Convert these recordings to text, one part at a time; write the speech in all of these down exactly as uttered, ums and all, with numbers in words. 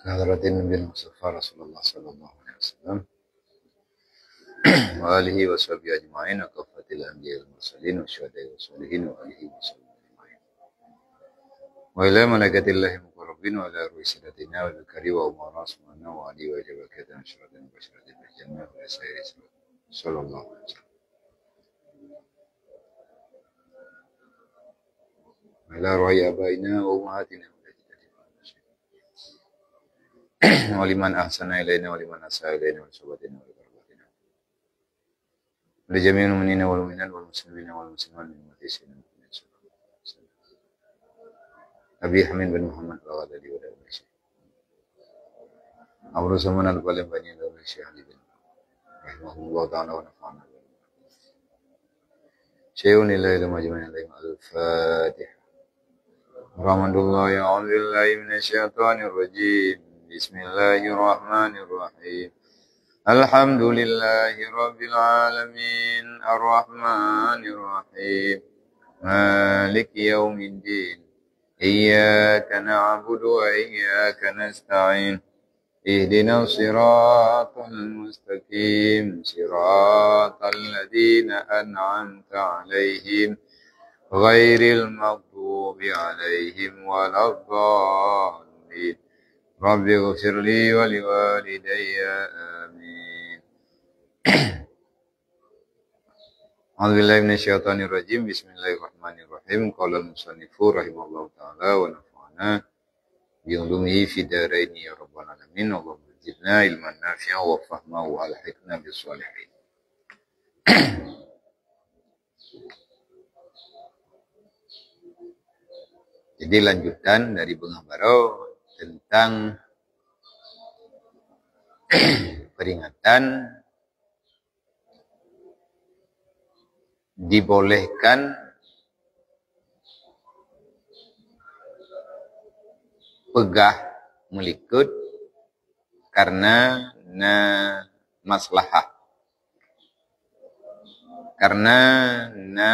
Hadratin Nabi Mustafa Rasulullah sallallahu alaihi wasallam, wa alihi wa sahbihi ajma'in, wa kaffatil anbiya wal mursalin, wa syuhada wa sholihin, wa alihi wa sahbihi ajma'in. Wa ila malaikatillahi muqarrabin, wa ila ruhi sadatina wa bikari wa umara subhanahu wa alihi wa ila baqiyatin asyratin wa asyratin bil jannah wa ila sairi sallallahu alaihi wasallam. Wa ila ruhi abaina wa ummahatina wa ila jaddatina wa liman ahsana ilaina wa liman asaa ilaina wa li sahabatina wa li qarabatina. Wa li jami'il mu'minina wal mu'minat wal muslimina wal muslimat min ummati sayyidina Muhammadin sallallahu alaihi wasallam. Abi Hamid bin Muhammad wa ala alihi wa sahbihi. Abu Saman Al-Balim Bani Al-Syekh Ali bin rahimahullah ta'ala wa nafa'ana. Syai'un lillahi majma'in. Al-Fatihah. Rahmatullah, ya a'udzu billahi minasy syaithanir rajim. Bismillahirrahmanirrahim. Alhamdulillahi rabbil alamin. Arrahmanirrahim. Maliki yaumiddin. Iyyaka na'budu wa iyyaka nasta'in. Ihdinas siratal mustaqim, siratal ladzina an'amta 'alaihim, ghairil maghdubi 'alaihim waladdallin. Rabbighfirli wa liwalidayya. Amin. A'udzubillahi minasyaitonirrajim. Bismillahirrahmanirrahim. Qala al-musannifu rahimahullahu ta'ala wa nafa'ana bi ulumihi fid daraini ya rabbal alamin. Allahumma zidna ilman nafi'an wa fahma wa alhiqna bis sholihin. Jadi, lanjutan dari beungéh baroe tentang peringatan dibolehkan peugah meulikot karena na maslahah. Karena na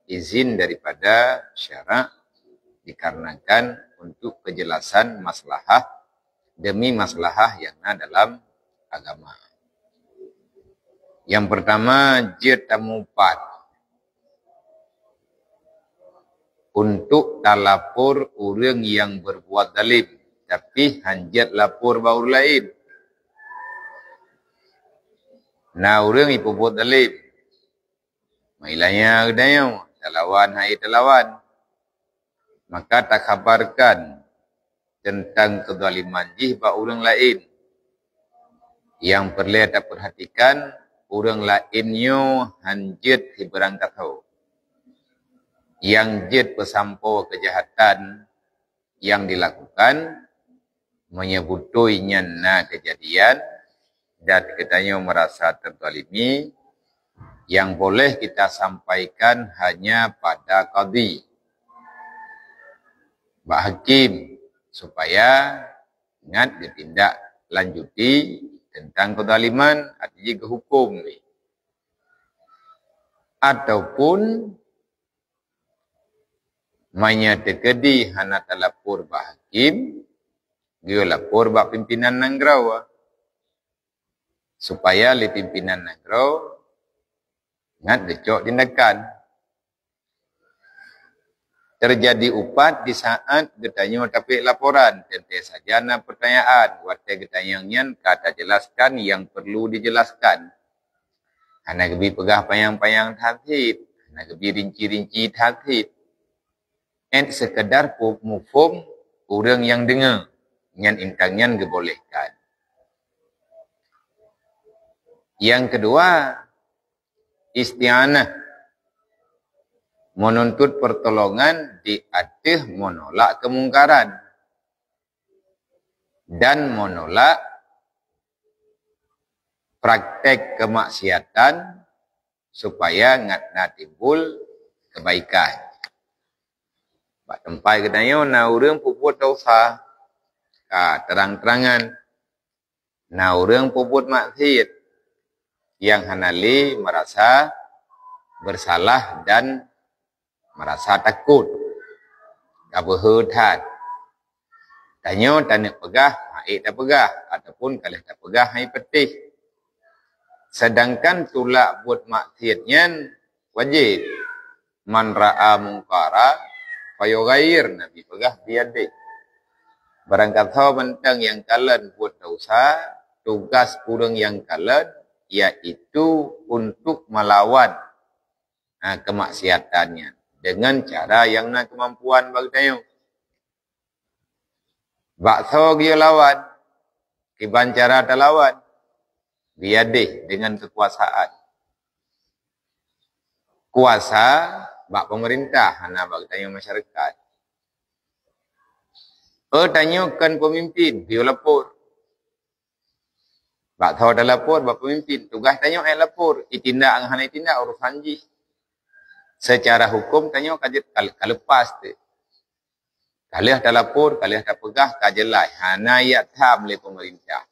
izin daripada syarak dikarenakan untuk kejelasan maslahah demi maslahah yang na dalam agama. Yang pertama, jeuet tamupat untuk talapor ureuëng yang berbuat zalim, tapi hanjeuet lapor bak ureuëng laén. Na ureuëng ipeubuet zalim, meuilanya geutanyoe, talawan hai talawan, maka takhabarkan tentang kezaliman jih bak ureuëng laén. Nyang peureulée tapeurhatikan, ureuëng laén nyoe hanjeuet hibeurang kasoe. Nyang jeuet peusampoe keujahatan nyang dilakukan, meunyoe beutôi nyan na keujadian dan geutanyoe meurasa teuzalimi, nyang boleh kita sampaikan hanya pada kadhi, bak hakim, supaya ngat geutindak lanjuti tentang keuzaliman, arti jih geuhuköm. Ataupun meunyoe teukeudi hana talapor bak hakim, geulapor bak pimpinan nanggroe, supaya lé pimpinan nanggroe ngat geucok tindakan. Terjadi upat di saat geutanyoe tapék laporan, teuntée saja na peutanyaan, watée geutanyong nyan ka tajeulaskan nyang peurlu dijeulaskan. Hana geubi peugah panyang-panyang that cit, hana geubi rinci-rinci that cit. Ét seukeudar pu-, muphom ureuëng nyang deungoe, nyan intan nyan geubolehkan. Nyang keudua, isti'anah, meununtut peurtolongan di ateueh meunolak keumungkaran dan meunolak prakték keumaksiatan supaya ngat na timbul keubaikan. Bak teumpat geutanyoe na ureuëng peubuet desya, ka terang-terangan. Na ureuëng peubuet maksiet nyang hana lé meurasa beursalah dan meurasa takot, ka beuhe that. Tanyoe taneuk peugah, han ék tapeugah, ataupun ka lheueh tapeugah, han ék peugah. Sedangkan tulak buet maksiat nyan wajéb. "Man ra'a mungkara falyughayyir," Nabi peugah, "biyadih." Barangkasoe mantong nyang kalon buet desya, tugaih ureuëng nyang kalon, yaitu untuk melawan, ha, kemaksiatan nyan dengan cara nyang na keumampuan bak geutanyoe. Bak soe geulawan, kiban cara talawan, biyadih, dengan kekuasaan. Kuasa bak pemerintah, hana bak geutanyoe masyarakat. Oh, tanyoe kon pemimpin, geulapor. Bak soe talapor? Bak pemimpin. Tugaih tanyoe ék lapor. Itindak ngon hana itindak urusan jih. Secara hukum tanyoe ka jeuet, ka, ka lepas teuh. Ka lheueh talapor, ka lheueh tapeugah, ka jeulaih. Hana jak tham lé pemerintah.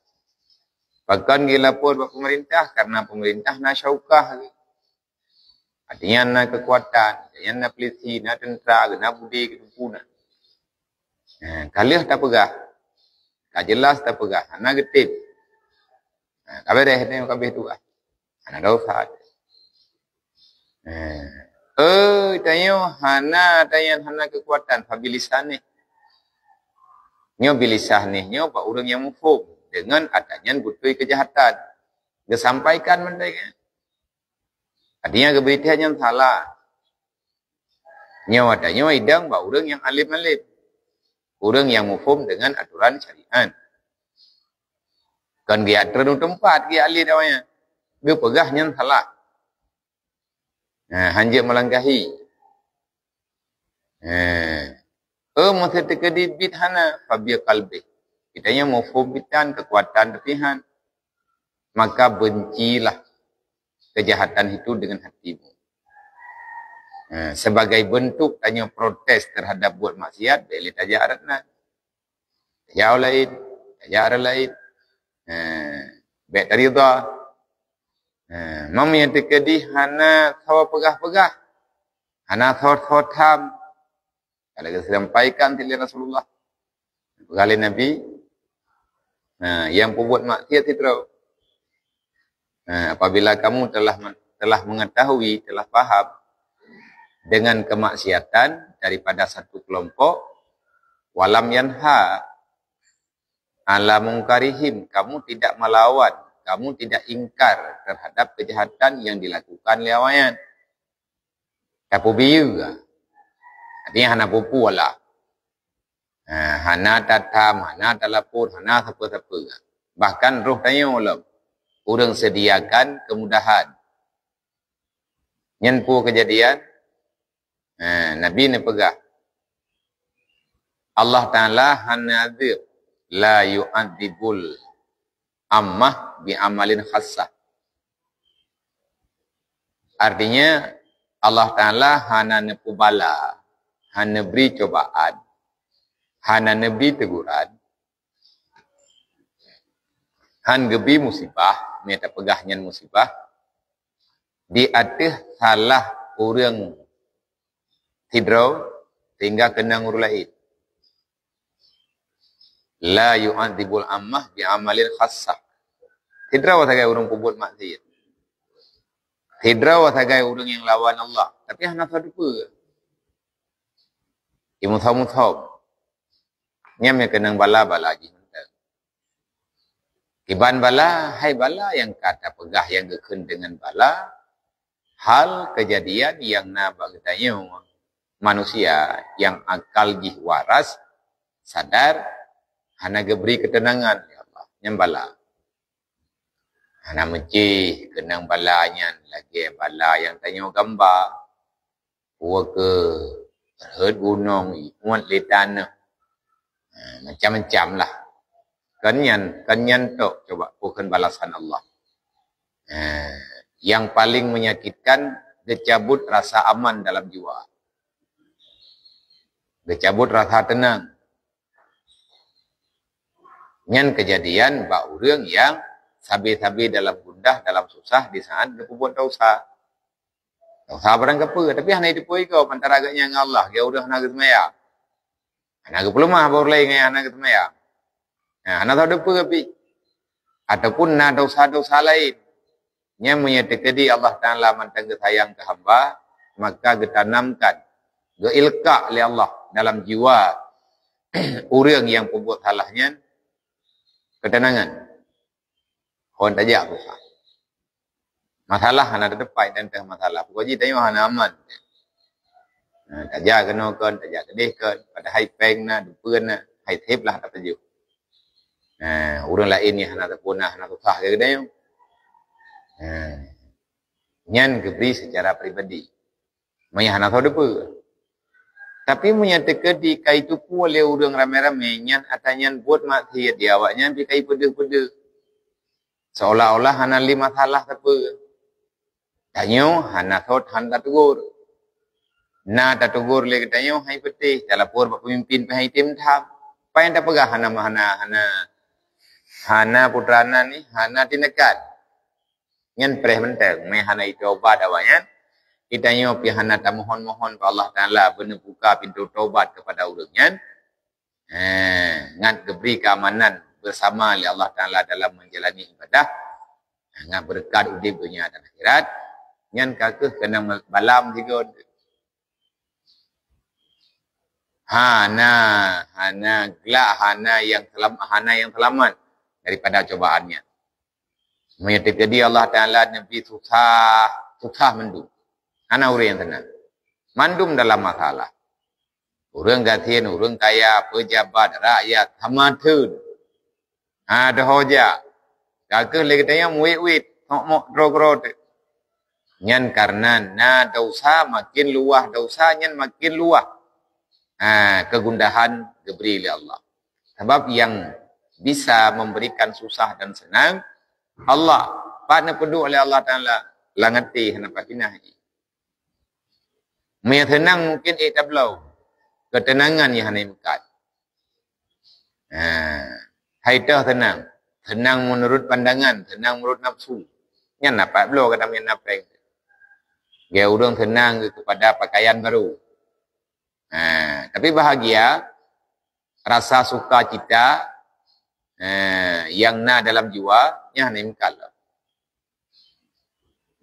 Pakon geulapor bak pemerintah? Karena pemerintah na syaukah. Artinya na kekuatan, artinya na polisi, na tentara, na budi, keuteumpu na. Ha, ka lheueh tapeugah. Ka jeulaih tapeugah, hana geutem. Ha, ka beureh, tanyoe ka abéh tugaih. Hana dosa. Ha. Eh, tanyoe hana, tanyoe hana kekuatan, fa bilisanih. Nyoe bilisanih, nyoe bak ureuëng nyang muphom. Dengan ata nyan beutôi keujahatan. Geusampaikan mantong. Artinya geubri that nyan salah. Nyoe ata nyoe idong bak ureuëng nyang alim-alim. Ureuëng nyang muphom dengan aturan syariat. Kon geujak treun u teumpat geujak lé dawa nyan. Geupeugah nyan salah. Nah, hanjeuet meulangkahi. Nah. Oh, meuseuti keudibit hana, fa biqalbih. Geutanyoe muphom bitan kekuatan tapi han. Maka bencilah kejahatan itu dengan hatimu. Nah, sebagai bentuk tanyoe protes terhadap buet maksiat, bèk lé tajak rot nan. Tajak laén, tajak rot laén. Nah, bèk tarida. Nah, meunyoe teukeudi hana soe peugah-peugah, hana soe-soe tham, ka lagèe sampaikan lé Rasulullah. Peugah lé Nabi, nah, nyang peubuet maksiat sidroe. Nah, apabila kamu telah men-, telah mengetahui, telah paham dengan kemaksiatan daripada satu kelompok, walam yanha ala mungkarihim, kamu tidak melawan, kamu tidak ingkar terhadap kejahatan yang dilakukan lé awaknyan. Tapeubiyeu, artinya hana peue-peue lah. Ha, hana tatham, hana talapor, hana sapeue-sapeue. Bahkan roh tanyoe lom, ureuëng sediakan kemudahan. Nyan peue keujadian? Ha, Nabi neupeugah, Allah Taala hana azab, la yu'adzibul ammah bi amalin khassah. Artinya, Allah Taala hana neupeubala, hana neubri cobaan, hana neubri teguran, han geubri musibah, meunyoe tapeugah nyan musibah, di ateueh salah ureuëng sidroe sehingga keunong ureuëng laén. La yu'adzibul ammah bi amalin khassah. Sidroe sagai ureuëng peubuet maksiat. Sidroe sagai ureuëng nyang lawan Allah, tapi hana sapeue. Imusom-musom. Nyan meukeunong bala-bala jih mantong. Kiban bala, hai bala nyang ka tapeugah nyang geukheun deungon bala, hal keujadian nyang na bak geutanyoe manusia nyang akal jih waras, sadar, hana geubri keuteunangan lé Allah. Nyan bala. Hana meucih keunong bala nyan lagèe bala nyang tanyoe gamba. Peue keuh rhot gunong, iuet lé tanoh. Ha, macam-macam lah. Kon nyan, kon nyan tok, coba peue kheun balasan Allah. Ha, nyang paling menyakitkan, geucabut rasa aman dalam jiwa. Geucabut rasa teunang. Nyan keujadian bak ureuëng nyang sabe-sabe dalam gundah, dalam susah di saat geupeubuet desya. Desya barang kapeue, tapi hana jiteupeue gob antara gobnyan ngon Allah, gobnyan hana geuseumayang. Hana geupeuleumah bak ureuëng laén nyang hana geuseumayang. Nah, hana saboh teupeu pih. Ataupun na dosa-dosa laén. Nyan meunyoe teukeudi Allah Taala mantong geusayang keu hamba, maka geutanamkan, geuilka lé Allah dalam jiwa ureuëng nyang peubuet salah nyan keuteunangan. Kon tajak susah. Masalah hana teutepai dan teuh masalah. Pokok jih tanyoe hana aman. Ha, tajak keunoe kon, tajak keudeh kon, padahai péng na, dupeue na, hai sép lah ka teujoh. Ha, ureuëng laén nyang hana teupeu na, hana susah keu geutanyoe. Ha, nyan geubri secara pribadi. Meunyoe hana soe teupeu. Tapi meunyoe teukeudi ka itupeue lé ureuëng ramé-ramé, nyan atra nyan buet maksiat di awaknyan pih ka ipeudeuh-peudeuh. Seolah-olah hana lé masalah sapeue. Tanyoe hana sot hana tatugur. Na tatugur lé geutanyoe hai peutéh, talapor bak peumimpin pih hai tem tham. Pajan tapeugah hana, hana, hana, hana putra na ni, hana tindakan. Nyan preh mantong, mé hana itobat awaknyan. Geutanyoe pih hana tamohon-mohon bak Allah Taala beuneubuka pintoe tobat keupada ureuëng nyan. Eh, ngat geubri keamanan bersama lé Allah Taala dalam menjalani ibadah. Ngat beureukat udeb donya dan akhirat. Nyan ka kheueh keunong balam sigoe. Hana, hana glak, hana nyang selam-, hana nyang seulamat daripada cobaan nyan. Meunyoe teukeudi Allah Taala neubri susah, susah mandum. Hana ureuëng nyang seunang. Mandum dalam masalah. Ureuëng gasien, ureuëng kaya, peujabat, rakyat, sama theun. Ha, deuh ho jak. Ka kheueh lé geutanyoe meuwét-wét, mok-mok droe-droe teuk. Nyan kareuna na dosa makin luwah, dosa nyan makin luwah. Ha, kegundahan geubri lé Allah. Sabab nyang bisa memberikan susah dan senang, Allah. Pat neupeuduek lé Allah Taala, lam até hana patinah. Meunyoe seunang mungken ék tabloe, keuteunangan nyang hana meukat. Ha, hai toh seunang. Seunang meunurot pandangan, seunang meunurot nafsu. Nyan na pat bloe kadang nyan na péng. Gaya ureuëng seunang keupada pakaian baru. Ha, tapi bahagia, rasa sukacita, eh, nyang na dalam jiwa, nyan hana meukat lom.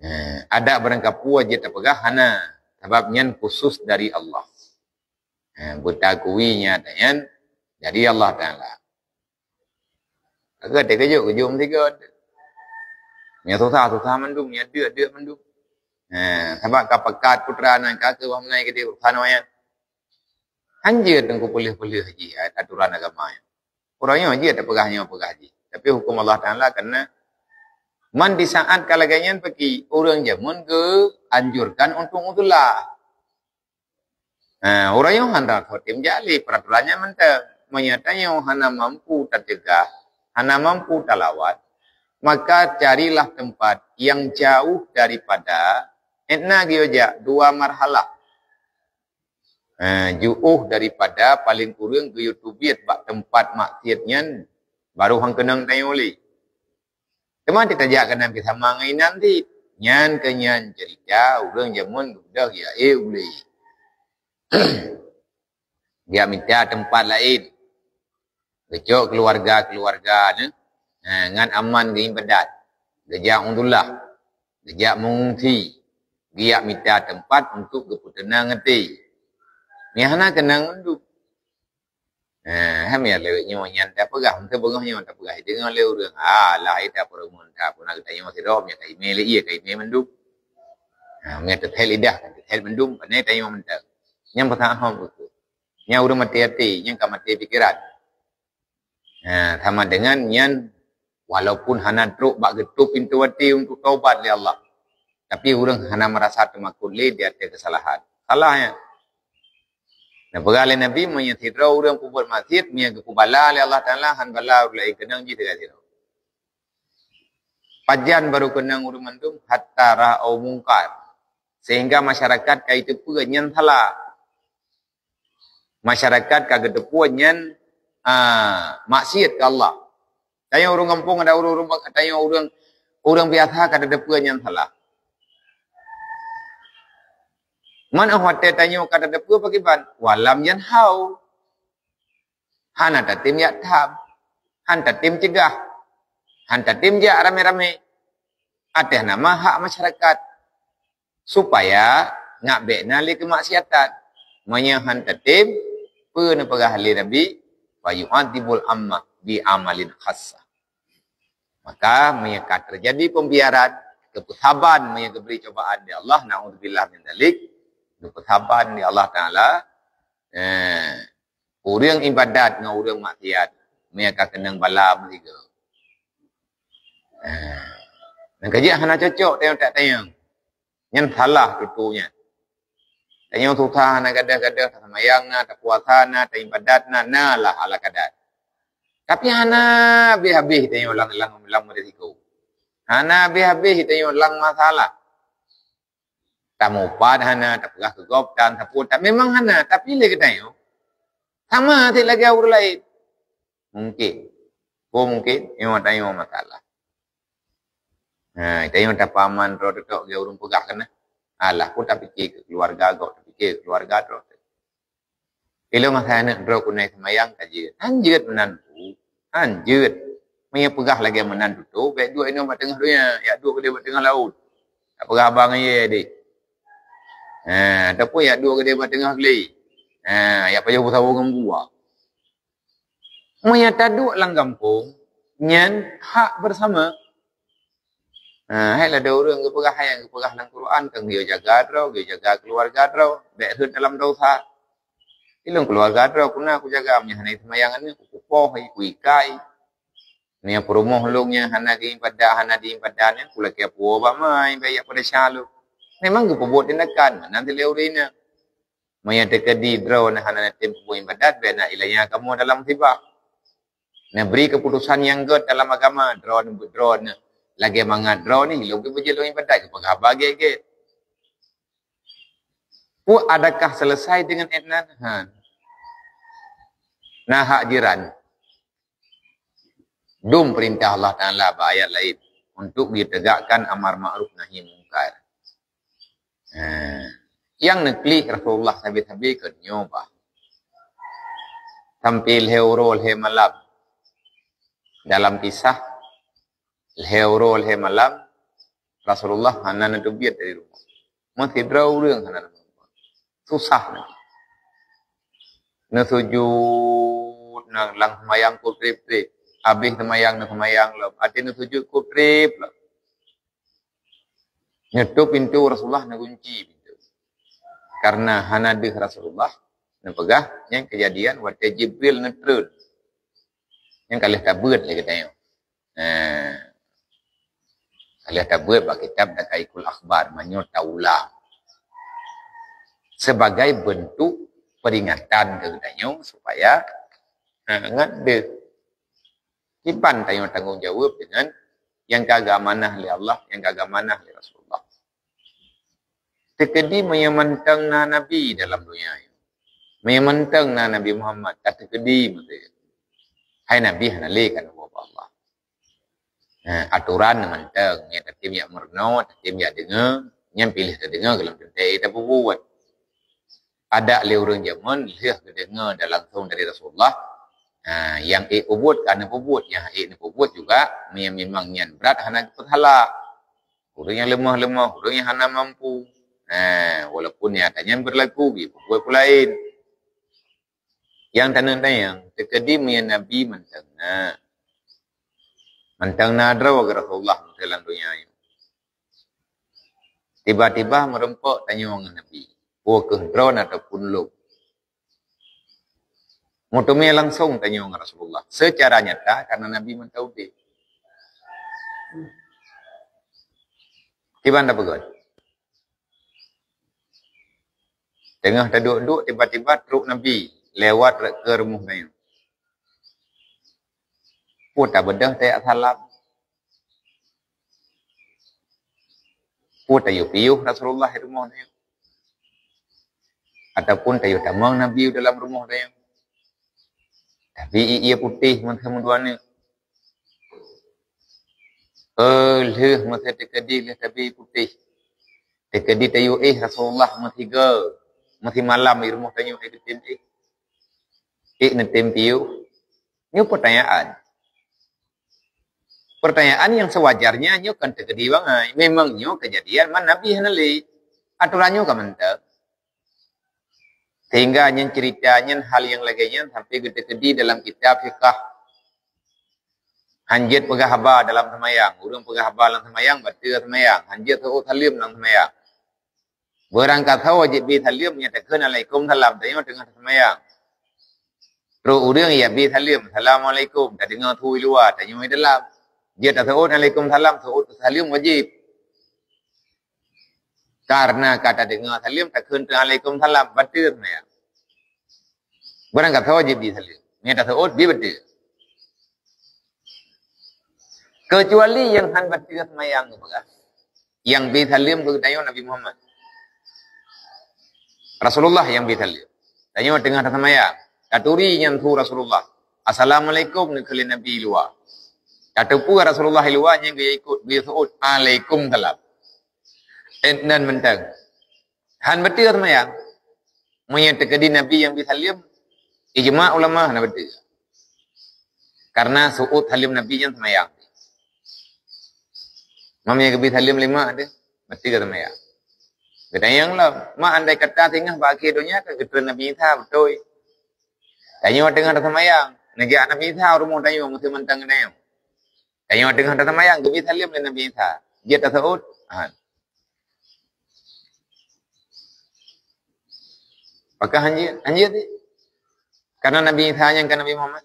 Eh, adak barangkapeue jeuet tapeugah hana, sabab nyan khusus dari Allah. Eh, beutakui nyan dari Allah Taala. Agak teukeujot-keujot meusigoe. Nyang susah-susah mandum, nyang deuk-deuk mandum. Eh, sabab ka pakat putra nan ka keu wah meunai geude urusan awaknyan. Hanjeuet teungku peuleueh-peuleueh jih aturan agama nyan. Ureuëng nyoe jeuet tapeugah nyoe peugah jih. Tapi huköm Allah Taala keunan man di saat ka lagée nyan peuki ureuëng jameun geuanjurkan untuk uzlah. Ha, ureuëng nyoe hana khotim jali peraturan nyan mantong. Meunyoe tanyoe hana mampu tacegah, hana mampu talawat, maka carilah tempat yang jauh daripada, étna geuyue jak dua marhalah. Eh, jauh daripada paling kureueng geuyue teubiet bak teumpat maksiet nyan, baru han keunong tanyoe lé. Teuma tajak keunan pih sama ngon inan cit. Nyan keuh nyan cerita ureuëng jameun geubeudôh geujak ék ulée. Geujak mita teumpat laén. Geucok keuluwarga-keuluwarga nyan, ha, ngon aman geuibadat. Geujak u tulah. Geujak meungungsi. Geujak mita teumpat untuk geupeuteunang até. Nyan hana keunong mandum. Ha, han meunan lewat nyoe nyan tapeugah, meuteubeugoh nyoe tapeugah, deungoe lé ureuëng, alah, ita peureumeun ta puna geutanyoe sidroe, meunan ka imé lé ié, ka imé mandum. Ha, meunan teuthét lidah, ka teuthét mandum, pane tanyoe mantong. Nyan peusahom uku. Nyan ureuëng maté até, nyan ka maté pikeran. Ha, sama dengan nyan walaupun hana trok bak geutôp pintoe até untuk taubat lé Allah. Tapi ureuëng hana meurasa teumakot lé di ateueh keusalahan. Salah nyan. Neupeugah lé Nabi, meunyoe sidroe ureuëng peubuet maksiet, meunyoe geupeubala lé Allah Taala, han bala ureuëng laén keunong jih tinggai sidroe. Pajan baru keunong ureuëng mandum, hatta ra'au mungkar. Sehingga masyarakat ka jiteupeue nyan salah. Masyarakat ka geuteupeue nyan, a, maksiet keu Allah. Tanyoe ureuëng gampông, ada ureuëng, ureuëng, tanyoe ureuëng, ureuëng biasa ka tateupeue nyan salah. Man 'oh watée tanyoe ka tateupeue pakriban? Walam yanhau. Hana tatem jak tham, han tatem ceugah, han tatem jak ramé-ramé. Ateueh nama hak masyarakat, supaya ngak bék na lé keumaksiatan. Meunyoe han tatem, peue neupeugah lé Nabi, "Fa yu'adzibul amma bi amalin khassah." Maka meunyoe ka teujadi pembiaran, keupeusaban meunyoe geubri cobaan di Allah, naudzubillah min dzalik, keupeusaban di Allah Taala, eh, ureuëng ibadat ngon ureuëng maksiat, meunyoe ka keunong bala meusigoe. Eh, nyang keujeuet hana cocok tayong tak tayong. Nyan salah tutoe nyan. Tanyoe susah na gadoh-gadoh, taseumayang na, tapuasa na, taibadat na, na lah ala kadar. Tapi hana habéh-habéh tanyoe lam, lam, lam risiko. Hana habéh-habéh tanyoe lam masalah. Tamupat hana, tapeugah keu gob tan, taputan memang hana, tapi lé geutanyoe sama sit lagée ureuëng laén. Mungkin. Ko mungkin, nyoe tanyoe masalah. Ha, tanyoe tapaman droe teutôk geu ureuëng peugah keunan. Alah, ko tapike keu keuluwarga gob, tapike keu keuluwarga droe. Ilong asai aneuk droe kunai seumayang ka jeuet. Han jeuet meunan pu. Han jeuet. Meunyoe peugah lagée meunan tutoe, bék duek inoe bak teungoh donya, yak duek keudeh bak teungoh laôt. Tak peugah abang ye deh. Ha, ataupun yak duek keudeh bak teungoh glé. Ha, yak pajoh beusaboh ngon buah. Meunyoe taduek lam gampông, nyan hak bersama. Ha, hai lada ureuëng geupeugah hai nyang geupeugah lam Quran, kan geujaga droe, geujaga keuluwarga droe, bék rhot dalam dosa. Ilong keuluwarga droe kuna kujaga, meunyoe hana seumayang aneuk, kupoh, kuikai. Meunyoe peurumoh lôn nyang hana geuibadat, hana diibadat, nyan kulakée puwoe bak mai, bék jak pada sya lôn. Memang geupeubuet tindakan, meunan silée ureuëng inong. Meunyoe teukeudi droe na hana neutem peubuet ibadat, bék na ilanya kamoe dalam musibah. Neubri keuputosan nyang gét dalam agama, droe, droe lagée mangat droe ni, lôn geubeujiet lôn ibadat, geupeugah haba gét-gét. Pu adakah selesai dengan etnan? Han. Na hak jiran. Dum peurintah Allah Taala bak ayat laén untuk geutegakkan amar ma'ruf nahi mungkar. Ha. Nyang neuklik Rasulullah sabe-sabe keu nyoe bah. Sampai lhée uroe lhée malam. Dalam kisah, lhée uroe lhée malam, Rasulullah hana neuteubiet dari rumah. Meusidroe ureuëng hana neuteubiet. Susah na. Neusujut na lam seumayang kok treb-treb. Habéh seumayang, neuseumayang lom. Até neusujut kok treb lom. Neutôp pintoe Rasulullah, neugunci pintoe. Karena hana deuh Rasulullah, neupeugah, nyan keujadian watée Jibril neutreun. Nyan ka lheueh tabeuet lé geutanyoe. Nah, ka lheueh tabeuet bak kitab Daqaiqul Akhbar, meunyoe taulang. Sebagai bentuk peringatan keu geutanyoe supaya, ha, ngat deuh. Kiban tanyoe tanggong jaweueb dengan nyang ka geuamanah lé Allah, nyang ka geuamanah lé Rasulullah. Teukeudi meunyoe mantong na nabi dalam donya nyoe. Meunyoe mantong na Nabi Muhammad, ka teukeudi meuteue. Hai nabi hana lé ka neuwoe bak Allah. Nah, atoran mantong, nyang tatem jak meurunoe, tatem jak deungoe, nyang piléh tadeungoe gohlom teuntée tapeubuet. Adak lé ureuëng jameun lheueh geudeungoe dan langsong dari Rasulullah, ha, nyang ék peubuet ka neupeubuet, nyang ék neupeubuet juga, meunyoe memang nyan brat hana geupeusalah. Ureuëng nyang leumoh-leumoh, ureuëng nyang hana mampu. Ha, walaupun nyata nyan beurlaku, geupeubuet peue laén. Nyang taneuk tanyong, teukeudi meunyoe nabi mantong na. Mantong na droe geuh Rasulullah meuteue lam donya nyoe. Tiba-tiba meurumpok tanyoe ngon nabi. Peue keuh droen ataupun lôn? Meuteumé langsong tanyoe ngon Rasulullah. Secara nyata karena nabi mantong udeb. Kiban tapeugah. Teungoh taduek-duek, tiba-tiba trok nabi lewat rot keu rumoh tanyoe. Peue tabeudôh tajak salam? Peue tayue piôh Rasulullah di rumoh tanyoe? Ataupun tayue tamong nabi dalam rumoh tanyoe? Tapi ié putéh meuteumé dua neuk. Eh, lheueh masa teukeudi lheueh tabi putéh. Teukeudi tayue éh Rasulullah meusigoe, meusimalam di rumoh tanyoe éh geutem éh. Ék neutem piôh, Nyoe pertanyaan. Pertanyaan nyang sewajarnya nyoe kan teukeudi bangai. Memang nyoe kejadian man Nabi hana lé. Atoran nyoe ka mantong. Sehingga nyan cerita nyan, hal nyang lagée nyan sampai geuteukeudi dalam kitab fiqah. Hanjeuet peugah haba dalam seumayang. Ureuëng peugah haba lam seumayang, bateue seumayang. Hanjeuet seuôt saleuem lam seumayang. Beurangkasoe jeuet bi saleuem, nyang takheun alaikum salam, tanyoe teungoh taseumayang. Trok ureuëng ya bi saleuem, "Assalamualaikum," tadeungoe su i luwa, tanyoe i dalam. Jeuet taseuôt alaikum salam, seuôt saleuem wajéb. Karena ka tadeungoe saleuem, takheun alaikum salam, bateue seumayang. Beurangkasoe jeuet bi saleuem, nyang taseuôt bi bateue. Keucuali nyang han bateue seumayang geupeugah. Nyang bi saleuem keu geutanyoe Nabi Muhammad. Rasulullah nyang bi saleuem. Tanyoe teungoh taseumayang. Taturi nyan su Rasulullah. "Assalamualaikum," neukheun lé Nabi i luwa. Tateupeue Rasulullah i luwa, nyan geuyue ikot, geuyue seuôt, "Alaikum salam." Eh, nan mantong. Han bateue seumayang. Meunyoe teukeudi Nabi nyang bi saleuem, ijma ulama hana bateue. Karena seuôt saleuem Nabi nyan seumayang. Meunyoe geubi saleuem lé mak teuh, bateue seumayang. Geutanyong lom, "Mak, andai kata singoh bak akhé donya ka geutreun Nabi Isa, beutôi? Tanyoe teungoh taseumayang, neujak Nabi Isa u rumoh tanyoe, meuseuh mantong geutanyoe. Tanyoe teungoh taseumayang, geubi saleuem lé Nabi Isa. Jeuet taseuôt?" Han. Pakon hanjeuet? Hanjeuet. Karena Nabi Isa nyan kan Nabi Muhammad.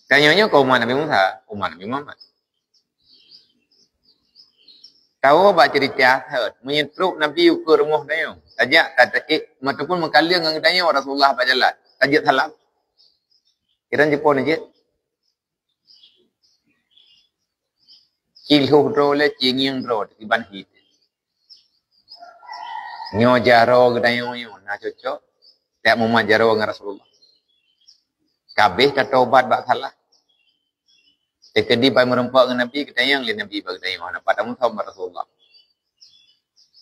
Tanyoe nyoe ka umat Nabi Musa, umat Nabi Muhammad. Tawoe bak cerita thot, meunyoe trok Nabi ukeue rumoh tanyoe, tajak ta-, ta-, eh, ataupun meukaleueng ngon tanyoe Rasulullah bak jalan, tajeuet salam. Kiran jipon jeuet. Ci lhôh droe lé, ci ngieng droe, kiban hi. Nyoe jaroe geutanyoe nyoe na cocok, tak mumat jaroe ngon Rasulullah. Kabeh tatobat bak salah. Teukeudi ban meureumpok ngon Nabi, geutanyong lé Nabi bak geutanyoe, "Hana pat tamusöm bak Rasulullah?"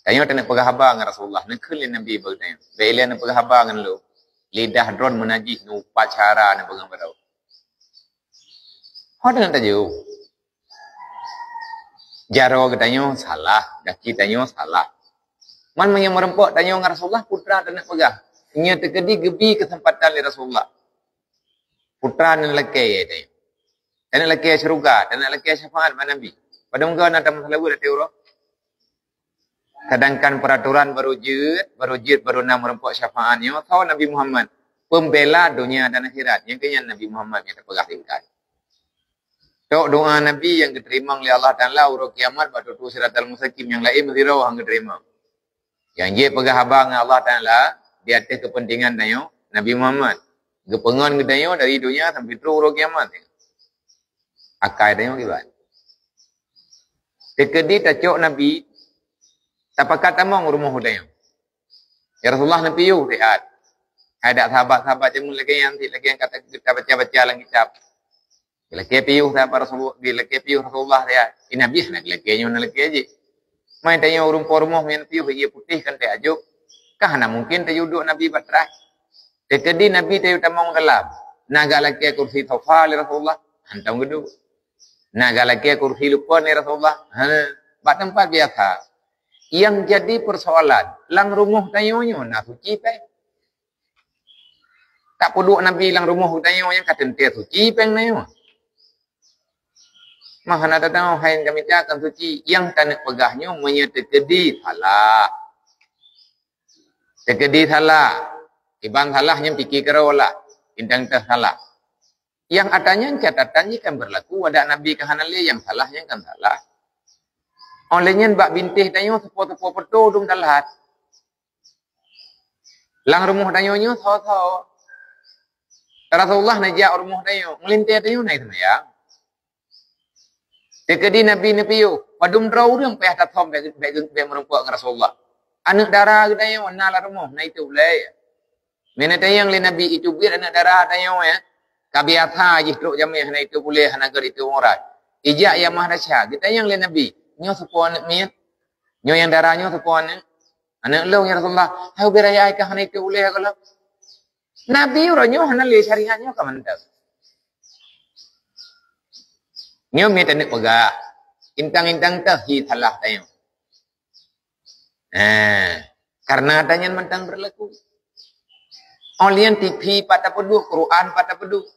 Tanyoe taneuk peugah haba ngon Rasulullah, neukheun lé Nabi bak geutanyoe, "Bèk ilèe neupeugah haba ngon lôn. Lidah droen meunajih, neuupat cara neupeugah barô." Ho deungon tajeuet. Jaroe geutanyoe salah, gaki tanyoe salah. Man meunyoe meureumpok tanyoe ngon Rasulullah, peue teuma taneuk peugah. Nyoe teukeudi geubi keuseumpatan lé Rasulullah. Peue teuma neulakèe tanyoe. Taneuk lakèe syeuruga, taneuk lakèe syafaat bak Nabi. Padum goe na tameuseulaweuet ateueh uroe. Sedangkan peuratoran barô jeuet, barô jeuet, barô na meureumpok syafaat nyoe, soe Nabi Muhammad, peumbela donya dan akhirat. Nyang keu nyan Nabi Muhammad nyang teupeugah singkat. Tok doa Nabi nyang geuteurimong lé Allah Taala uroe kiamat bak teutôh Siratal Mustaqim, nyang laén meusidroe han geuteurimong. Nyang jeuet peugah haba ngon Allah Taala di ateueh keupeuntengan tanyoe, Nabi Muhammad. Geupeungon geutanyoe dari donya sampai trok uroe kiamat. Akai tanyoe kiban. Teukeudi tacok Nabi, tapakat tamong u rumoh geutanyoe. "Ya Rasulullah, neupiôh siat." Hai dak sahabat-sahabat jameun lagèe nyan, lagèe nyang ka tabaca-baca lam kitab. Geulakèe piôh sahabat Rasulullah, geulakèe piôh Rasulullah siat. Di Nabi hana geulakèe nyoe, hana lakèe jih. Mai tanyoe ureueng po rumoh nyan piôh, ie putéh kan teuh ajôk. Ka hana mungken teuh juduk Nabi bak teuraih. Teukeudi Nabi teuh tamong dalam. Na galakèe kursi sofa lé Rasulullah, hantom geuduek. Na galakèe kursi lupon lé Rasulullah, ha, bak teumpat biasa. Nyang jadi peusoalan, lam rumoh tanyoe nyoe na suci péng? Tapeuduek Nabi lam rumoh geutanyoe nyang ka teuntèe suci péng na nyoe. Mah hana tatanyoe hai kami takon suci, nyang taneuk peugah nyoe meunyoe teukeudi salah. Teukeudi salah. Iban salah nyan pike keudroe lah. Bintang teuh salah. Nyang ata nyan catatan jih kan berlaku, adak Nabi ka hana lé, nyang salah nyan kan salah. Óh lheueh nyan bak bintéh tanyoe seupôt-seupôt peutoe dum that. Lam rumoh tanyoe nyoe soe-soe. Rasulullah neujak u rumoh tanyoe, meulintèe tanyoe na seumayang. Teukeudi Nabi neupiôh, padum droe ureueng payah tathom bèk, bèk, bèk meureumpok ngon Rasulullah. Aneuk dara geutanyoe na lam rumoh, na itôp ulèe. Meunyoe tanyong lé Nabi, itôp buet aneuk dara tanyoe, ya. Ka biasa jih trok jamèe hana itôp ulèe, hana gèt itôp urat. Ijak nyang mah desya, geutanyong lé Nabi, "Nyoe soe po aneuk miet? Nyoe nyang dara nyoe soe po aneuk?" "Aneuk lôn, ya Rasulullah." "Hai ubé raya ai ka hana itôp ulèe gohlom." Nabi uroe nyoe hana lé syariat nyoe ka mantong. Nyoe mita neupeugah, intang-intang teuh hi salah tanyoe. Eh, karena tanyan mantang berlaku. Olian T V pat tapeuduek, Quran pat tapeuduek.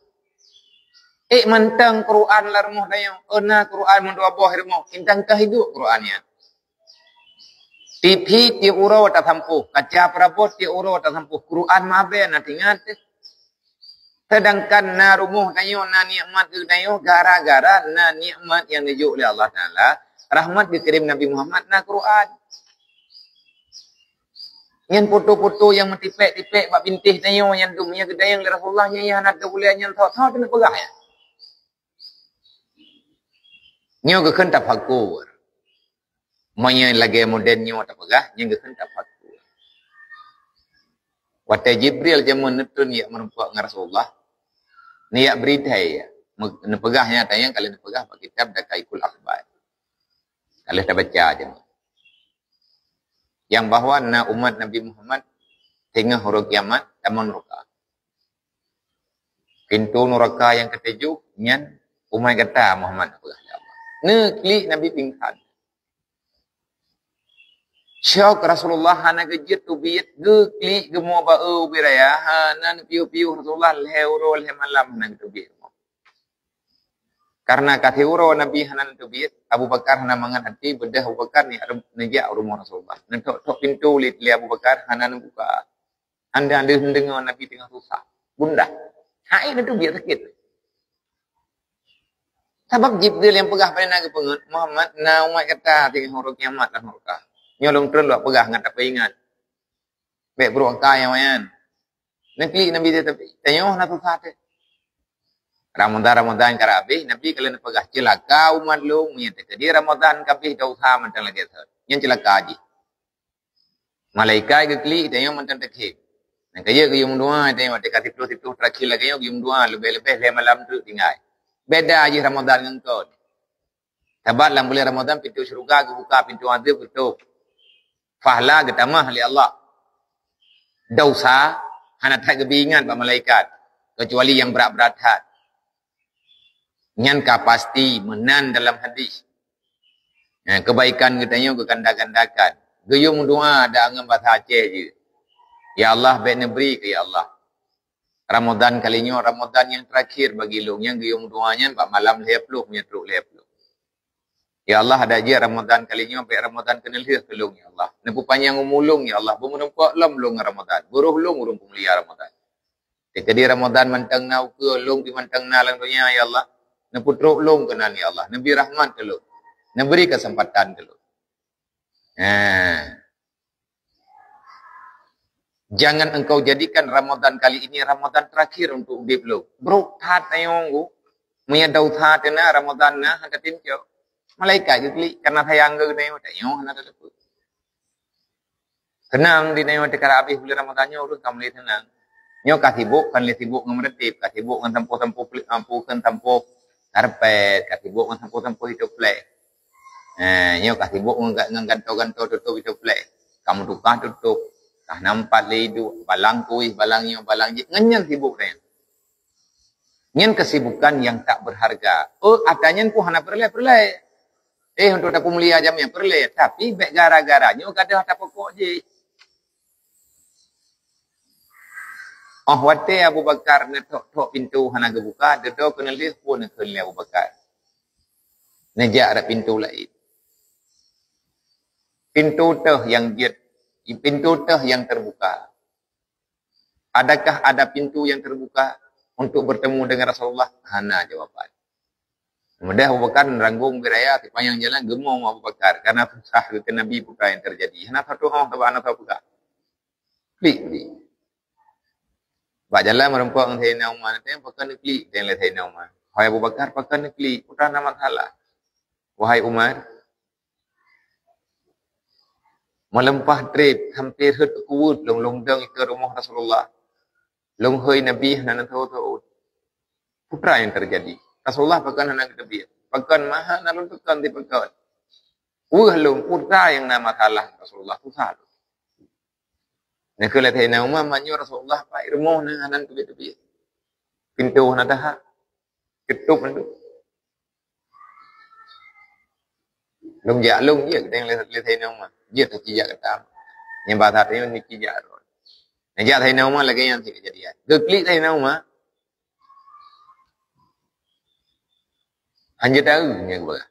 Eh, mantang Quran lam rumoh tanyoe, na Quran mandua boh rumoh, intang teuh hidup Quran nyan. T V tiep uroe tasampôh, kaca peurabot tiep uroe tasampôh, Quran mabe na tingat. Sedangkan na rumoh tanyoe, na nikmat geutanyoe, gara-gara na nikmat nyang neujok lé Allah Taala, rahmat geukirém Nabi Muhammad, na Quran. Nyan foto-foto nyang meutipek-tipek bak bintéh tanyoe, nyan dum nyang geudayang lé Rasulullah, nyan hana teubuliek, nyan thot-thot neupeugah nyan. Nyoe geukheun tafakur. Meunyoe lagée modern nyoe tapeugah, nyan geukheun tafakur. Watée Jibril jameun neutron jak meurumpok ngon Rasulullah, neujak bri thai, neupeugah nyata nyang ka lheueh neupeugah bak kitab Daqaiqul Akhbar. Ka lheueh tabaca jameun. Nyang bahwa na umat Nabi Muhammad teungoh uroe kiamat tamong neuraka. Pintoe neuraka nyang keutujoh nyan umat gata Muhammad, neupeugah lé Allah. Neuklik Nabi pingsan. Syok Rasulullah hana geujeuet teubiet, geuklik geumoe bak ubit raya, hana neupiôh-piôh Rasulullah lhée uroe lhée malam hana geuteubiet. Karena ka siuroe Nabi hana neuteubiet, Abu Bakar hana mangat até, beudôh Abu Bakar ni neujak u rumoh Rasulullah. Neutok-tok pintoe lé, lé Abu Bakar hana neubuka. Anda deuh deungoe Nabi teungoh susah, gundah. Hai neuteubiet sakét. Sabab Jibril nyang peugah pada Nabi peungeut, "Muhammad, na umat gata teungoh uroe kiamat lam neuraka. Nyoe lôn treun lôn peugah ngat tapeuingat. Bék brok akai awaknyan." Neuklik Nabi teuh, tapi tanyoe na susah teuh. Ramadhan, Ramadhan ka habéh, Nabi ka lheueh neupeugah, "Ceulaka umat lôn, meunyoe teukeudi Ramadhan ka habéh, desya mantong lagée thon." Nyan ceulaka jih. Malaikat geuklik, tanyoe mantong takhém. Nyang ka jeuet geuyue meudoa, tanyoe watée ka siploh-siploh terakhir lagée nyoe geuyue meudoa, leubeh-leubeh lhée malam treuk tinggai. Beda jih Ramadhan ngon kon. Sabab lam buleuen Ramadhan pintoe syeuruga geubuka, pintoe adab geutôp. Pahala geutamah lé Allah. Desya hana that geubri ingat bak malaikat, keucuali nyang brat-brat that. Nyan ka pasti meunan dalam hadis. Eh, keubaikan geutanyoe geuganda-gandakan. Geuyue meudoa dak ngon basa Aceh jih. "Ya Allah, bék neubri keu, ya Allah. Ramadhan kali nyoe Ramadhan nyang terakhir bagi lôn." Nyang geuyue meudoa nyan bak malam lhée ploh, meunyoe treuk lhée ploh. "Ya Allah, adak jih Ramadhan kali nyoe bék Ramadhan keuneulheueh keu lôn, ya Allah. Neupeupanjang umu lôn, ya Allah. Beumeurumpok lom lôn ngon Ramadhan. Beurôh lôn ureuëng peumulia Ramadhan. Teukeudi Ramadhan mantong na ukeue lôn pih mantong na lam donya, ya Allah. Neupeutrok lôn keunan, ya Allah. Neubri rahmat keu lôn. Neubri keuseumpatan keu lôn." Nah. "Jangan engkau jadikan Ramadhan kali ini Ramadhan terakhir untuk udeb lôn." Brok that tanyoe, meunyoe desya teuh na, Ramadhan na, hana tatem cok. Malaikat geuklik, karena sayang keu tanyoe, tanyoe hana tateupeue. Seunang di tanyoe teuka habéh buleuen Ramadhan nyoe, ureuëng ka mulai seunang. Nyoe ka sibok, kon lé sibok ngon meureutéb, ka sibok ngon sampôh-sampôh pli-, sampôh, kon sampôh karpet, ka sibok ngon sampôh-sampôh itôb plek. Eh, nyoe ka sibok ngon ga-, ngon gantoe-gantoe tutôp itôb plek. Ka meutukah tutôp, ka na meupat lé iduek, balang kueh, balang nyoe, balang jih, ngon nyan sibok tanyoe. Nyan kesibukan yang tak berharga. Oh, ata nyan pun hana peureulée-peureulée. Eh, untuk tapeumulia jamé peureulée, tapi bék gara-gara nyoe gadôh ata pokok jih. Oh, watée Abu Bakar neutok-tok pintoe hana geubuka, dudoe keuneulheueh pun neukheun lé Abu Bakar. Neujak rot pintoe laén. Pintoe teuh nyang jeuet, pintoe teuh nyang teubuka. Adakah ada pintu yang terbuka untuk bertemu dengan Rasulullah? Hana jawaban. Kemudian Abu Bakar neuranggung ubit raya, sipanyang jalan geumoe Abu Bakar, karena susah geukheun Nabi peue nyang teujadi. Hana sapeue hana sapeue peugah. Klik, klik. Bak jalan meurumpok ngon Saidina Umar, tanya pakon neuklik, tanya lé Saidina Umar. "Hai Abu Bakar, pakon neuklik? Peue na masalah?" "Wahai Umar, meulimpah treb, hampir rhot kuweuet lôn, lôn dong ikeue rumoh Rasulullah. Lôn hôi Nabi hana neutho-tho. Peue nyang teujadi? Rasulullah pakon hana geuteubiet? Pakon maha na lôn teukon tipakon? Weueh lôn, peue nyang na masalah Rasulullah, susah lôn." Neukheun lé Saidina Umar, "Meunyoe Rasulullah pat rumoh na hana neuteubiet-teubiet. Pintoe hana taha. Keutôp mandum." Lôn jak lôn jeuet, keudeung lé, lé Saidina Umar. Jeuet teuh jak gata. Nyang basa teuh nyoe niki jak droe. Neujak Saidina Umar lagée nyan cit keujadian. Geuklik Saidina Umar. Hanjeuet taeu nyan geupeugah.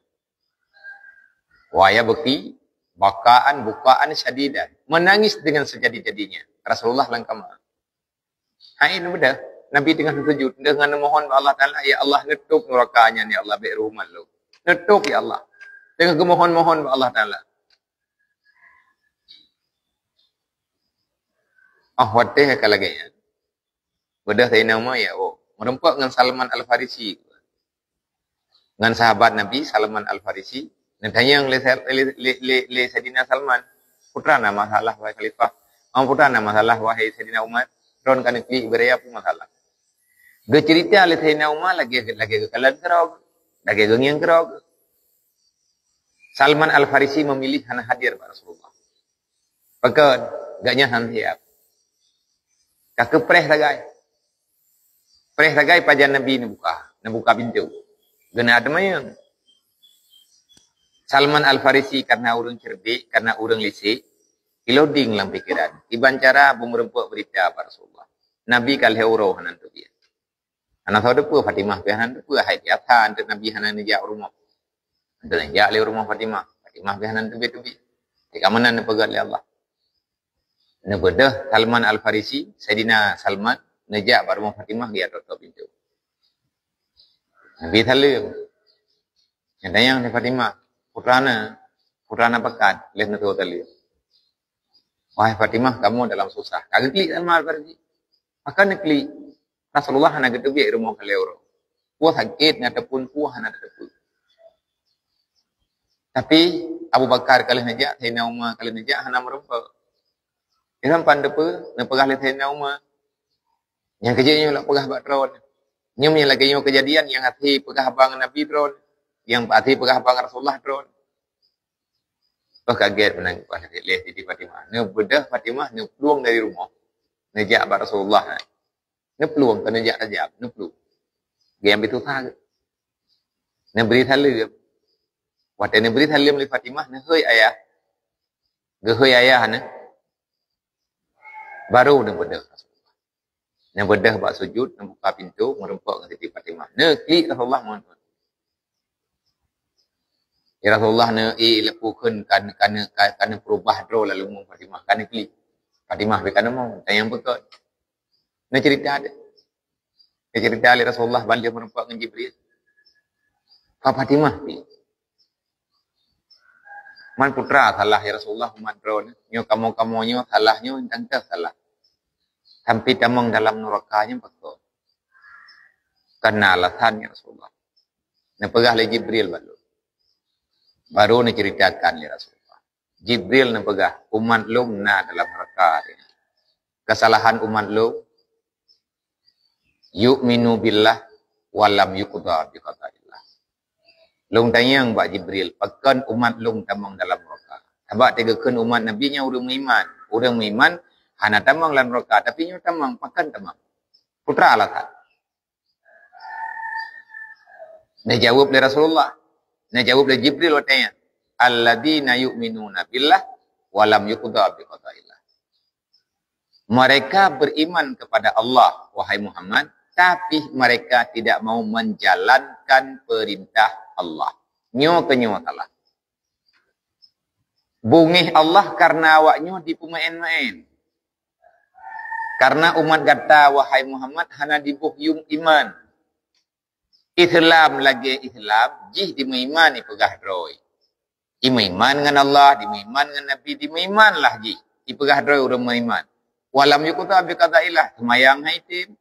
Wa yabki bakaan bukaan syadidan. Menangis dengan sejadi-jadinya. Rasulullah lam kama. Hai, neubeudôh. Nabi teungoh teusujud, teungoh neumohon bak Allah Taala, "Ya Allah, neutôb nuraka nyan, ya Allah, bék ruh umat lôn. Neutôb, ya Allah." Teungoh geumohon-mohon bak Allah Taala. Oh, watée ka lagée nyan. Beudôh Saidina Umar, ya, oh, meureumpok ngon Salman Al-Farisi. Ngon sahabat Nabi, Salman Al-Farisi, neutanyong lé, lé, lé, lé, lé Saidina Salman, "Peue teuma na masalah, wahai khalifah? Oh, peue teuma na masalah, wahai Saidina Umar? Droen ka neuklik iébarat peue masalah?" Geuceurita lé Saidina Umar lagée, lagée geukalon keudroe, lagée geungieng keudroe. Salman Al-Farisi memilih hana hadir bak Rasulullah. Pakon? Gobnyan hana siab. Ka keupreh sagai. Preh sagai pajan Nabi neubuka, neubuka pintoe. Geuna teumanyong. Salman Al-Farisi karena ureuëng cerdik, karena ureuëng lisek, iloding lam pikeran. Kiban cara beumeureumpok beurita bak Rasulullah. Nabi ka lhée uroe hana teubiet. Hana soe teupeue, Fatimah pih hana teupeue, hai biasa anteuk Nabi hana neujak rumoh. Anteuk neujak lé rumoh Fatimah. Fatimah pih hana teubiet-teubiet. Di ka meunan neupeugah lé Allah. Neubeudôh Salman Al-Farisi, Saidina Salman, neujak bak rumoh Fatimah, geujak tok-tok pintoe. Nabi saleuem. Nyang tanyong lé Fatimah, "Peue teuma na, peue teuma na pakat?" Lheueh neutoe saleuem. "Wahai Fatimah, kamoe dalam susah." Ka geuklik Salman Al-Farisi. Maka neuklik. Rasulullah hana geuteubiet rumoh ka lhée uroe. Peue sakét ataupun peue hana teupeue. Tapi Abu Bakar ka lheueh neujak, Saidina Umar ka lheueh neujak, hana meureumpok. Nyan pan teupeue, neupeugah lé Saidina Umar, "Nyang keujeuet nyoe lôn peugah bak droen. Nyoe nyang lagée nyoe keujadian nyang até peugah haba ngon Nabi droen, nyang até peugah haba ngon Rasulullah droen." Bah kaget meunan lé Siti Fatimah. Neubeudôh Fatimah, neuplueng dari rumoh. Neujak bak Rasulullah. Neuplueng, keuneuk jak tajak, neuplueng. Geuh nyang bitu that. Neubri saleuem. Watée neubri saleuem lé Fatimah, neuhôi ayah. Geuhôi ayah neuh. Baru neubeudôh Rasulullah. Neubeudôh bak sujud, neubuka pintoe, meureumpok ngon Siti Fatimah. Neuklik Rasulullah mohon. Ya Rasulullah, neu, eh, leupeu kheun kan, kan, kan, kan peurubah droe laleumu Fatimah, kan neuklik. Fatimah pih kan neumong, tanyong peukon. Neucerita deh. Neucerita lé Rasulullah bandum meureumpok ngon Jibril. Ka Fatimah pih. Man peue teuma salah ya Rasulullah umat droeneuh. Nyoe kamoe-kamoe nyoe salah nyoe teuntèe salah. Sampai tamong dalam nuraka nyoe pakon. Kana alasan ya Rasulullah. Neupeugah lé Jibril bak lôn. Baru neuceritakan lé Rasulullah. Jibril neupeugah, umat lôn na dalam nuraka. Kesalahan umat lôn, yu'minu billah wa lam yuqda bi qadaillah. Lôn tanyong bak Jibril, pakon umat lôn tamong dalam nuraka? Sabab teugeukeun umat Nabi nyan ureuëng meuiman. Ureuëng meuiman hana tamong lam nuraka, tapi nyoe tamong, pakon tamong? Peue teuma alasan? Neujaweueb lé Rasulullah. Neujaweueb lé Jibril watée nyan, "Alladzina yu'minuna billah wa lam yuqda bi qadaillah." Mereka beriman kepada Allah, wahai Muhammad, tapi mereka tidak mau menjalankan perintah Allah. Nyoe keunyoe salah. Beungéh Allah karena awaknyoe dipeumeuén-meuén. Karena umat gata, wahai Muhammad, hana diboh yum iman. Islam lagée Islam, jih dimeuiman ipeugah droe. Dimeuiman ngon Allah, dimeuiman ngon Nabi, dimeuiman lah jih. Ipeugah droe ureuëng meuiman. Wa lam yuqda bi qadaillah, seumayang hai tem.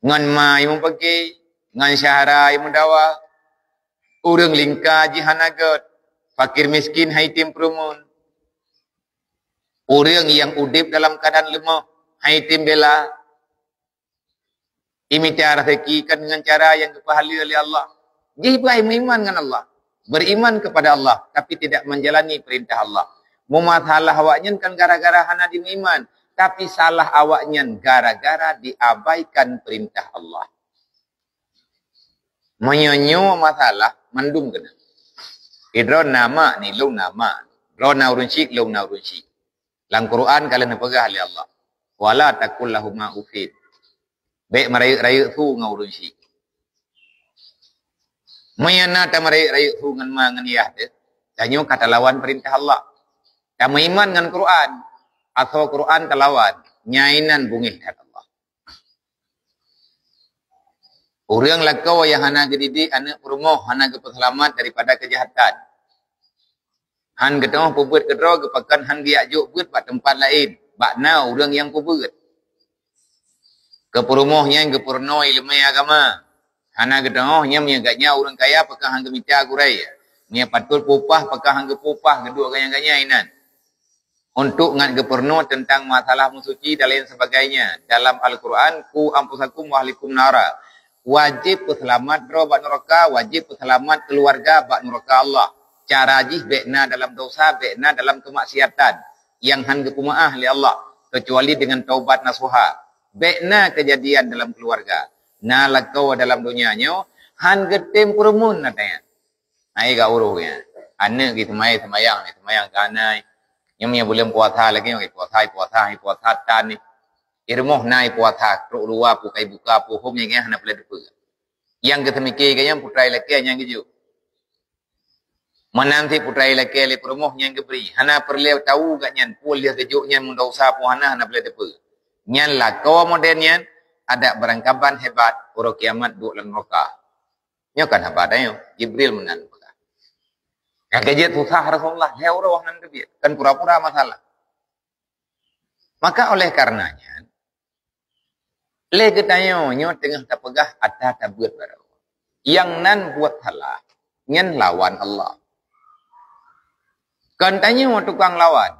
Ngon ma nyang meupeuke, ngon syahara nyang meudawa, ureuëng lingka jih hana gét, fakir miskin hai tem peurumun. Ureuëng nyang udeb dalam keuadaan leumoh hai tem bela. Imita rezeki kan dengan cara nyang geupeuhaleue lé Allah. Jih bah meuiman ngon Allah, beriman kepada Allah, tapi tidak menjalani perintah Allah. Meumasalah awaknyan kan gara-gara hana dimeuiman, tapi salah awaknyan gara-gara diabaikan perintah Allah. Meunyoe nyoe masalah, mandum keunan. Idroe na mak ni, lôn na mak. Droe na ureuëng syiek, lôn na ureuëng syiek. Lam Quran ka lheueh neupeugah lé Allah, "Wala takul lahuma ufin." Bék merayeuk-rayeuk su ngon ureuëng syiek. Meunyoe na tamerayeuk-rayeuk su ngon ma ngon yah teuh, tanyoe ka talawan peurintah Allah. Tameuiman ngon Quran, asoe Quran talawan, nyan inan beungéh that Allah. Ureuëng lakoe nyang hana geudidik aneuëk peurumoh hana geupeuseulamat daripada keujahatan. Han geuteungoh peubeuet keudroe geupakon han geujak jok beuet bak teumpat laén, bak na ureuëng nyang peubeuet. Keu peurumoh nyan geupeurunoe iéleumé agama. Hana geuteungoh nyan meunyoe gobnyan ureuëng kaya pakon han geumita gurée. Meunyoe patot peupah pakon han geupeupah geuduek gobnyan-gobnyan inan. Untuk ngat geupeurunoe teuntang masalah meusuci dan lain sebagainya. Dalam Al-Quran, "Qu anfusakum wa ahlikum nara." Wajéb peuseulamat droe bak nuraka, wajéb peuseulamat keuluwarga bak nuraka Allah. Cara jih bék na dalam dosa, bék na dalam keumaksiatan nyang han geupeumeuáh lé Allah, keucuali deungon taubat nasuha. Bék na keujadian dalam keuluwarga. Na lakoe dalam donya nyoe han geutem peureumeun na teuh. Hai ka uroe nyan. Aneuëk geuh seumayang, seumayang, seumayang ka na. Nyoe meunyoe buleuen puasa lagée nyoe, puasa, puasa, puasa tan ni. Irumoh na puasa, trok luwa pu kai buka pu hom nyang hana peureulée teupeue. Nyang geuseumiké gobnyan putra ilakée nyang geujok. Meunan cit putra ilakée lé peurumoh nyang geubri, hana peureulée tahu gobnyan peue lheueh geujok nyan meudesya pu hana, hana peureulée teupeue. Nyan lakoe model nyan, adak beurangkaban hebat, uroe kiamat duek lam nuraka. Nyoe kan haba tanyoe, Jibril meunan peugah. Nyang keujeuet susah Rasulullah, lhée uroe hana teubiet, kan pura-pura masalah. Maka oleh karenanya, lé geutanyoe nyoe teungoh tapeugah ata tabeuet baroe. Nyang nan buet salah, nyan lawan Allah. Kon tanyoe tukang lawan,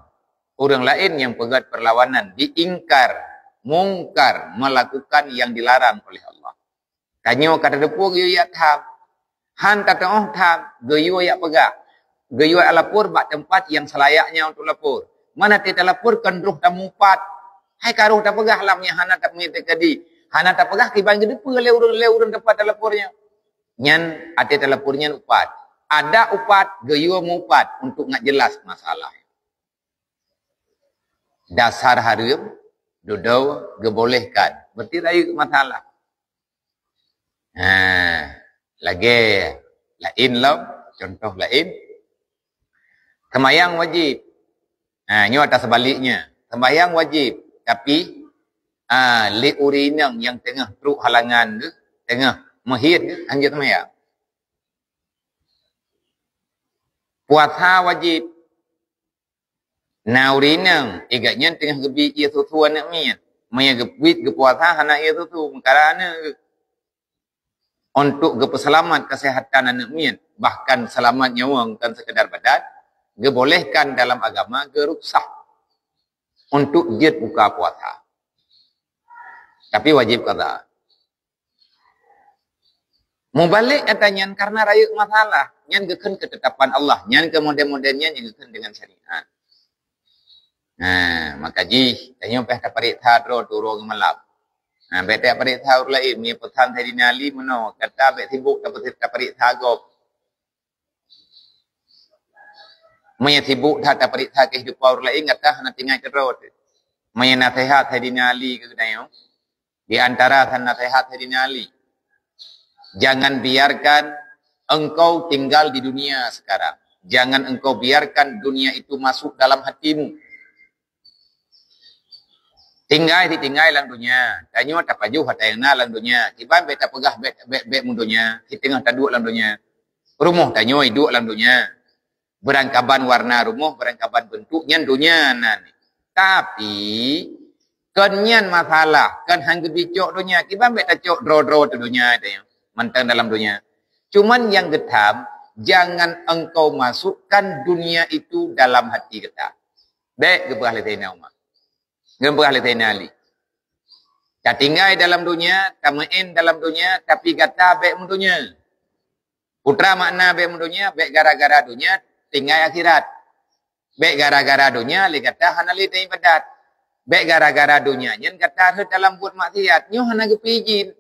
ureuëng laén nyang peugét peurlawanan, diingkar, mungkar, melakukan yang dilarang oleh Allah. Tanyoe ka tateupeue geuyue jak tham. Han tateuoh tham, geuyue jak peugah. Geuyue jak lapor bak teumpat nyang selayaknya untuk lapor. Mana teuh talapor kon droe tamupat. Hai ka roh tapeugah lam nyang hana tameuteukadi. Hana tapeugah kiban geuteupeue lé ureuëng, lé ureuëng teumpat talapor nyan. Nyan até talapor nyan upat. Ada upat, geuyue mupat untuk ngat jelas masalah. Dasar hareuem, dudoe geubolehkan. Berarti rayeuk masalah. Ha, lagée laén lom, contoh laén. Seumayang wajéb. Ha, nyoe atas sebaliknya. Seumayang wajéb, tapi, ha, lé ureuëng inong nyang teungoh trok halangan geuh, teungoh meuhiet geuh, hanjeuet seumayang. Puasa wajéb. Na ureuëng inong, igat nyan teungoh geubi ié susu aneuëk miet. Meunyoe geubiet geupuasa hana ié susu, meukara aneuëk geuh. Untuk geupeuseulamat keuseuhatan aneuëk miet, bahkan seulamat nyawa bukan sekadar badan, geubolehkan dalam agama geuruksah untuk jeuet buka puasa. Tapi wajéb qadha. Mubalek ata nyan karena rayeuk masalah, nyan geukheun keutetapan Allah, nyan keu model-model nyan nyang geukheun deungon syariat. Nah, maka jih tanyoe payah tapareksa droe turu ngon malam. Nah, bék tapareksa ureuëng laén, meunyoe peusan Saidina Ali meunoe, gata bék sibuk tapareksa gob. Meunyoe sibuk that tapareksa keuhidupan ureuëng laén, gata hana tinggai keudroe teuh. Meunyoe naseuhat Saidina Ali keu geutanyoe, di antara naseuhat Saidina Ali, "Jangan biarkan engkau tinggal di dunia sekarang. Jangan engkau biarkan dunia itu masuk dalam hatimu." Tinggai sitinggai lam donya, tanyoe tapajoh ata nyang na lam donya. Kiban bék tapeugah bék, bék, bék meudonya, siteungoh taduek lam donya. Rumoh tanyoe iduek lam donya. Beurangkaban warna rumoh, beurangkaban beuntuk nyan donya nan. Tapi, kon nyan masalah, kon han geubicok donya, kiban bék tacok droe-droe teuh donya tanyoe, mantong dalam donya. Cuman nyang geutham, jangan engkau masukkan dunia itu dalam hati gata. Bék geupeugah lé Saidina Umar. Geupeugah lé Saidina Ali. Tatinggai dalam donya, tameu'en dalam donya, tapi gata bék meudonya. Putra makna bék meudonya, bék gara-gara donya tinggai akhirat. Bék gara-gara donya lé gata hana lé taibadat. Bék gara-gara donya nyan gata rhot dalam buet maksiat. Nyoe hana geupeuijin.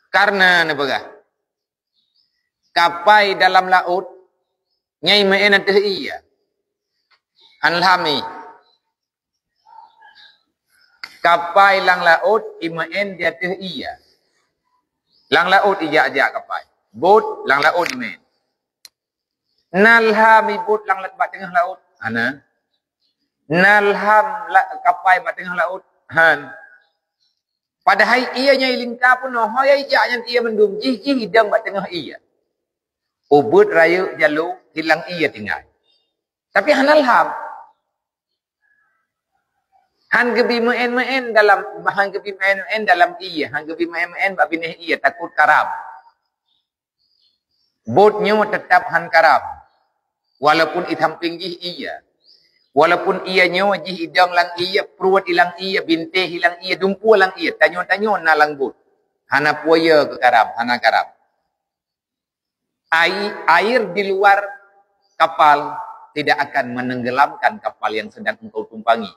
Karena neupeugah, Kapai dalam laôt, nyan imeu'en ateueh ié. Hán lham ié. Kapai lam laôt imeu'en di ateueh ié. Lam laôt ijak-jak kapai. Bot lam laôt imeu'en. Na lham ié bot lam, bak teungoh laôt? Hana. Na lham la-, kapai bak teungoh laôt? Hán. Padahai ié nyang ilingka peunoh, ho nyang ijak nyan ié mandum, jih, jih idong bak teungoh ié. Ubeuet rayeuk jaloe, hilang ié tinggai. Tapi hana lham. Hán geubi meu'en-meu'en dalam, hán geubi meu'en-meu'en dalam ié, hán geubi meu'en-meu'en bak binéh ié, takot karam. Bot nyoe teutap hán karam, walaupun i sampéng jih ié. Walaupun ié nyoe jih idong lam ié, pruet ilang ié, bintéh ilang ié, dumpue lam ié, tanyoe-tanyoe na lam bot. Hana peue keu karam, hana karam. Ai-, air di luar kapal tidak akan menenggelamkan kapal yang sedang engkau tumpangi.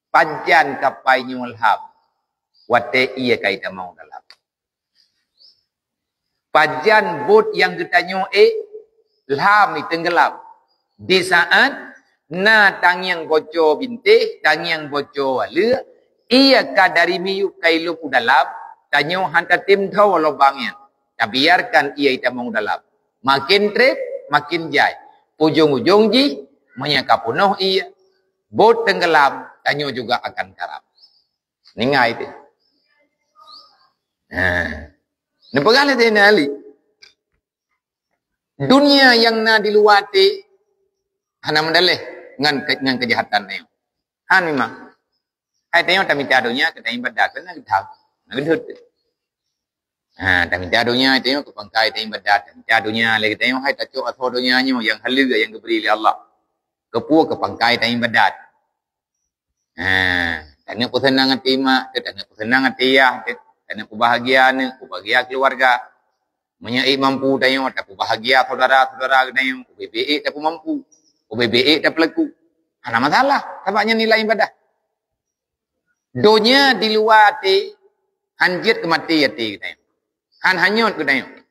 Pajan kapai nyoe lham, watée ié ka itamong dalam. Pajan bot nyang geutanyoe ék lham, itenggelam. Di saat na tangieng boco bintéh, tangieng boco aleuek, ié ka dari miyueb ka ilop u dalam, tanyoe hana tatem tho lubang nyan. Tabiarkan ié itamong u dalam. Makin treb, makin jai. Ujong-ujong jih, meunyoe ka peunoh ié, bot tenggelam, tanyoe juga akan karam. Ningai teuh. Ha. Neupeugah lé Saidina Ali, dunia nyang na di luwa até hana meudaléh ngon ke-, ngon keujahatan tanyoe. Han memang. Hai tanyoe tamita dunia keu taibadat, keu na geutham, na geudhôt. Ha, tamita dunia tanyoe keu pangkai taibadat, tamita dunia lé tanyoe hai tacok asoe dunia nyoe nyang haleue nyang geubri lé Allah. Keupeue? Keu pangkai taibadat. Ha, taneuk peuseunang até mak, taneuk peuseunang até yah, taneuk peubahagia aneuk, peubahagia keuluwarga. Meunyoe ék mampu tanyoe, tapeubahagia syedara-syedara geutanyoe, ubé-bé ék tapeumampu, ubé-bé ék tapeulaku. Hana masalah, sabab nyan nilai ibadah. Donya di luwa até han jeuet keu maté até geutanyoe. Han hanyot geutanyoe.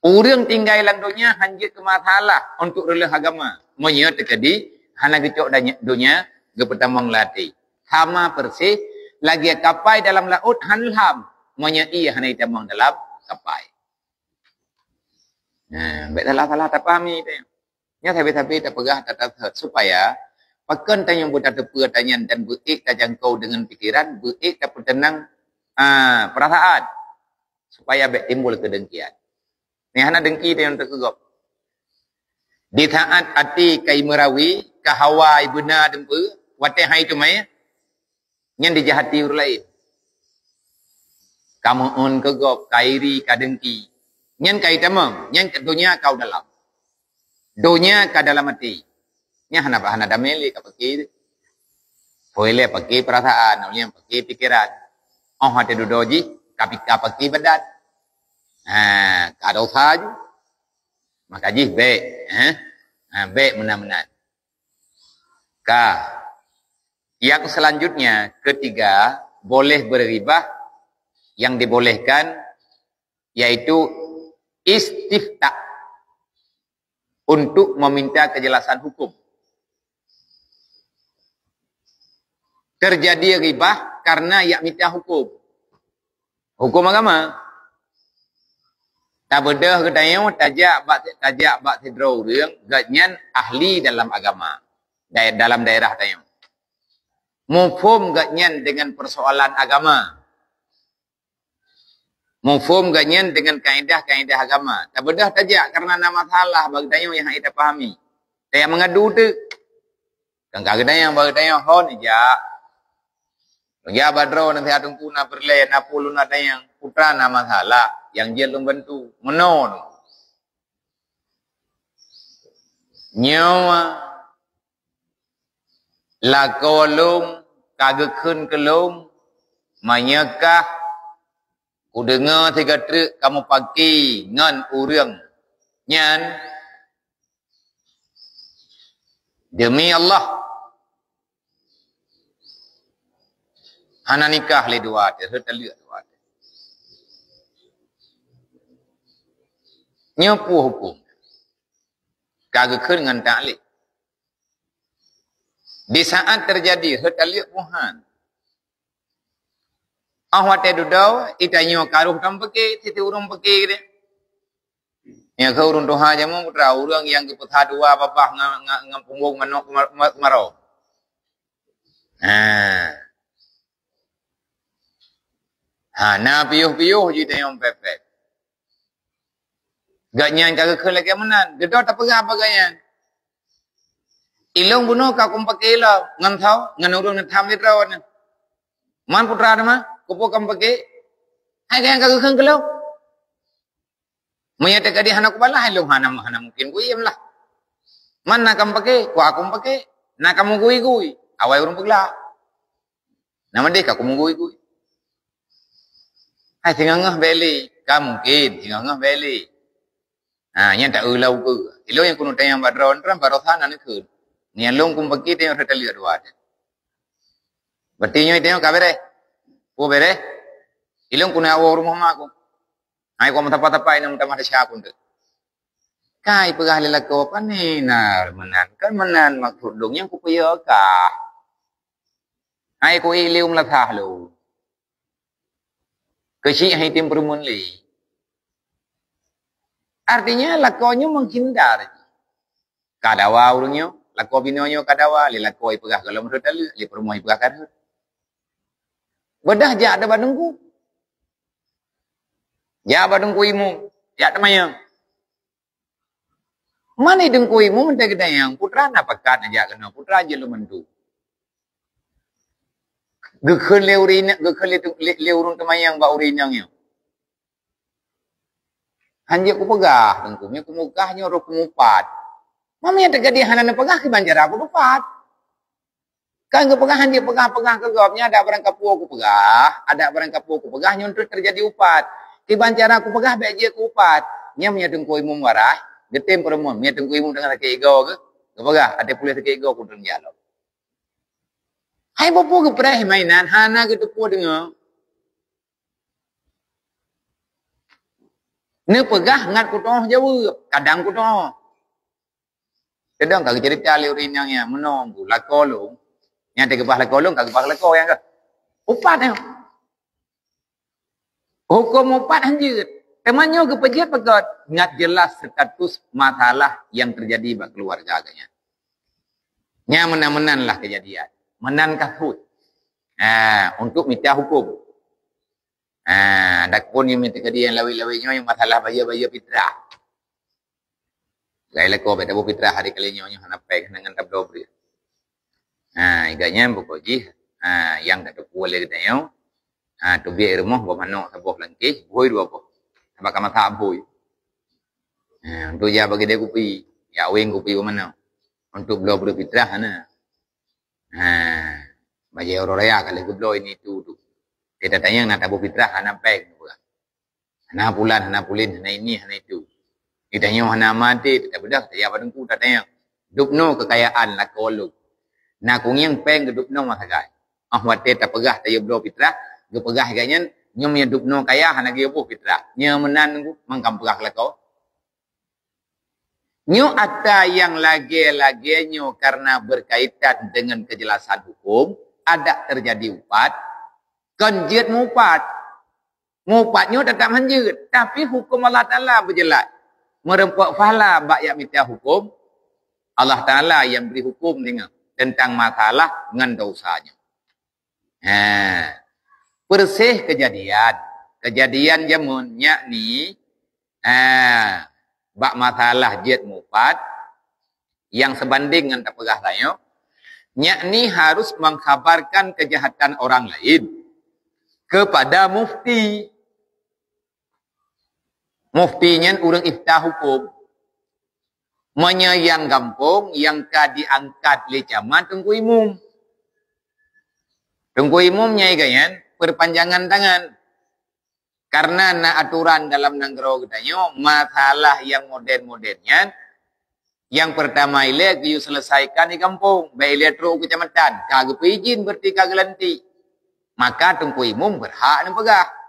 Ureuëng tinggai lam donya han jeuet keu masalah untuk reuloh agama. Meunyoe teukeudi hana geucok danya-, donya geupeutamong lam até. Sama persis lagée kapai dalam laôt han lham, meunyoe ié hana itamong dalam kapai. Nah, bék salah-salah tapahami teuh. Nyan sabe-sabe tapeugah, tatateuet supaya pakon tanyoe beutateupeue tanyan dan beuék tajangkau deungon pikiran, beuék tapeuteunang, a, peurasaan, supaya bék timbul keudengkian. Nyan hana dengki tanyoe teuh keu gob. Di saat até kai meurawi, ka hawa ibeuna deumpeue, watée hai teumé, nyan dijahati ureuëng laén. Ka meu'on keu gob, ka iri, ka dengki. Nyan ka itamong, nyan ka donya ka u dalam. Donya ka dalam até. Nyan hana, hana damé lé ka paké. Poi lé paké peurasaan, ulée paké pikeran. Oh até dudoe jih, ka pi-, ka paké badan. Ha, ka dosa ju. Maka jih bék, eh? Ha, bék meunan-meunan. Ka. Yang selanjutnya, ketiga, boleh berghibah, yang dibolehkan yaitu istifta, untuk meminta kejelasan hukum. Terjadi ghibah karena yak mita hukum. Hukum agama. Tabeudôh geutanyoe tajak bak, tajak bak sidroe ureuëng, gobnyan ahli dalam agama, dai-, dalam daerah tanyoe. Muphom gobnyan dengan persoalan agama. Muphom gobnyan dengan kaedah-kaedah agama. Tabeudôh tajak karena na masalah bak geutanyoe nyang hana tapahami. Tajak meungadu teuk. Kan ka geutanyoe bak geutanyoe hon ijak. Lôn jak bak droe naseuhat teungku na peureulée, na peue lôn na tanyong. Putra na masalah, nyang jeuet lôn bantu. Meunoe. Nyoe lakoe lôn ka geukheun keu lôn, meunyoe kah kudeungoe sigoe treuk kamoe paki ngon ureuëng nyan, demi Allah, hana nikah lé dua teuh, rhot taleuek dua teuh. Nyoe peue huköm? Ka geukheun ngon taklek. Di saat teujadi rhot taleuek, peue han. Óh watée dudoe, itanyoe ka rôh tameupiké, siti ureuëng piké deh. Nyang keu ureuëng tuha jameun putra, ureuëng nyang geupeusa dua babah ngon, ngon, ngon punggong manok ma-, ma-, maro. Ha. Ha, na piôh-piôh jih tanyong pepet. Gobnyan ka geukheun lagée meunan, dudoe tapeugah bak gobnyan. Ilôn bunoe ka kumpaké lom, ngon tho, ngon ureuëng neutham sidroe nyoe. Man putra teuma, kupeue kampaké? Hai gobnyan ka geukheun keu lôn. Meunyoe teuka di hana kubalah, hai lôn hana, hana mungkin kuiem lah. Man na kampaké, kuah kumpaké, na kameugui-gui, awai ureuëng peuglak. Nama deh ka kumeugui-gui. Hai singoh-ngoh beli, ka mungkin singoh-ngoh beli. Ha, nyan tak ulau ke. Ilôn nyang keuneuk tanyong bak droe, tron barosa na neukheun. Nyan lôn kumpaké tanyong rhot taleuek dua. Berarti nyoe tanyong ka bereh. Peue bereh? Ilôn keuneuk awoe rumoh ma ku. Hai, kok meutapa-tapa inong tamah desya pun tu. Kai peugah lé lakoe, pane na meunan. Kan meunan maksud lôn nyang kupeuyö kah. Hai, ku ilé um lasah lôn. Keuchik hai tem peureumeun lé. Artinya, lakoe nyoe menghindar. Ka dawa ureuëng nyoe, lakoe binoe nyoe ka dawa, lé lakoe ipeugah gohlom rhot taleuek, lé peurumoh ipeugah ka rhot. Beudah jak deh bak teungku. Jak bak teungku imum, jak teumanyong. Mani teungku imum teuh geutanyong, putra na pakat neujak keunoe, putra jeuet lôn bantu. Geukheun lé ureuëng, geukheun lé, lé, lé ureuëng teumanyong bak ureuëng inong nyoe. Han jeuet kupeugah, teungku, meunyoe kumupeugah nyoe roh kumupat. Meunyoe teuka di hana neupeugah, kiban cara kutupat. Kan geupeugah han jeuet peugah-peugah keu gob, nyan adak barang kapeue kupeugah, adak barang kapeue kupeugah nyoe teuk teujadi upat. Kiban cara kupeugah bék jeuet keu upat. Nyan meunyoe teungku imum warai, geutem peureumeun, meunyoe teungku imum teungoh sakét igoe geuh, geupeugah, até puléh sakét igoe kudong jak lom. Hai peue geupreh mainan, hana geuteupeue deungoe. Neupeugah ngat kutoh jaweueb, kadang kutoh. Teudong ka geuceurita lé ureuëng inong nyan, meunoe bu lakoe lôn. Nyang teugeubah lakoe lôn, ka geubah lakoe nyang ka. Upat nyoe. Huköm upat han jeuet. Teuma nyoe geupeujeuet peugöt ngat jeulaih status masalah nyang teujadi bak keuluwarga geuh nyan. Nyan meunan-meunan lah keujadian. Meunan kasus. Ha, untuk mita huköm. Ha, adapun nyang mita keujadian lawét-lawét nyoe nyang masalah bayeue-bayeue fitrah. Gaya lakoe bék taboh fitrah hari kali nyoe, nyoe hana péng, hana ngon tabloe breueh. Ha, ingat nyan pokok jih, ha, nyang ka teupeue lé geutanyoe, ha, teubiet rumoh boh manok saboh langkéh, bhôi dua boh. Sabab ka masak bhôi. Ha, untuk jak bagi dia kupi, jak weng kupi boh manok. Untuk bloe breueh fitrah hana. Ha, bajée uroe raya ka lheueh geubloe ini itu tu. Kita tanyong na taboh fitrah hana péng. Hana pulan, hana pulin, hana ini, hana itu. Geutanyoe hana maté, teutabeudah, tajak bak teungku tatanyong. Dubnoe keukayaan lakoe lôn. Na kungieng péng geudubnoe meusagai. Óh watée tapeugah tayue bloe fitrah, geupeugah gobnyan, nyoe meunyoe dubnoe kaya hana geuyue boh fitrah. Nyoe meunan teungku, mangkam peugah lakoe. Nyoe atra nyang lagée-lagée nyoe karena berkaitan dengan keujelasan huköm, adak teujadi upat, kon jeuet mupat. Mupat nyoe teutap han jeuet, tapi huköm Allah Taala beujeulaih. Meurumpok pahala bak nyang mita huköm, Allah Taala nyang bri huköm deungon teuntang masalah ngon desya nyoe. Ha. Persis keujadian. Keujadian jameun nyak ni, ha, bak masalah jeuet mupat, nyang seubandéng ngon tapeugah tanyoe, yakni harus mengkhabarkan kejahatan orang lain kepada mufti. Mufti nyan ureuëng ifta huköm. Meunyoe nyang gampông, nyang ka diangkat lé camat teungku imum. Teungku imum nyang iga nyan perpanjangan tangan. Karena na aturan dalam nanggroe geutanyoe, masalah nyang modern-modern nyan, nyang peurtama ilée geuyue seuleusaikan di gampông, bék ilée trok u keucamatan, ka geupeuijin berarti ka geulantik. Maka teungku imum beurhak neupeugah.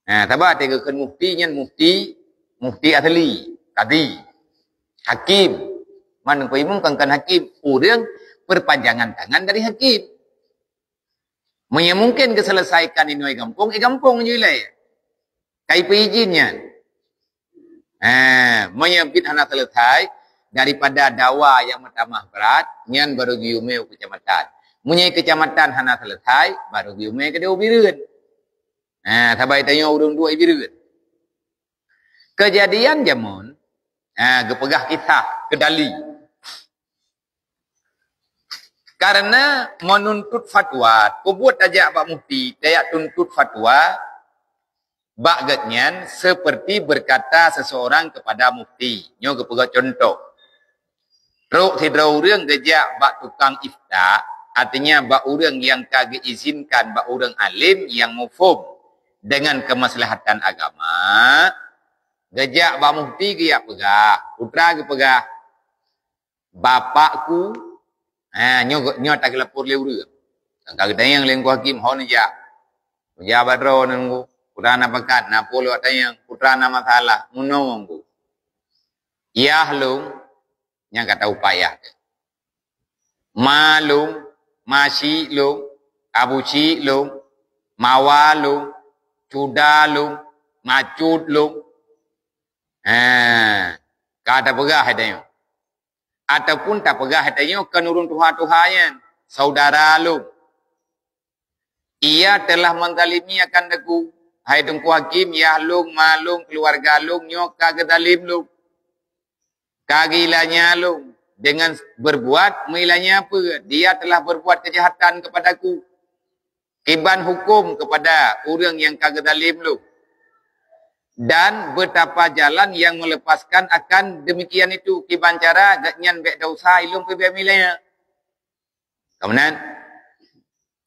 Nah, saban teuh geukheun mufti nyan mufti, Mufti asli, kadi, hakim. Man Teungku Imum kan, kan hakim, ureuëng perpanjangan tangan dari hakim. Meunyo mungkin geuselesaikan inoe gampông, eh gampông ju ilée. Kai peuijin nyan. Ha, meunyo bit hana selesai, daripada dawa nyang meutamah brat, nyan baru geuyue mé u keucamatan. Meunyo keucamatan hana selesai, baru geuyue mé keudeh u Bireuen. Ha, sabai tanyoe ureuëng duek i Bireuen. Keujadian jameun, ha, geupeugah kisah keudali. Karena meununtut fatwa, peubuet tajak bak mufti, tajak tuntut fatwa bak geuhnyan seperti berkata seseorang kepada mufti. Nyoe geupeugah contoh. Trok sidroe ureuëng geujak bak tukang ifta, artinya bak ureuëng nyang ka geuizinkan bak ureuëng alim nyang muphom dengan kemaslahatan agama, geujak bak mufti geujak peugah, putra geupeugah, "Bapakku," ha, nyoe, nyoe tageulapor lé ureuëng. Ka geutanyong lé Teungku Hakim, "Ho neujak?" "Neujak bak droeneuh, Teungku. Putra na pakat, na peue lôn tanyong, putra na masalah, meunoe, Teungku." "Yah lôn," nyang ka teuh upat yah teuh. "Ma lôn, ma syiek lôn, abu syiek lôn, mawa lôn, cuda lôn, macut lôn." Ha, ka tapeugah hai tanyoe. Ataupun tapeugah hai tanyoe keu ureuëng tuha-tuha nyan, "Saudara lôn." "Ia telah menzalimi akan aku, hai Teungku Hakim, yah lôn, ma lôn, keuluwarga lôn nyoe ka geuzalem lôn, ka geuilanya lôn dengan berbuat meuilanya peue, dia telah berbuat kejahatan kepadaku. Kiban hukum kepada ureuëng nyang ka geuzalem lôn, dan betapa jalan yang melepaskan akan demikian itu, kiban cara geuhnyan bék desya, ilôn pih bék meuilanya." Ka meunan,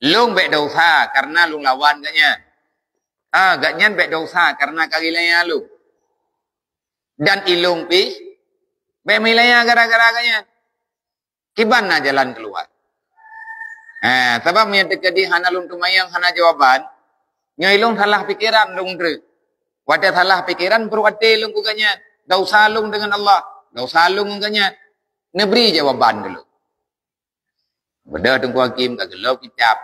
lôn bék desya kareuna lôn lawan geuhnyan. Ah, geuhnyan bék desya kareuna ka geuilanya lôn. Dan ilôn pih bék meuilanya gara-gara geuhnyan. Kiban na jalan keuluwa? Ha, sabab meunyoe teukeudi hana lôn teumanyong, hana jawaban, nyoe ilôn salah pikeran lôn treuk. Watée salah pikeran, brok até lôn keu geuhnyan. Desya lôn deungon Allah, desya lôn ngon geuhnyan. Neubri jawaban keu lôn. Beudôh Teungku Hakim ka geulop kitab,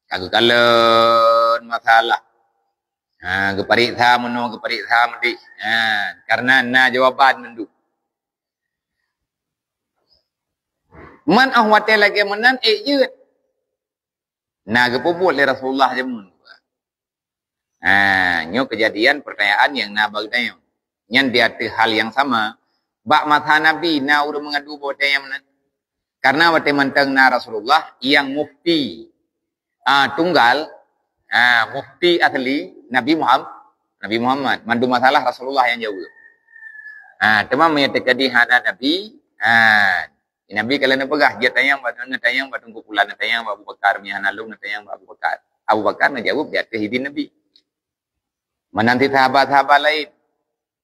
ka geukalon masalah. Ha, geupareksa meunoe, geupareksa meudeh. Ha, kareuna na jawaban mandum. Man 'oh watée lagée meunan ék jeuet. Na geupeubuet lé Rasulullah jameun. Ha, nyoe keujadian peurtanyaan nyang na bak geutanyoe. Nyan di ateueh hal nyang sama, bak masa Nabi na ureuëng meungadu bak watée nyang meunan. Kareuna watée mantong na Rasulullah nyang mufti, ah, tunggal, ah, mufti asli Nabi Muham-, Nabi Muhammad. Mandum masalah Rasulullah nyang jaweueb. Ah, teuma meunyoe teukeudi hana Nabi, ah, Nabi ka lheueh neupeugah, "Jeuet tanyong bak, neutanyong bak Teungku Pulan, neutanyong bak Abu Bakar, meunyoe hana lôn neutanyong bak Abu Bakar." Abu Bakar neujaweueb di ateueh idin Nabi. Meunan cit sahabat-sahabat laén.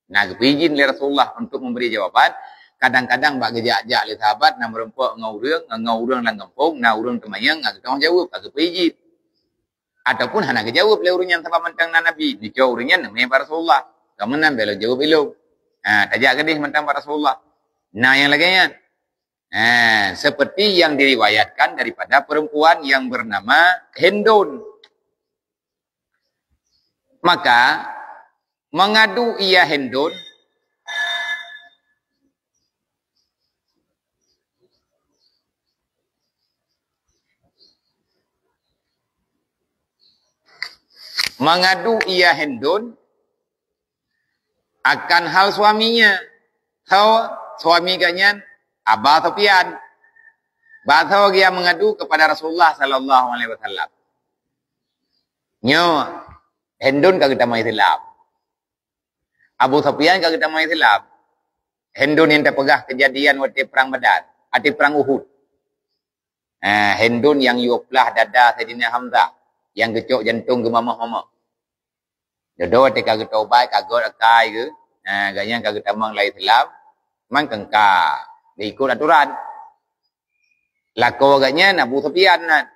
Na geupeuijin lé Rasulullah untuk memberi jawaban. Kadang-kadang bak geujak-jak lé sahabat na meurumpok ngon ureuëng, ngon ureuëng lam gampông, na ureuëng teumanyong, na geutanyong jaweueb, ka geupeuijin. Ataupun hana geujaweueb lé ureuëng nyan sabab mantong na Nabi, neucok ureuëng nyan neumé bak Rasulullah. Ka meunan bék lôn jaweueb ilôn. Ha, tajak keudeh mantong bak Rasulullah. Na nyang lagée nyan. Ha, seperti yang diriwayatkan daripada perempuan yang bernama Hindun. Maka, mengadu ia Hindun, mengadu ia Hindun akan hal suaminya. Tho suami geuhnyan Aba Sufyan. Bak tho geujak meungadu kepada Rasulullah sallallahu alaihi wasallam. Nyoe, Hindun ka geutamong Islam. Abu Sufyan ka geutamong Islam. Hindun nyang tapeugah keujadian watée perang Badar, watée perang Uhud. Ha, Hindun nyang yue plah dada Saidina Hamzah, nyang geucok jantong geumamoh-mamoh. Dudoe teuka geutobat, ka gét akai geuh, ha, gobnyan ka geutamong lam Islam, man keu ka geuikot atoran. Lakoe gobnyan Abu Sufyan nyan.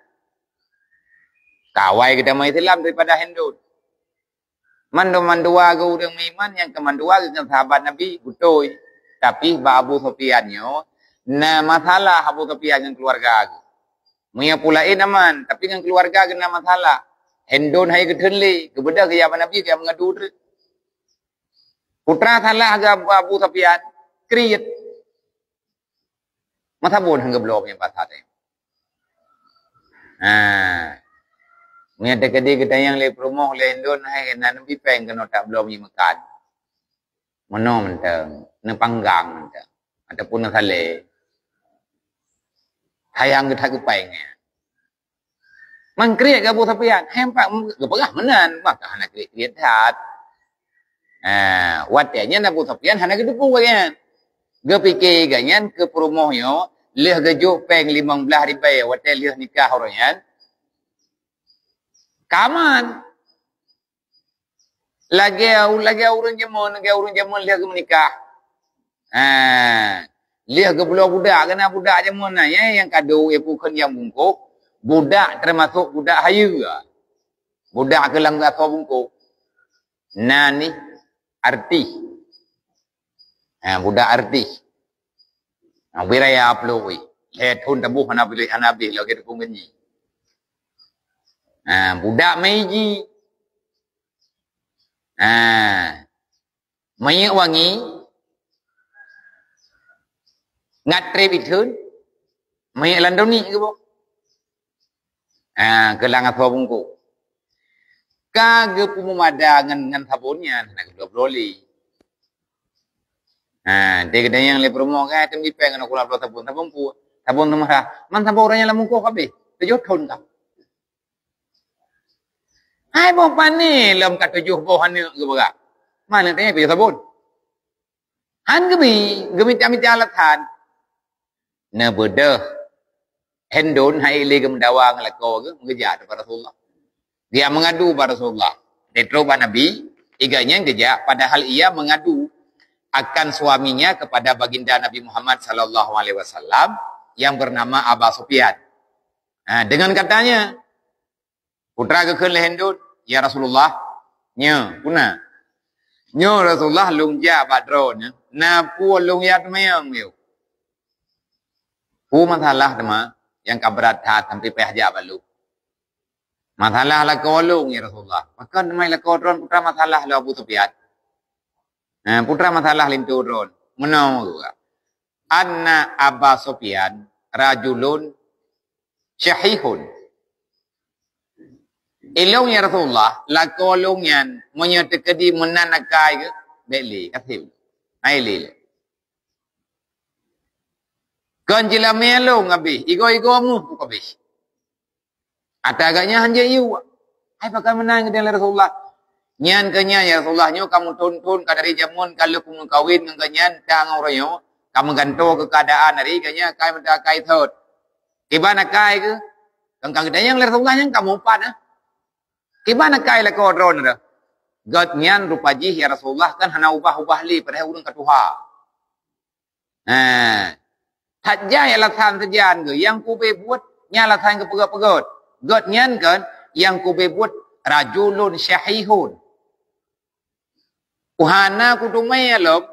Ka awai geutamong Islam daripada Hindun. Mandum mandua geuh ureuëng meuiman nyang keu mandua geuh ngon sahabat Nabi, beutôi. Tapi bak Abu Sufyan nyoe, na masalah Abu Sufyan ngon keuluwarga geuh. Meunyoe peue laén aman, tapi ngon keuluwarga geuh na masalah. Hindun hai geutheun lé, geubeudôh geujak bak Nabi, geujak meungadu treuk. Peue teuma salah geuh Abu, Abu Sufyan, kriet. Meusaboh han geubloe meunyoe basa teuh. Ha. Meunyoe teukeudi geutanyong lé peurumoh lé Hindun, hai na neubi péng keunoe tabloe meunyoe meukat. Meunoe mantong, neupanggang mantong. Ataupun neusalée. Sayang geuh that geupéng nyan. Mangkriet keu Abu Sufyan, hai empat geupeugah meunan, maka hana kriet-kriet that. Ha, watée nyan Abu Sufyan hana geuteupeue lagée nyan. Geupike gobnyan keu peurumoh nyoe, lheueh geujok péng limong blaih ribée watée lheueh nikah uroe nyan. Ka aman. Lagée, lagée ureuëng jameun, lagée ureuëng jameun lheueh geumeunikah. Ha, lheueh geubloe budak, keunan budak jameun na, ya, nyang kado, ya, peue kheun nyang bungkôh. Budak teumasok budak hayeue. Budak keu lam gasoe bungkôh. Na nih artis. Ha, budak artis. Ha, ubé raya plôh wéh. Lhée thon taboh hana bilih, hana abéh lagée teupeue ngon nyi. Ha, budak meiji. Ha. Minyeuk wangi, ngat trép itheun, minyeuk landoni geuboh. Ha, keu lam gasoe bungkôh. Ka geupeumada ngon, ngon sabon nyan, hana geubloe-bloe lé. Ha, di keudanyang lé peurumoh, ka teumiet péng ngon uroe bloe sabon, sabon peue? Sabon teumarah. Man sabon uroe nyan lam bungkôh ka abéh. Tujoh thon ka. Hai boh pané lom ka tujoh boh aneuk geupeugah. Mana tanya pih sabon? Han geubi, geumita-mita alasan. Neubeudôh. Hindun hai lé geumeudawa ngon lakoe geuh, geujak bak Rasulullah. Dia mengadu bak Rasulullah. Dia trok bak Nabi, iga nyan geujak, padahal ia mengadu akan suaminya kepada baginda Nabi Muhammad sallallahu alaihi wasallam yang bernama Aba Sufyan. Ha, dengan katanya, Putra geukheun lé Hindun, "Ya Rasulullah, nyoe, peue na? Nyoe Rasulullah lôn jak bak droeneuh, na peue lôn jak teumanyong lé." Peue masalah teuma nyang ka brat that sampai payah jak bak lôn? Masalah lakoe lôn, ya Rasulullah. Pakon teuma lakoe droen putra masalah lé Abu Sufyan? Nah, putra masalah linto droen. Meunoe geuh. Anna Aba Sufyan rajulun syahihun. Ilôn ya Rasulullah, lakoe lôn nyan meunyoe teukeudi meunan akai geuh, bék lé, kaseb. Hai lé. Kon jilamé lôn habéh, igoe-igoe meuh pun habéh. Ata geuh nyan han jeuet yue. Hai pakon meunan geudeh lé Rasulullah. Nyan keuh nyan, ya Rasulullah, nyoe ka meuthon-thon ka dari jameun ka lheueh kumeukawen ngon geuh nyan, ta ngon uroe nyoe, ka meugantoe keu keuadaan dari geuh nyan, akai meuta akai thot. Kiban akai geuh, kan ka geutanyong lé Rasulullah nyan ka meuupat, eh. Kiban akai lakoe droeneuh. Geuh nyan rupa jih, ya Rasulullah, kan hana ubah-ubah lé, padahai ureuëng ka tuha. Ha. That jai alasan seujan geuh, nyang kube buet, nyan alasan geupeugöt-peugöt. Geuh nyan kan, nyang kube buet rajulun syahihun. Hana kuteumé lom,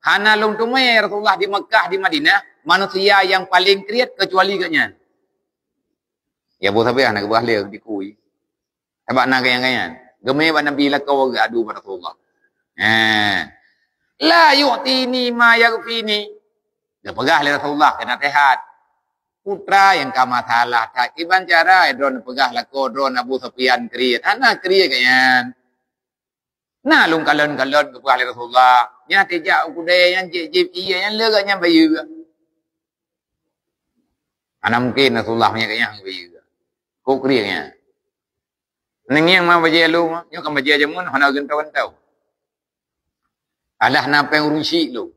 hana lôn teumé Rasulullah di Makkah, di Madinah, manusia nyang paleng kriet keucuali geuh nyan. Ya, boh sabe hana geupeugah lé dikui. Sabab na geuh nyan. Geumé bak Nabi lakoe geuadu bak Rasulullah. Ha. La yu'tini ma yaghfini. Geupeugah lé Rasulullah keu naseuhat. Putra nyang ka masalah that. Kiban cara droen peugah lakoe droen Abu Sufyan kriet. Hana kriet geuh nyan. Na lôn kalon-kalon geupeugah lé Rasulullah. Nyan tijak u keudè nyan jép-jép ie nyan lé geuh nyan bayeue. Hana mungken Rasulullah meunyo geuh nyan bayeue. Kok kriet nyan. Neungieng ma bajèe lôn, nyoe kan bajèe jameun hana geuntô-geuntô. Alah na péng ureueng syik lôn.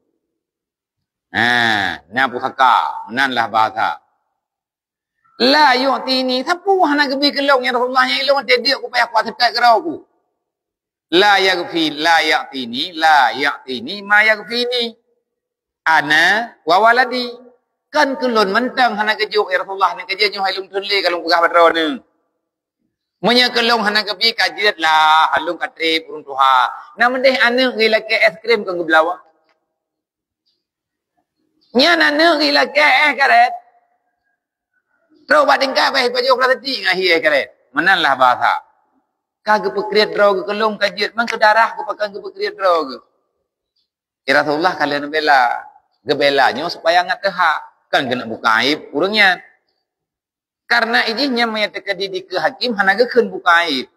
Ha, na pusaka, meunan lah bahasa. La yu'tini, sapeue hana geubi keu lôn, ya Rasulullah, nyang ilôn watèe deuek kupayah kuat seukat keudroe ku. La yaghfi, la ya'tini, la ya'tini ma yaghfini. Ana wa waladi. Kan keu lôn mantong hana geujok, ya Rasulullah, nyan keujeuet nyoe hai lôn thon lé ka lôn peugah bak droeneuh. Meunyoe keu lôn hana geubi ka jeuet lah, lôn ka trép ureuëng tuha. Na meudeh aneuëk geuh lakée es krim kon geublawa. Nyan aneuëk geuh lakée es karet. Trok bak tingkat bak pajoh plastik ngon hi es karet. Meunan lah bahasa. Ka geupeukriet droe geuh keu lôn ka jeuet, man keu darah geuh pakon geupeukriet droe geuh. Ya Rasulullah ka lheueh neubela. Geubela nyoe supaya ngat teuhak. Kan keuneuk buka aib ureuëng nyan. Karena ijih nyan meunyoe teukeudi dikeue hakim hana geukheun buka aib.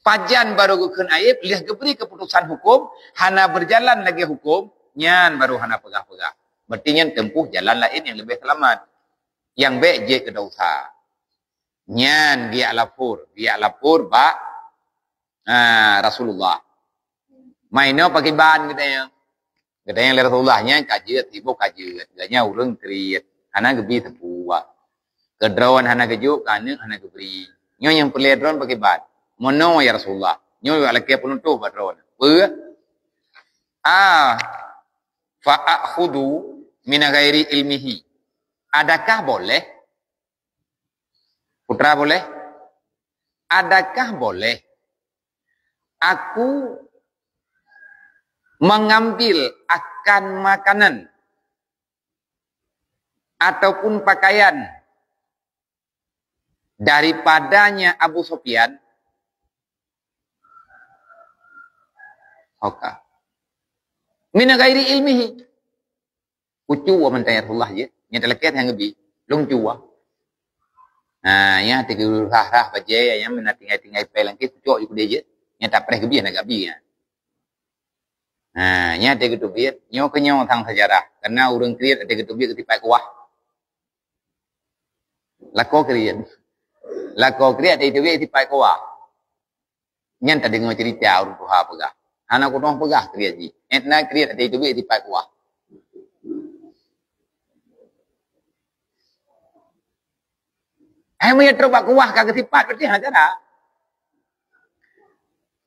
Pajan barô geukheun aib, lheueh geubri keuputosan huköm, hana beujalan lagée huköm, nyan barô hana peugah-peugah. Berarti nyan tempuh jalan laén nyang leubeh seulamat. Nyang bék jeuet keu desya. Nyan geujak lapor, geujak lapor bak, ha, Rasulullah. Mainoe pakriban geutanyoe. Geutanyoe lé Rasulullah nyan ka jeuet, sibôh ka jeuet. Geutanyoe ureuëng kriet, hana geubi sapeue. Keu droe hana geujok, keu aneuëk hana geubri. Nyoe nyang peureulée droe pakriban. Meunoe ya Rasulullah. Nyoe jak lakée peunutôh bak droe. Peue? Ah, fa akhudhu min ghairi ilmihi. Adakah boleh? Putra boleh? Adakah boleh aku mengambil akan makanan ataupun pakaian daripadanya Abu Sufyan? Oka. Mina ghairi ilmihi. Kucue mantong ya Rasulullah jeuet. Nyang talakée nyang geubi. Lôn cue. Ha, nyang teugeurah-rah bajée, nyang meunan tinggai-tinggai péng langkée kucok ju keudeh jeuet. Nyang tapreh geubi hana geubi, ha. Ha, nyang teugeuteubiet, nyoe keu nyoe sang sejarah. Karena ureuëng kriet teugeuteubiet keu sipat kuah. Lakoe kriet. Lakoe kriet teugeuteubiet keu sipat kuah. Nyan tadeungoe ceurita ureuëng tuha peugah. Hana kudong peugah kriet jih. Etna kriet até teubiet sipat kuah. Hai meunyoe trok bak kuah ka geusipat, berarti hana cara.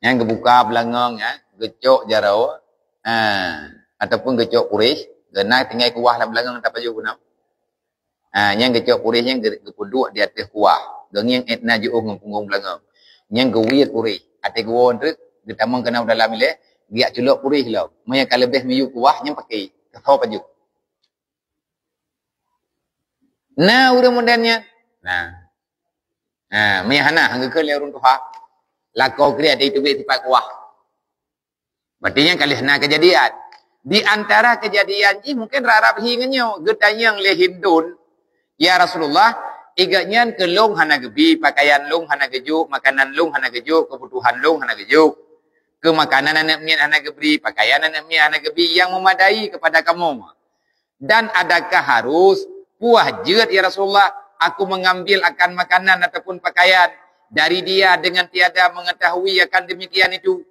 Nyang geubuka beulangong, ya, geucok jaroe, ha, ataupun geucok kuréh, geunak tinggai kuah lam beulangong tapajoh guna. Ha, nyang geucok kuréh nyan geu-, geupeuduek di ateueh kuah. Geunyeng ék na jiôh ngon punggong beulangong. Nyang geuwiet kuréh. Até geuwoe treuk, geutamong keunoe dalam ilée, geujak culok kuréh lom. Meunyoe ka leubeh miyueb kuah, nyan paké, keusoe pajoh. Na ureuëng modern nyan. Nah. Ha, meunyoe hana, han geukheun lé ureuëng tuha. Lakoe kriet até teubiet sipat kuah. Berarti nyan ka lheueh na keujadian. Di antara keujadian jih mungken rab-rab hi ngon nyoe, geutanyong lé Hindun, "Ya Rasulullah, i gobnyan keu lôn hana geubi, pakaian lôn hana geujok, makanan lôn hana geujok, keubutuhan lôn hana geujok. Keu makanan aneuëk miet hana geubri, pakaian aneuëk miet hana geubi nyang meumadai keupada kamoe." Dan adakah harus, peue jeuet, ya Rasulullah, aku mengambil akan makanan ataupun pakaian dari dia dengan tiada mengetahui akan demikian itu?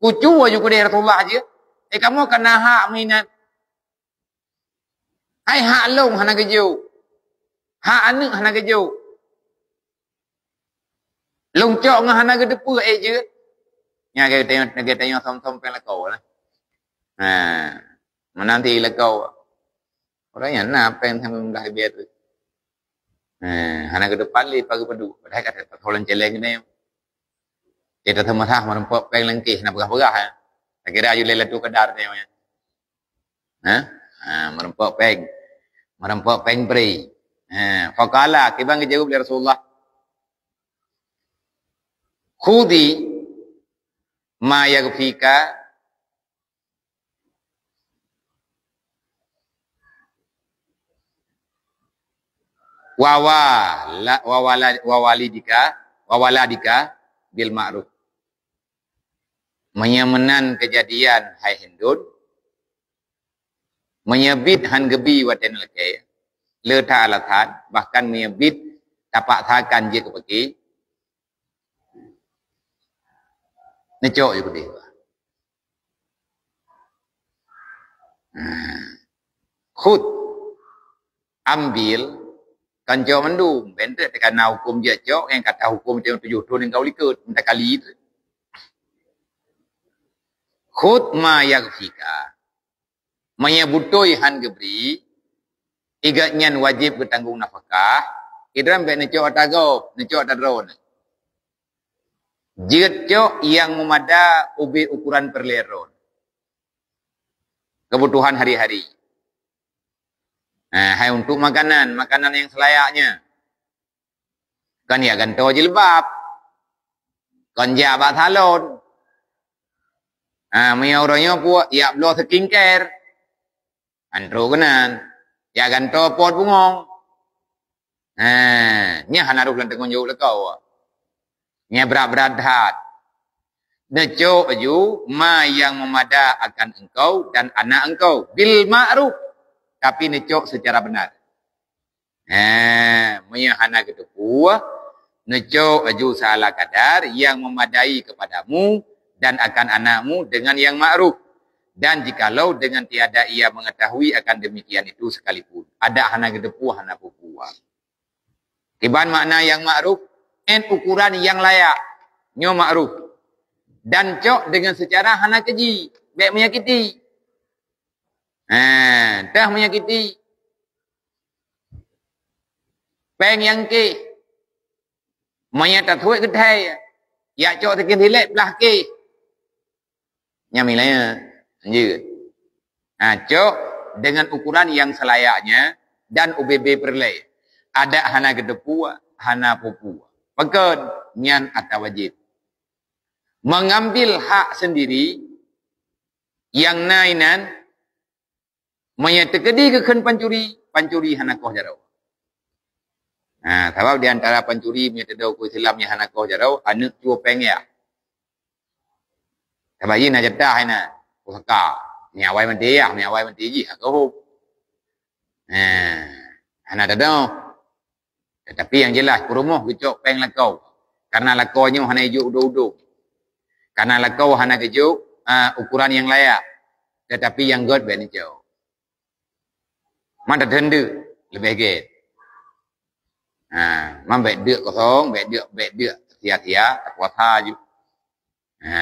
Kucue ju keudeh Rasulullah jeuet. Eh, kamoe ka na hak meuingat. Hai hak lôn hana geujok. Hak aneuëk hana geujok. Lôn cok ngon hana geuteupeue, eh, jeuet. Nyan lagée tanyoe, lagée tanyoe som-som péng lakoe lah. Ha, meunan ti lakoe. Ureuëng nyan na péng sampoe limong blaih ribée treuk. Ha, hana geuteupat lé pageue padub. Padahai ka tatho lam céléng geutanyoe. Cit tateumeusaha meureumpok péng langkéh na peugah-peugah, eh. Takira aju lé latu keudar tanyoe nyan. Ha? Ha, meureumpok péng. Meureumpok péng pri. Ha, faqala, kiban geujaweueb lé Rasulullah, "Khudhi ma yaghfika wa wala-, wa wala-, wa walidika, wa waladika bil ma'ruf." Meunyoe meunan keujadian hai Hindun, meunyoe bit han geubi watée neulakée, le that alasan, bahkan meunyoe bit tapaksakan jeuet keu paké, neucok ju keudeh. Khudh, ambil, kon cok mandum, ben teuk teukana huköm jeuet cok, nyang kata huköm cok tujoh thon nyang ka likot, meutakali. Khudh ma yaghfika. Meunyoe beutôi han geubri, i gobnyan wajéb geutanggong nafakah, Idroen bèk neucok ata gob, neucok ata droeneuh. Jeuet cok nyang meumada ubé ukuran peureulèe droeneuh. Kebutuhan hari-hari. Nah, hai untuk makanan, makanan nyang seulayaknya. Kon jak gantoe jilbab. Kon jak bak salon. Ha, meunyoe uroe nyoe puak, jak bloe skincare. Antro keunan. Jak gantoe pot bungong. Ha, nyan hana rôh lam teungoh jaweueb lakoe. Nyan brat-brat that. Neucok laju ma nyang meumada akan engkau dan anak engkau. Bil ma'ruf. Tapi neucok secara benar. Ha, meunyoe hana geuteupeue, neucok laju seala kadar nyang memadai kepadamu dan akan anakmu dengan yang ma'ruf. Dan jikalau dengan tiada ia mengetahui akan demikian itu sekalipun, adak hana geuteupeue, hana peue-peue. Kiban makna nyang ma'ruf, 'et ukuran nyang layak, nyoe ma'ruf. Dan cok dengan secara hana keji, bèk menyakiti. Ha, teuh menyakiti. Péng nyang kéh. Meunyoe tatuek keuthai, jak cok sikén silek blah kéh. Nyan milék, lanjut. Ha, cok dengan ukuran yang selayaknya dan ubé-bé peureulèe. Adak hana geuteupeue, hana peue-peue. Pakon nyan ata wajéb. Mengambil hak sendiri yang na inan. Meunyoe teukeudi geukheun pancuri, pancuri hana koh jaroe. Ha, sabab di antara pancuri meunyoe teudoe huköm Islam nyang hana koh jaroe, aneuk cue péng yah. Sabab jih na jatah inan, pusaka. Meunyoe awai maté yah, meunyoe awai maté jih, ha, keuhom. Ha, hana teudoe. Tetapi yang jelas, peurumoh geucok péng lakoe. Karena lakoe nyoe hana geujok udong-udong. Karena lakoe hana geujok, ah, ukuran yang layak. Tetapi nyang göt bèk neucok. Man tateun deuk, leubeh gèt. Ha, man bèk deuk kosong, bèk deuk, bèk deuk sia-sia, tapuasa ju. Ha.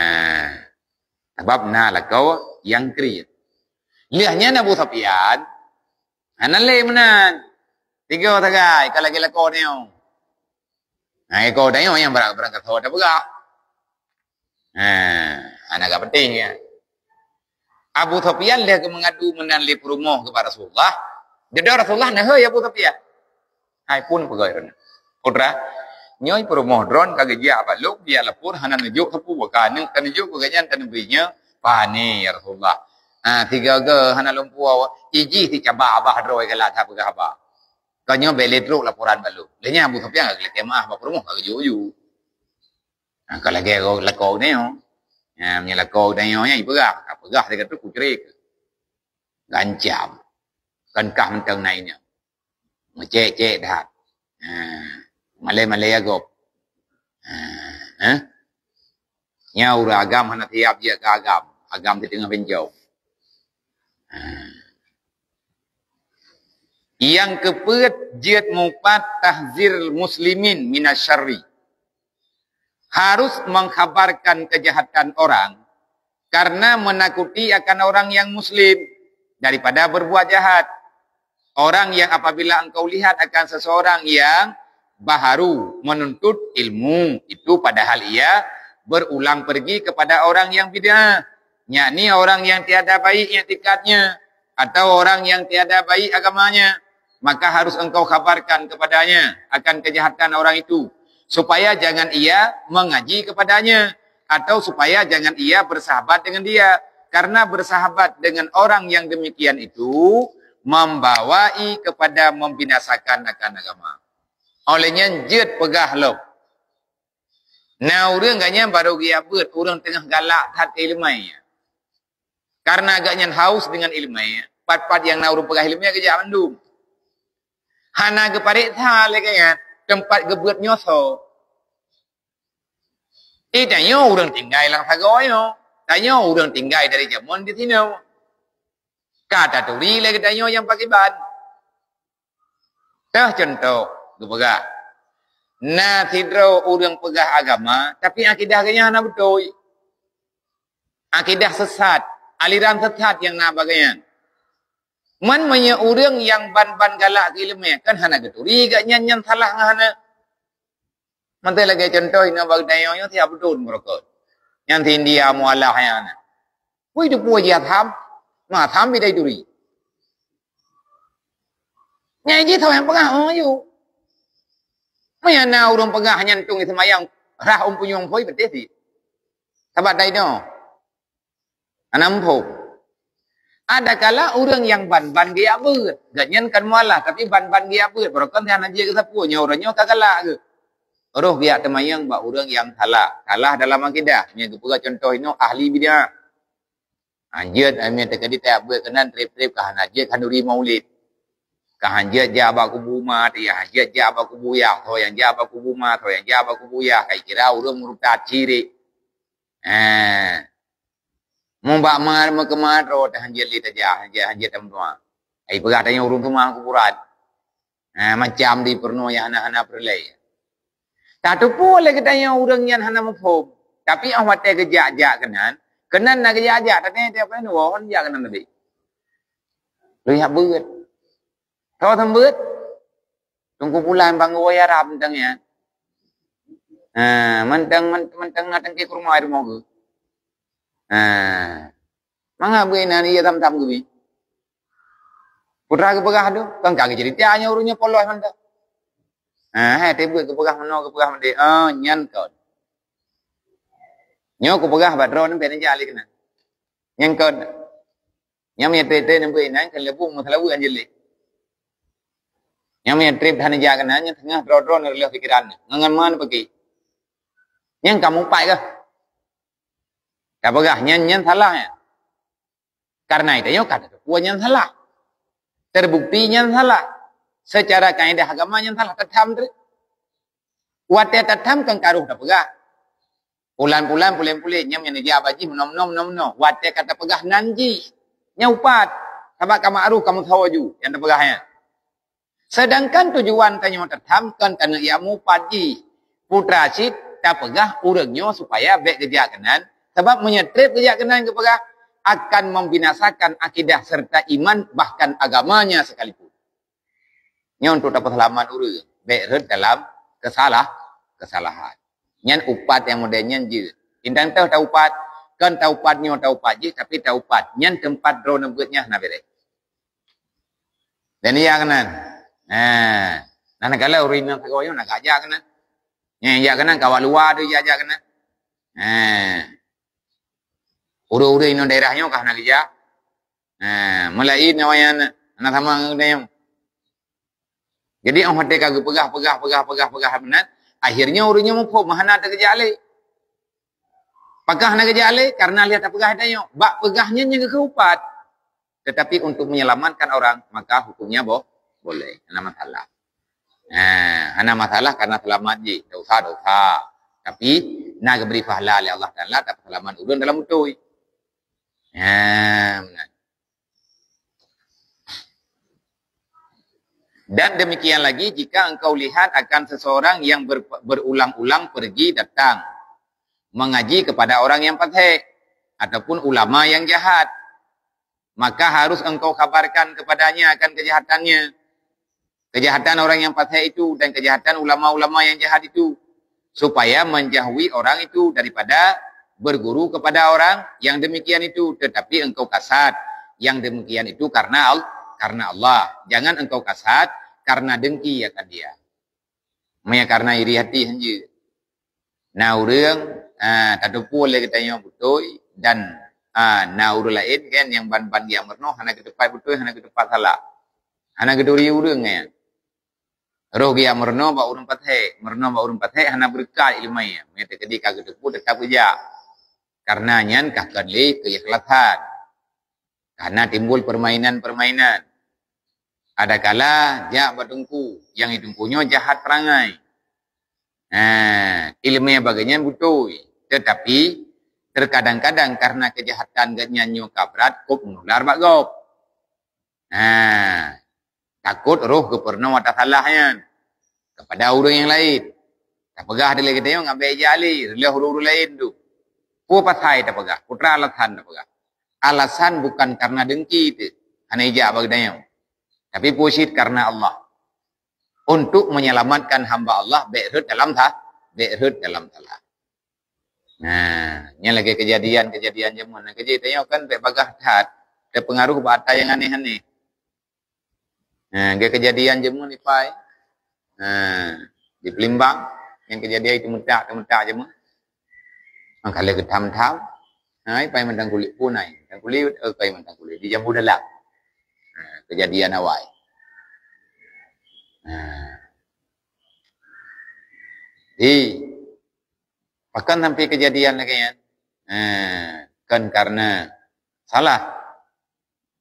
Sabab na lakoe nyang kriet. Lheueh nyan Abu Sufyan, hana lé meunan. Tiga sagai, ka lagèe lakoe tanyoe. Ha, lakoe tanyoe nyang barang-barang ka soe tapeugah. Ha, hana ka penting ya. Abu Sufyan lheueh geumeungadu meunan lé peurumoh keu Rasulullah. Deungon Rasulullah neuhôi Abu Sufyan. Hai phon peugah droeneuh, "Putra, nyoe peurumoh droen ka geujak bak lôn, geujak lapor hana neujok sapeue, ka aneuk ka neujok keu gobnyan, ka neubri nyoe." "Pane, ya Rasulullah. Ah, sigoe-goe hana lôn puwoe, ijih sicabak babah droe galak that peugah haba. Ka nyoe bèk lé trok laporan bak lôn." Lheueh nyan Abu Sufyan ka geulakèe meu'ah bak peurumoh ka geujok-jok. Ah, ka lagèe lakoe tanyoe. Ah, meunyoe lakoe tanyoe nyan ipeugah, ka peugah sigoe teuk kucrek. Gancam. Kon kah mantong na inong. Meucék-cék that. Ha, malèe-malèe ya gob. Ha, eh? Nyan ureueng agam hana siap jeuet keu agam. Agam di teungoh bencong. Ha. Nyang keupeuet, jeuet mupat tahzir muslimin minasyarri. Harus mengkhabarkan kejahatan orang karena menakuti akan orang yang muslim daripada berbuat jahat. Orang yang apabila engkau lihat akan seseorang yang baharu menuntut ilmu, itu padahal ia berulang pergi kepada orang yang bid'ah, yakni orang yang tiada baik iktikadnya atau orang yang tiada baik agamanya, maka harus engkau khabarkan kepadanya akan kejahatan orang itu, supaya jangan ia mengaji kepadanya, atau supaya jangan ia bersahabat dengan dia, karena bersahabat dengan orang yang demikian itu membawai kepada membinasakan akan agama. Oleh nyan jeuet peugah lom. Na ureueng gobnyan barô geujak beuet, ureueng teungoh galak that keu ileumèe. Karena gobnyan haus dengan ileumèe, pat-pat nyang na ureueng peugah ileumèe geujak mandum. Hana geupareksa lé gobnyan teumpat geubeuet nyoe soe. Eh, tanyoe ureueng tinggai lam sagoe nyoe. Tanyoe ureueng tinggai dari jameun di sinoe. Ka taturi lé geutanyoe nyang pakriban. Teuh cuntoh geupeugah, na sidroe ureueng peugah agama, tapi akidah geuhnyan hana beutôi. Akidah sesat, aliran sesat nyang na bak geuhnyan. Man meunyoe ureuëng nyang ban-ban galak keu iéleumé kan hana geuturi geuh nyan, nyan salah ngon hana. Mantong lagée contoh inoe bak geutanyoe nyoe si Abdul Meurokot. Nyan si India mualah nyan. Wui teupeue jih tham, ma tham bidai turi. Nyai jih tho nyang peugah, oh, yu. Meunyoe na ureuëng peugah nyan tueng seumayang rhah ôn punyueng phôi beuteh sih. Sabat dai nyoe. Hana muphom. Adakala ureuëng nyang ban-ban geujak beuet, geuhnyan kan mualah, tapi ban-ban geujak beuet, barokon hana jeuet geusapeue, nyoe ureuëng nyoe ka galak geuh. Roh geujak teumayang bak ureuëng nyang salah, salah dalam akidah. Nyang geupeugah contoh inoe ahli bid'ah. Hanjeuet, eh, meuteukadi tajak beuet keunan treb-treb ka hana jeuet khanduri maulid. Ka hanjeuet jak bak kubu umat, ya hanjeuet jak bak kubu yah, tho nyang jak bak kubu umat, tho nyang jak bak kubu yah, kai kira ureuëng murtad syirik. Eh. Mubak mar meukeumar rot hanjeuet lé tajak, hanjeuet, hanjeuet tameudoa. Ai peugah tanyoe ureuëng teuma kuburan. Ha, macam di peurunoe nyang hana-hana peureulée. Tateupeue lé geutanyoe ureuëng nyan hana muphom. Tapi óh watée geujak-jak keunan, keunan na geujak-jak, tapi tiep kali nyoe woe jak keunan tadi. Lôn jak beuet. Tho sambeuet. Teungku Pulan bang woe Arab mantong nyan. Ha, mantong, man-, mantong na tangke kurma di rumoh geuh. Ha. Mangat beuet inan ia tam-tam geubi. Putra geupeugah tu, kan ka geucerita nyoe ureuëng nyoe polos mantong. Ha, hai teubeut geupeugah meunoe geupeugah meunoe. Ah, nyan kon. Nyoe kupeugah bak droeneuh bèk neujak lé keunan. Nyan kon. Nyang meunyoe treb-treb neubeuet inan keu leubung meuseulaweuet hanjeuet lé. Nyang meunyoe treb hana jak keunan, nyang teungoh droe-droe neureuloh pikeran nyoe. Ngon, ngon ma neupeuki. Nyang ka mupat kah? Tapeugah nyan, nyan salah nyan. Karena itu nyoe ka tateupeue nyan salah. Terbukti nyan salah. Secara kaedah agama nyan salah, tatham teuk. Watée tatham kan ka roh tapeugah. Pulan-pulan, pulen-pulen, nyang meunyoe neujak bak jih meunoe-meunoe, meunoe-meunoe. Watée ka tapeugah nan jih, nyan upat. Sabab ka ma'ruf, ka meusawa ju nyang tapeugah nyan. Sedangkan tujuan tanyoe tatham kon taneuk jak mupat jih. Putra cit tapeugah ureuëng nyoe supaya bèk geujak keunan, sabab meunyoe treb geujak keunan geupeugah akan membinasakan akidah serta iman bahkan agamanya sekalipun. Nyoe untuk tapeuseulamat ureuëng, bèk rhot dalam keusalah, keusalahan. Nyan upat nyang model nyan jeuet. Indang teuh taupat, kon taupat nyoe taupat jih, tapi taupat nyan teumpat droeneuh beuet nyan hana bèrèh. Dan iya keunan. Nah, nah, na galak ureuëng inong sagoe nyoe na geujak keunan. Nyang jak keunan ka awak luwa tu jak-jak keunan. Nah. Ureuëng-ureuëng inong daerah nyoe ka hana geujak. Nah, meulaén awaknyan hana sama ngon geutanyoe. Jadi, óh watée ka geupeugah, peugah, peugah, peugah, peugah meunan, akhirnya ureuëng nyoe muphom hana teukeujak lé. Pakon hana geujak lé? Karena lheueh tapeugah tanyoe, bak peugah nyan nyang geukheun upat. Tetapi untuk menyelamatkan orang, maka hukumnya bo-, boleh. Hana masalah. Ha, hana masalah karena selamat jih. Dosa, dosa. Tapi, na geubri pahala lé Allah Taala, tapeuseulamat ureuëng dalam beutôi. Ha, meunan. Dan demikian lagi, jika engkau lihat akan seseorang yang ber-, berulang-ulang pergi datang mengaji kepada orang yang fasik ataupun ulama yang jahat, maka harus engkau kabarkan kepadanya akan kejahatannya, kejahatan orang yang fasik itu dan kejahatan ulama-ulama yang jahat itu, supaya menjauhi orang itu daripada berguru kepada orang yang demikian itu, tetapi engkau kasat yang demikian itu karena Al-, karena Allah. Jangan engkau kasat karena dengki akan dia. Meunyo karena iri hati hanjeuet. Na ureuëng, ah, tateupeue lé geutanyoe beutôi dan, ah, na ureuëng laén kan nyang ban-ban geujak meurunoe hana geuteupat beutôi, hana geuteupat salah. Hana geuturi ureuëng nyan. Roh geujak meurunoe bak ureuëng fasik, meurunoe bak ureuëng fasik hana beureukat iéleumé. Meunyo teukeudi ka geuteupeue teutap geujak. Karena nyan ka kon lé keuikhlasan. Karena timbul permainan-permainan. Adakala jak bak teungku, nyang di teungku nyoe jahat perangai. Ha, iéleumé bagai nyan beutôi, tetapi terkadang-kadang karena kejahatan geuhnyan nyoe ka brat, kop menular bak gob. Ha, takot roh geupeurunoe ata salah nyan kepada ureuëng nyang laén. Tapeugah dilée geutanyoe ngon bèk ija lé, reuloh ureuëng-ureuëng laén tu. Peue pasai tapeugah, peue teuma alasan tapeugah. Alasan bukan karena dengki teuh. Hana ijak bak geutanyoe. Tapi peue cit karena Allah. Untuk menyelamatkan hamba Allah, bék rhot dalam sa-, bék rhot dalam salah. Nah, nyan lagée kejadian-kejadian jameun. Nah, kejadian tanyoe kan bék bagaih that, teupeungaruh bak ata nyang aneh-aneh. Nah, lagée kejadian jameun ipai. Nah, di Palembang, nyang kejadian itu meutak, itu meutak jameun. Maka lé geutam-tam. Nah, ipai mantong kulét pun ai. Mantong kulét, eh, ipai mantong kulét. Di jambu dalam. Nah, kejadian awai. Nah. Di, pakon sampai kejadian lagée nyan? Nah, kan karena salah.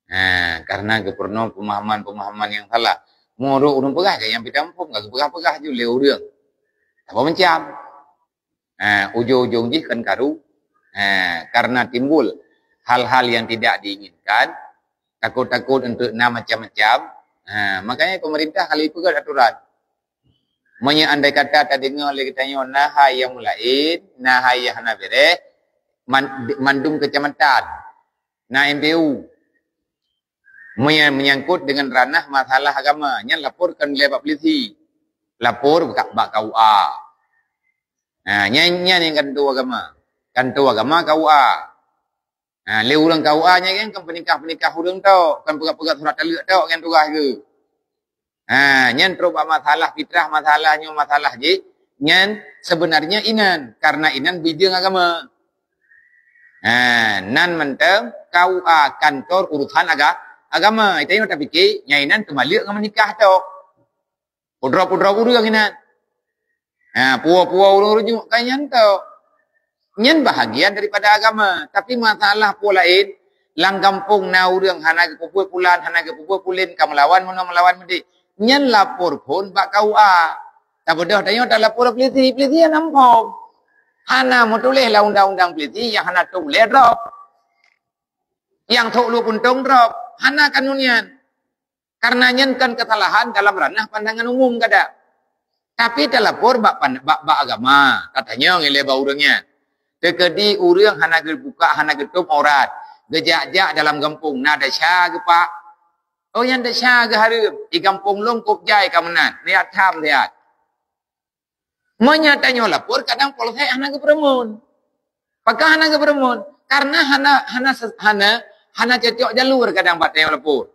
Nah, karena geupeurunoe pemahaman-pemahaman yang salah. Meunurot ureuëng peugah, nyang pita muphom, ka geupeugah-peugah ju lé ureuëng. Saboh macam. Ha, ujong-ujong jih kan karu. Ha, karena timbul hal-hal yang tidak diinginkan, takut-takut untuk na macam-macam. Ha, makanya pemerintah kalau ipeugah aturan. Meunyoe andai kata tadeungoe lé geutanyoe na hai nyang meulaén, na hai nyang hana beres, man-, mandum kecamatan, na M P U. Meunyoe menyangkut dengan ranah masalah agama, nyan laporkan lé bak polisi. Lapor bak, bak K U A. Nah, nyan, nyan nyang kanto agama. Kanto agama K U A. Nah, lé ureuëng K U A nyan kan, kan peunikah-peunikah ureuëng tok, kan peugah-peugah surat taleuek tok nyan tugaih geuh. Ha, nyan trok bak masalah fitrah, masalah nyoe, masalah jih, nyan sebenarnya inan, karena inan bideueng agama. Ha, nan mantong K U A, kantor urusan aga-, agama. Tanyoe tapike, nyan inan teumaleuek ngon meunikah tok. Putroe-putroe ureuëng inan. Ha, puwoe-puwoe ureuëng rujuk ka nyan tok. Nyan bahagian daripada agama. Tapi masalah peue laén, lam gampông na ureuëng hana geupeubuet pulan, hana geupeubuet pulen, ka meulawan meunoe, meulawan meudéh. Nyan lapor phon bak K U A. Tabeudôh tanyoe talapor polisi, polisi hana muphom. Hana meutuléh lam undang-undang polisi nyang hana trok ulée drob. Nyang trok lhok puntông drob. Hana kanun nyan. Karena nyan kan kesalahan dalam ranah pandangan umum kada. Tapi talapor bak pan-, bak, bak agama, tatanyong ilée bak ureuëng nyan. Teukeudi ureuëng hana geubuka, hana geutup aurat, geujak-jak dalam gampông, na desya geupak. Oh, nyan desya geuhareuem, di gampông lôn kôb jai ka meunan, niat tham siat. Meunyoe tanyoe lapor, kadang polsek hana geupeureumeun. Pakon hana geupeureumeun? Karena hana, hana se-, hana, hana cocok jalur kadang bak tanyoe lapor.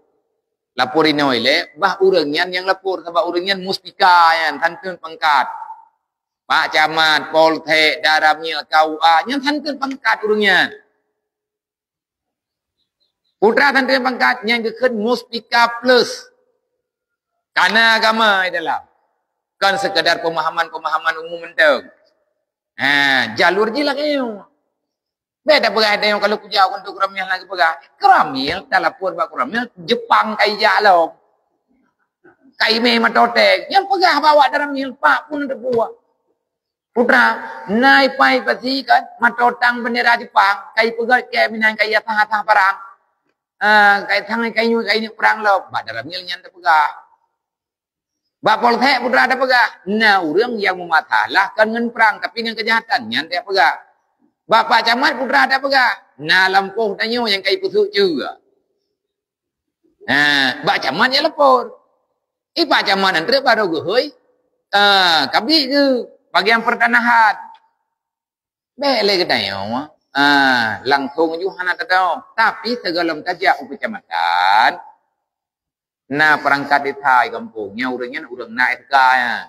Lapor inoe ilée, bah ureuëng nyan nyang lapor, sabab ureuëng nyan muspika nyan, santeun pangkat. Pak Camat, Polsek, Danramil, K U A, nyan santeun pangkat ureuëng nyan. Putra santeun pangkat nyang geukheun muspika plus. Kana agama di dalam. Kon sekadar pemahaman-pemahaman umum mantong. Ha, jalur jih lagée nyoe. Bék tapeugah tanyoe kalau kujak untuk Koramil lagée peugah. Koramil, talapor bak Koramil, Jepang ka ijak lom. Ka imé mata utang. Nyang peugah bak awak Danramil, pak pun teupeue. Putra, na ipai pasi kan, mata utang bendera Jepang, kai peugét kée meunan kai asah-asah parang. Ah, kai sang kai nyoe kai nyoe perang lom. Bak Danramil nyan tapeugah. Bak Polsek putra tapeugah. Na ureuëng nyang meumasalah kon ngon perang, tapi ngon keujahatan nyan tapeugah. Bak Pak Camat putra tapeugah. Na lampôh tanyoe nyang kai peusut jeuet. Ha, bak camat nyang lapor. Eh, bak camat nyan treb baru geuhôi, ah, kabit geuh bagian pertanahan. Bék lé geutanyoe, ah, langsung ju hana tatanyong. Tapi sigohlom tajak u kecamatan, na perangkat desa di gampông, nyan ureuëng nyan ureuëng na S K nyan.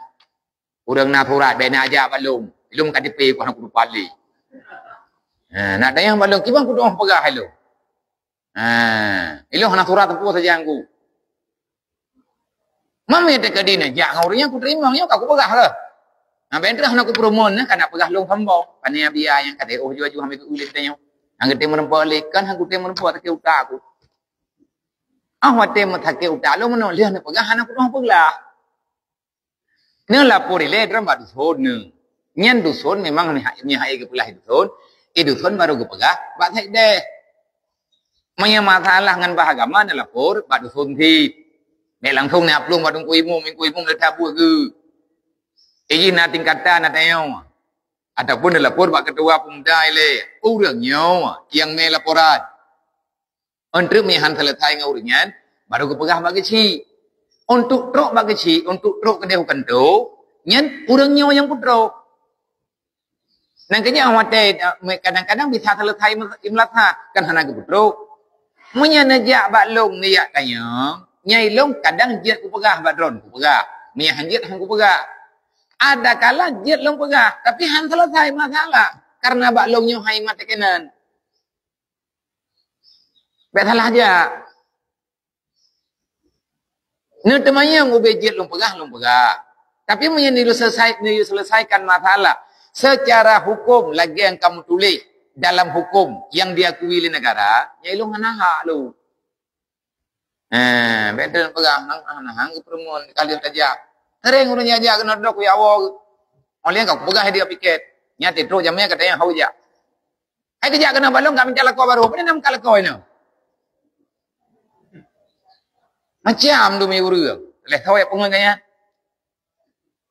Ureuëng na surat, bék na jak bak lôn. Ilôn ka dipé kon aku lupa lé. Ha, nak tanyong bak lôn, kiban kudoh peugah ilôn. Ha, ilôn hana surat teupeu saja angku. Mami teuka dina jak ngon ureuëng nyang kuteurimong nyoe ka kupeugah keuh. Nah, ben trah hana kupeureumeun nah, kana peugah lôn sombong. Pane Abia nyang ka teuh jua-jua hami ulét tanyoe. Hang geutem meureumpok lé kan, hang geutem meureumpok sakét utak aku. Ah, watée meusakét utak lôn meunoe lheueh neupeugah hana kudoh peugah. Neulapor ilée droe bak duson neu. Nyan duson memang meuhai geupeugah duson, i duson baru geupeugah bak sekdes. Meunyoe masalah ngon bah agama neulapor bak duson cit. Bék langsung neuplueng bak teungku imum, teungku imum leuta buet geuh. Iji na tingkatan na tanyoe. Ataupun neulapor bak ketua pemuda ilée. Ureuëng nyoe nyang mé laporan. Untuk meuhan selesai ngon ureuëng nyan, baru geupeugah bak geuchik. Untuk trok bak geuchik, untuk trok keudeh u kantô, nyan ureuëng nyoe nyang peutrok. Nang keujak watée, eh, kadang-kadang bisa selesai meulasa, kan hana geupeutrok. Meunyoe neujak bak lôn neujak tanyong, nyai lôn kadang jeuet kupeugah bak droen, kupeugah. Meunyoe han jeuet, han kupeugah. Ada kala jeuet lôn peugah, tapi han selesai masalah. Karena bak lôn nyoe hai mat keunan. Bék salah jak. Neuteumanyong ubé jeuet lôn peugah, lôn peugah. Tapi meunyoe neuyue selesai, neuyue selesaikan masalah secara hukum lagée nyang kamoe tuléh dalam hukum yang diakui lé negara, nyai lôn hana hak lôn. Eh, bék lôn peugah, hang, hang, hang, hang geupeureumeun, ka lheueh tajak. Sering ureuëng jak-jak keunoe droe kuyak woe. Óh lheueh ka kupeugah di piket. Nyan trok jamé ka tanyong hau jak. Hai geujak keunoe bak lôn, ka mita lakoe barô. Peue na mita lakoe nyoe? Macam tu mi ureuëng. Leh thawai peungon gobnyan.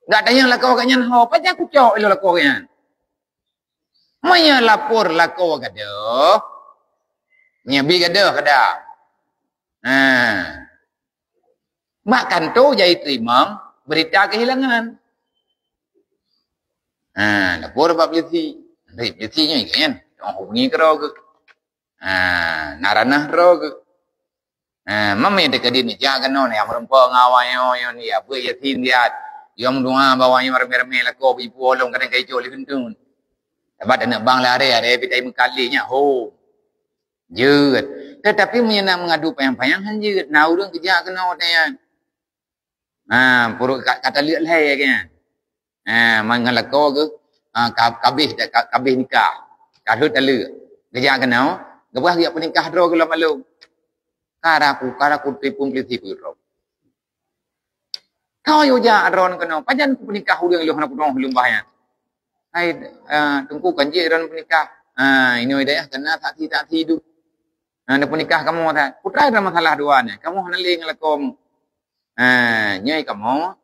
Gak tanyong lakoe gobnyan ho, pajan kucok ilôn lakoe gobnyan. Meunyoe lapor lakoe gadoh, meunyoe bi gadoh kada. Ha. Mak kantô jai teurimong berita kehilangan. Ha, lapor bak polisi. Hei, polisi nyoe kan. Tong hubungi keudroe geuh. Ha, na ranah droe geuh. Ha, mam nyang teuka di neujak keunoe, nyang meureumpok ngon awak nyoe, nyoe, ya, buet yatim piatu. Yom doa bak awak nyoe ramé-ramé lakoe beuibu olong kadang kai cok lé keuntun. Sabab taneuk bang lé aré, aré pih tai meukalé nyan, ho. Jeuet. Tetapi meunyoe nak meungadu panyang-panyang, han jeuet. Na ureuëng geujak keunoe watée nyan. Ha, peuruet ka, ka taleuek lhée kan. Ha, man ngon lakoe geuh, ha, ka, kabéh, ka, kabéh nikah. Ka lheueh taleuek. Geujak keunoe, geupeugah geujak peunikah droe geuh lom along. Ka raku, ka raku telepon polisi keu droe. Kau yue jak droen keunoe, pajan kupeunikah ureuëng lôn hana kudong lôn bah nyan. Hai, eh, teungku kan jeuet droen peunikah. Ah, inoe dayah keunan saksi-saksi duek. Ah, neupeunikah kamoe that. Putra dalam masalah dua ni, kamoe hana lé ngon lakoe mu. Ah, nyoe kamoe,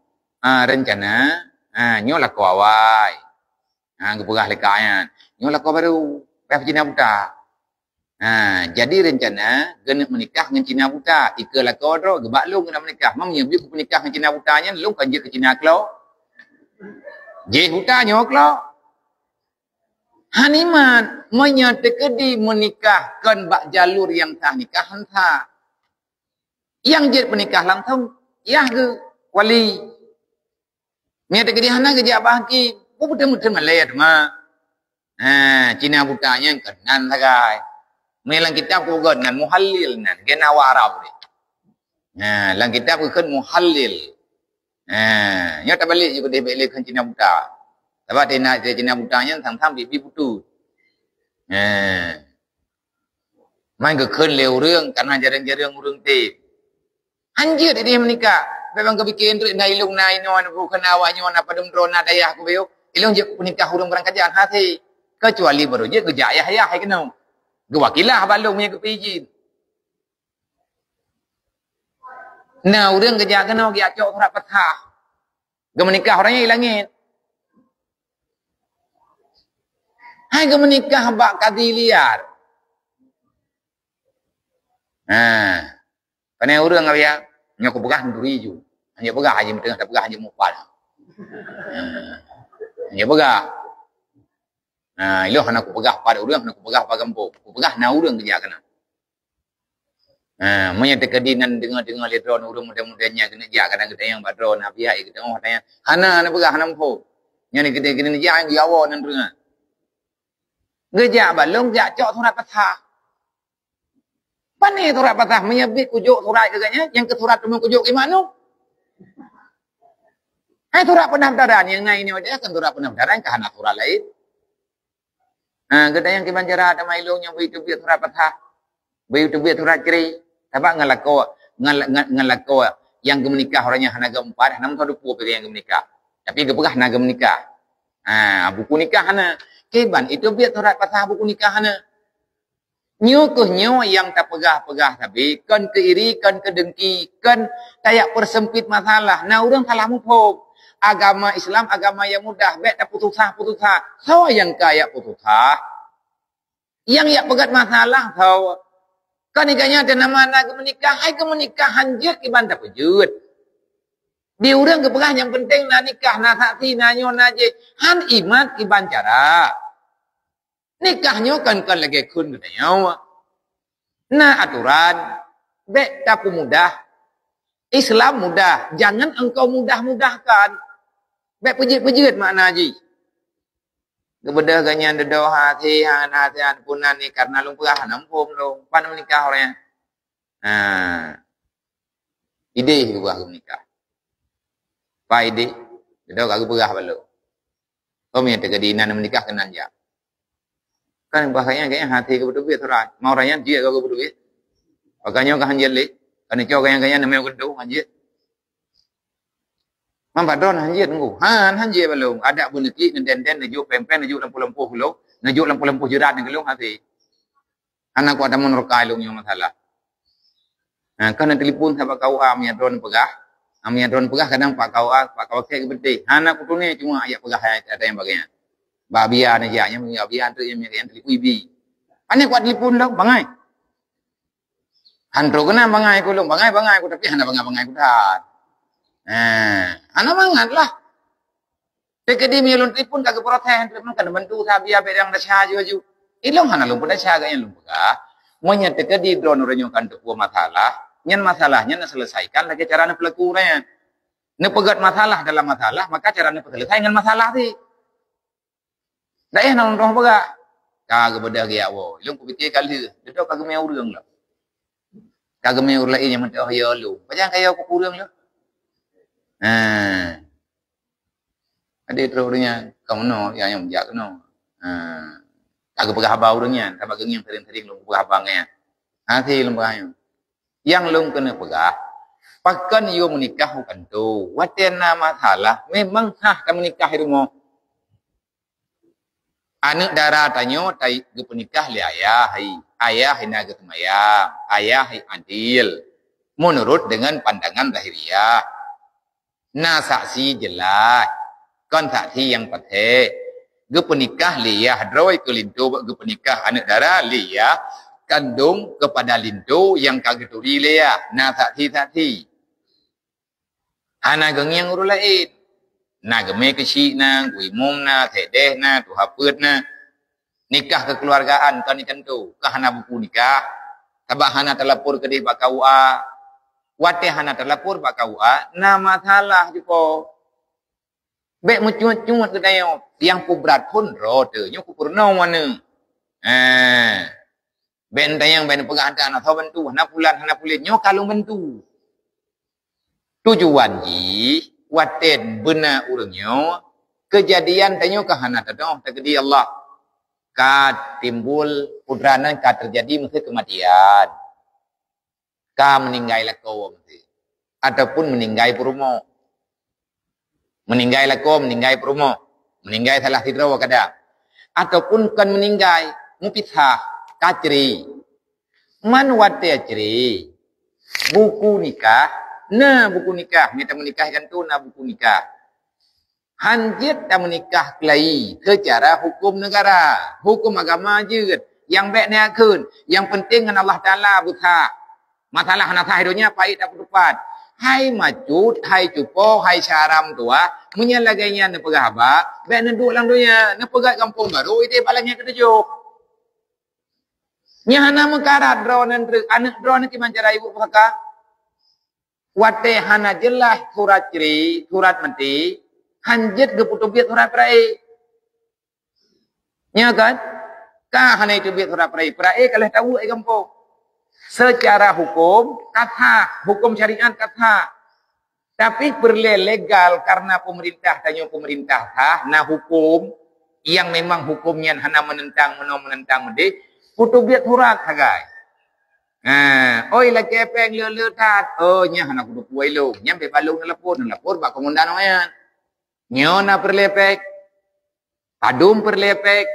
ah, rencana, ah, nyoe lakoe awai. Ha, geupeugah lé kak nyan. Nyoe lakoe barô, payah cina buta. Ha, jadi rencana geuneuk meunikah ngon cina buta. Ikeue lakoe droe, geubak lôn geuneuk meunikah. Mam nyang bit peunikah ngon cina buta nyan, lôn kan jeuet keu cina klo. Jih buta nyoe klo. Haniman, meunyoe teukeudi meunikah kon bak jalur nyang sah nikah, han sah. Nyang jeuet peunikah langsong, yah geuh wali. Meunyoe teukeudi hana geujak bak hakim, peue beutôi-beutôi malée teuma. Ha, cina buta nyan keunan sagai. Meunyoe lam kitab kugon nan muhallil nan, gen awak Arab deh. Ha, lam kitab geukheun muhallil. Ha, nyoe tabalek ju keudeh bék lé kheun cina buta. Sabab tina cina buta nyan sang-sang bibi butu. Ha. Man geukheun lé ureuëng kana jareueng-jareueng ureuëng tem. Hanjeuet idéh meunikah. Bék ban geupike treuk na ilong na inoe na bukan awak nyoe na padum droe na dayah kubeue. Ilong jeuet peunikah ureuëng barangkajan hase. Kecuali baru jeuet geujak ayah-ayah hai keunoe. Geuwakilah bak lôn meunyoe geupeu izin. Na ureuëng geujak keunoe geujak cok surat peusah. Geumeunikah ureuëng nyan i langét. Hai geumeunikah bak kadi liar. Ha. Pane ureuëng awak nyoe kupeugah neuturi ju. Hanya peugah aja meuteungoh tapeugah aja mupal. Ha. Hanya peugah. Nah, ilong hana kupeugah pat ureuëng, hana kupeugah pat gampông. Kupeugah na ureuëng geujak keunoe. Ha, meunyoe teukeudi nan deungoe-deungoe lé droe ureuëng muda-muda nyan keuneuk jak kadang geutanyong bak droe na pihak geutanyong tanya. Hana, hana peugah, hana muphom. Nyan keuneuk, keuneuk jak nyang geuyue awoe nan ureuëng. Geujak bak lôn jak cok surat peusah. Pane surat peusah meunyoe bit kujok surat keu gobnyan, nyang keu surat teuma kujok keu Mak Nuh. Hai surat peundaftaran nyang na inoe deh kan surat peundaftaran ka hana surat laén. Ha, geutanyong kiban cara teuma ilong nyang beu teubiet surat peusah. Beu teubiet surat cerai. Sabab ngon lakoe, ngon, ngon, ngon lakoe nyang geumeunikah ureuëng nyang hana geuempat, hana meutuah dupo pih nyang geumeunikah. Tapi geupeugah na geumeunikah. Ha, buku nikah hana. Kiban iteubiet surat peusah buku nikah hana. Nyoe kheueh nyoe nyang tapeugah-peugah sabe, kon keu iri, kon keu dengki, kon tajak peurseumpit masalah. Na ureuëng salah muphom. Agama Islam agama nyang mudah, bék tapeususah-peususah. Soe nyang ka jak peususah? Nyang jak peugét masalah soe? Kan ikanya teuh nama na geumeunikah, hai geumeunikah hanjeuet kiban tapeujeuet. Di ureuëng geupeugah nyang penting na nikah, na saksi, na nyoe, na jih. Han imat kiban cara. Nikah nyoe kan, kan lagée kheun geutanyoe. Na aturan, bék tapumudah. Islam mudah, jangan engkau mudah-mudahkan. Bék peujeuet-peujeuet makna jih. Geubeudôh geuh nyan dudoe hase, han hase, han punan ni karena lôn peugah hana muphom lôn. Pan meunikah ureuëng nyan? Ha. Idéh geupeugah geumenikah. Pai idéh, dudoe ka geupeugah bak lôn. Kau meunyo teuka di inan meunikah keunan jak. Kan bahaya kayaknya hati keubeuteubiet surat. Mau raya dia kau keubeuteubiet. Makanya kau hanjeuet lé. Kan cok kayaknya kayaknya namanya keudu hanjeuet. Mampat don hanjeuet nunggu. Han hanjeuet balong. Ada beuneuki neden-den nejuk pempeng nejuk lampu-lampu gulong. Nejuk lampu-lampu jerat ngon gulong hati. Hana kuat tamun rokai lôn nyoe masalah. Ha, kan na telepon sahabat K U A, Amia Drone peugah. Amia Drone peugah kadang Pak K U A, Pak K U A kek geubeudeh. Hana kutuné cuma ayat peugah ayat ada yang bagian. Bak Abia na jak, nyang Abia tu yang yang telepon ibi. Hana kuat telepon dah, bangai. Hantô keunan bangai ku lôn, bangai-bangai ku tapi hana bangai-bangai ku that. Ha, hana mangat lah. Teukeudi meunyoe lôn telepon ka geuprotes, telepon ka neubantu sabe abéh dang desya aju-aju. Ilong hana lôn peudesya gaya lôn peugah. Meunyoe teukeudi droe ureuëng nyoe kan teupeue masalah, nyan masalah nyan neuselesaikan lagée cara neupeulaku ureuëng nyan. Neupeugét masalah dalam masalah, maka cara neupeuselesai ngon masalah tadi. Daéh na ureuëng peugah, ka geubeudôh geuyak woe. Ilong kupikir ka lheueh, deudok ka geumé ureuëng lom. Ka geumé ureuëng laén nyang meuteumé yo lôn. Pajan kaya ku ureuëng lôn. Ha. Ade trok ureuëng nyan, ka meunoe, ya nyang jak keunoe. Ha. Ka geupeugah haba ureuëng nyan, ka bak geungieng sering-sering lôn geupeugah haba nyan. Ha, si lôn peugah nyan. Yang lôn keuneuk peugah, pakon yo meunikah bukan tu. Watée na masalah, memang hah ka meunikah di rumoh. Aneuk dara tanyoe tai geupeunikah lé ayah hai. Ayah hina geuseumayang, ayah hai adil. Meunurot deungon pandangan zahiriah. Na saksi jeulaih, kon saksi nyang patéh. Geupeunikah lé yah droe keu linto, geupeunikah aneuk dara lé yah kandong keupada linto nyang ka geuturi lé yah. Na saksi-saksi. Hana geungieng ureuëng laén. Na geumé keuchik na, guimum na, sedeh na, tuha peuet na. Nikah kekeluargaan kon itantu, ka hana buku nikah. Sabab hana talapor keudeh bak K U A. Watée hana talapor bak K U A, na masalah juko. Bék meucuet-cuet geutanyoe, nyang peubrat phon droe teuh, nyoe kupeurunoe waneuk. Eh, bék tanyong bék peugah ata na soe bantu, hana pulan, hana pulen, nyoe ka lôn bantu. Tujuan jih watée beuna ureuëng nyoe, keujadian tanyoe ka hana tadong teukeudi Allah. Ka timbul putra nan ka teujadi meusi keumatian. Ka meuninggai lakoe meusi. Ataupun meuninggai peurumoh. Meuninggai lakoe, meuninggai peurumoh. Meuninggai salah sidroe kadang. Ataupun kon meuninggai, meupisah, ka cre. Man watée cre, buku nikah, na buku nikah, mita meunikah itantu na buku nikah. Hanjeuet tameunikah keulai seucara huköm neugara, huköm agama jeuet. Nyang bék neukheun, nyang penting ngon Allah Taala beusah. Masalah hana sah donya payet tapeutupat. Hai macut, hai cupo, hai syaram tuah, meunyan lagée nyan neupeugah haba, bék neuduek lam donya, neupeugah gampông barô ideh bak langét keutujoh. Nyan hana meukarat droeneuh treuk, aneuk droeneuh kiban cara ibu pusaka. Watée hana jeulaih surat cre, surat maté, hanjeuet geupeuteubiet surat peurae. Nya kan? Ka hana iteubiet surat peurae, peurae ka lheueh taweuek di gampông. Seucara huköm ka sah, huköm syariat ka sah. Tapi peureulée legal karena peumeurintah tanyoe peumeurintah sah, na huköm nyang memang huköm nyan hana meunentang meunoe meunentang meudeh, peuteubiet surat sagai. Ha, oi lakée péng le-le that. Oh, nyan hana kuteupeu ilong. Nyan bak balong neulapor, neulapor bak komandan awaknyan. Nyoe na peureulée péng. Padum peureulée péng.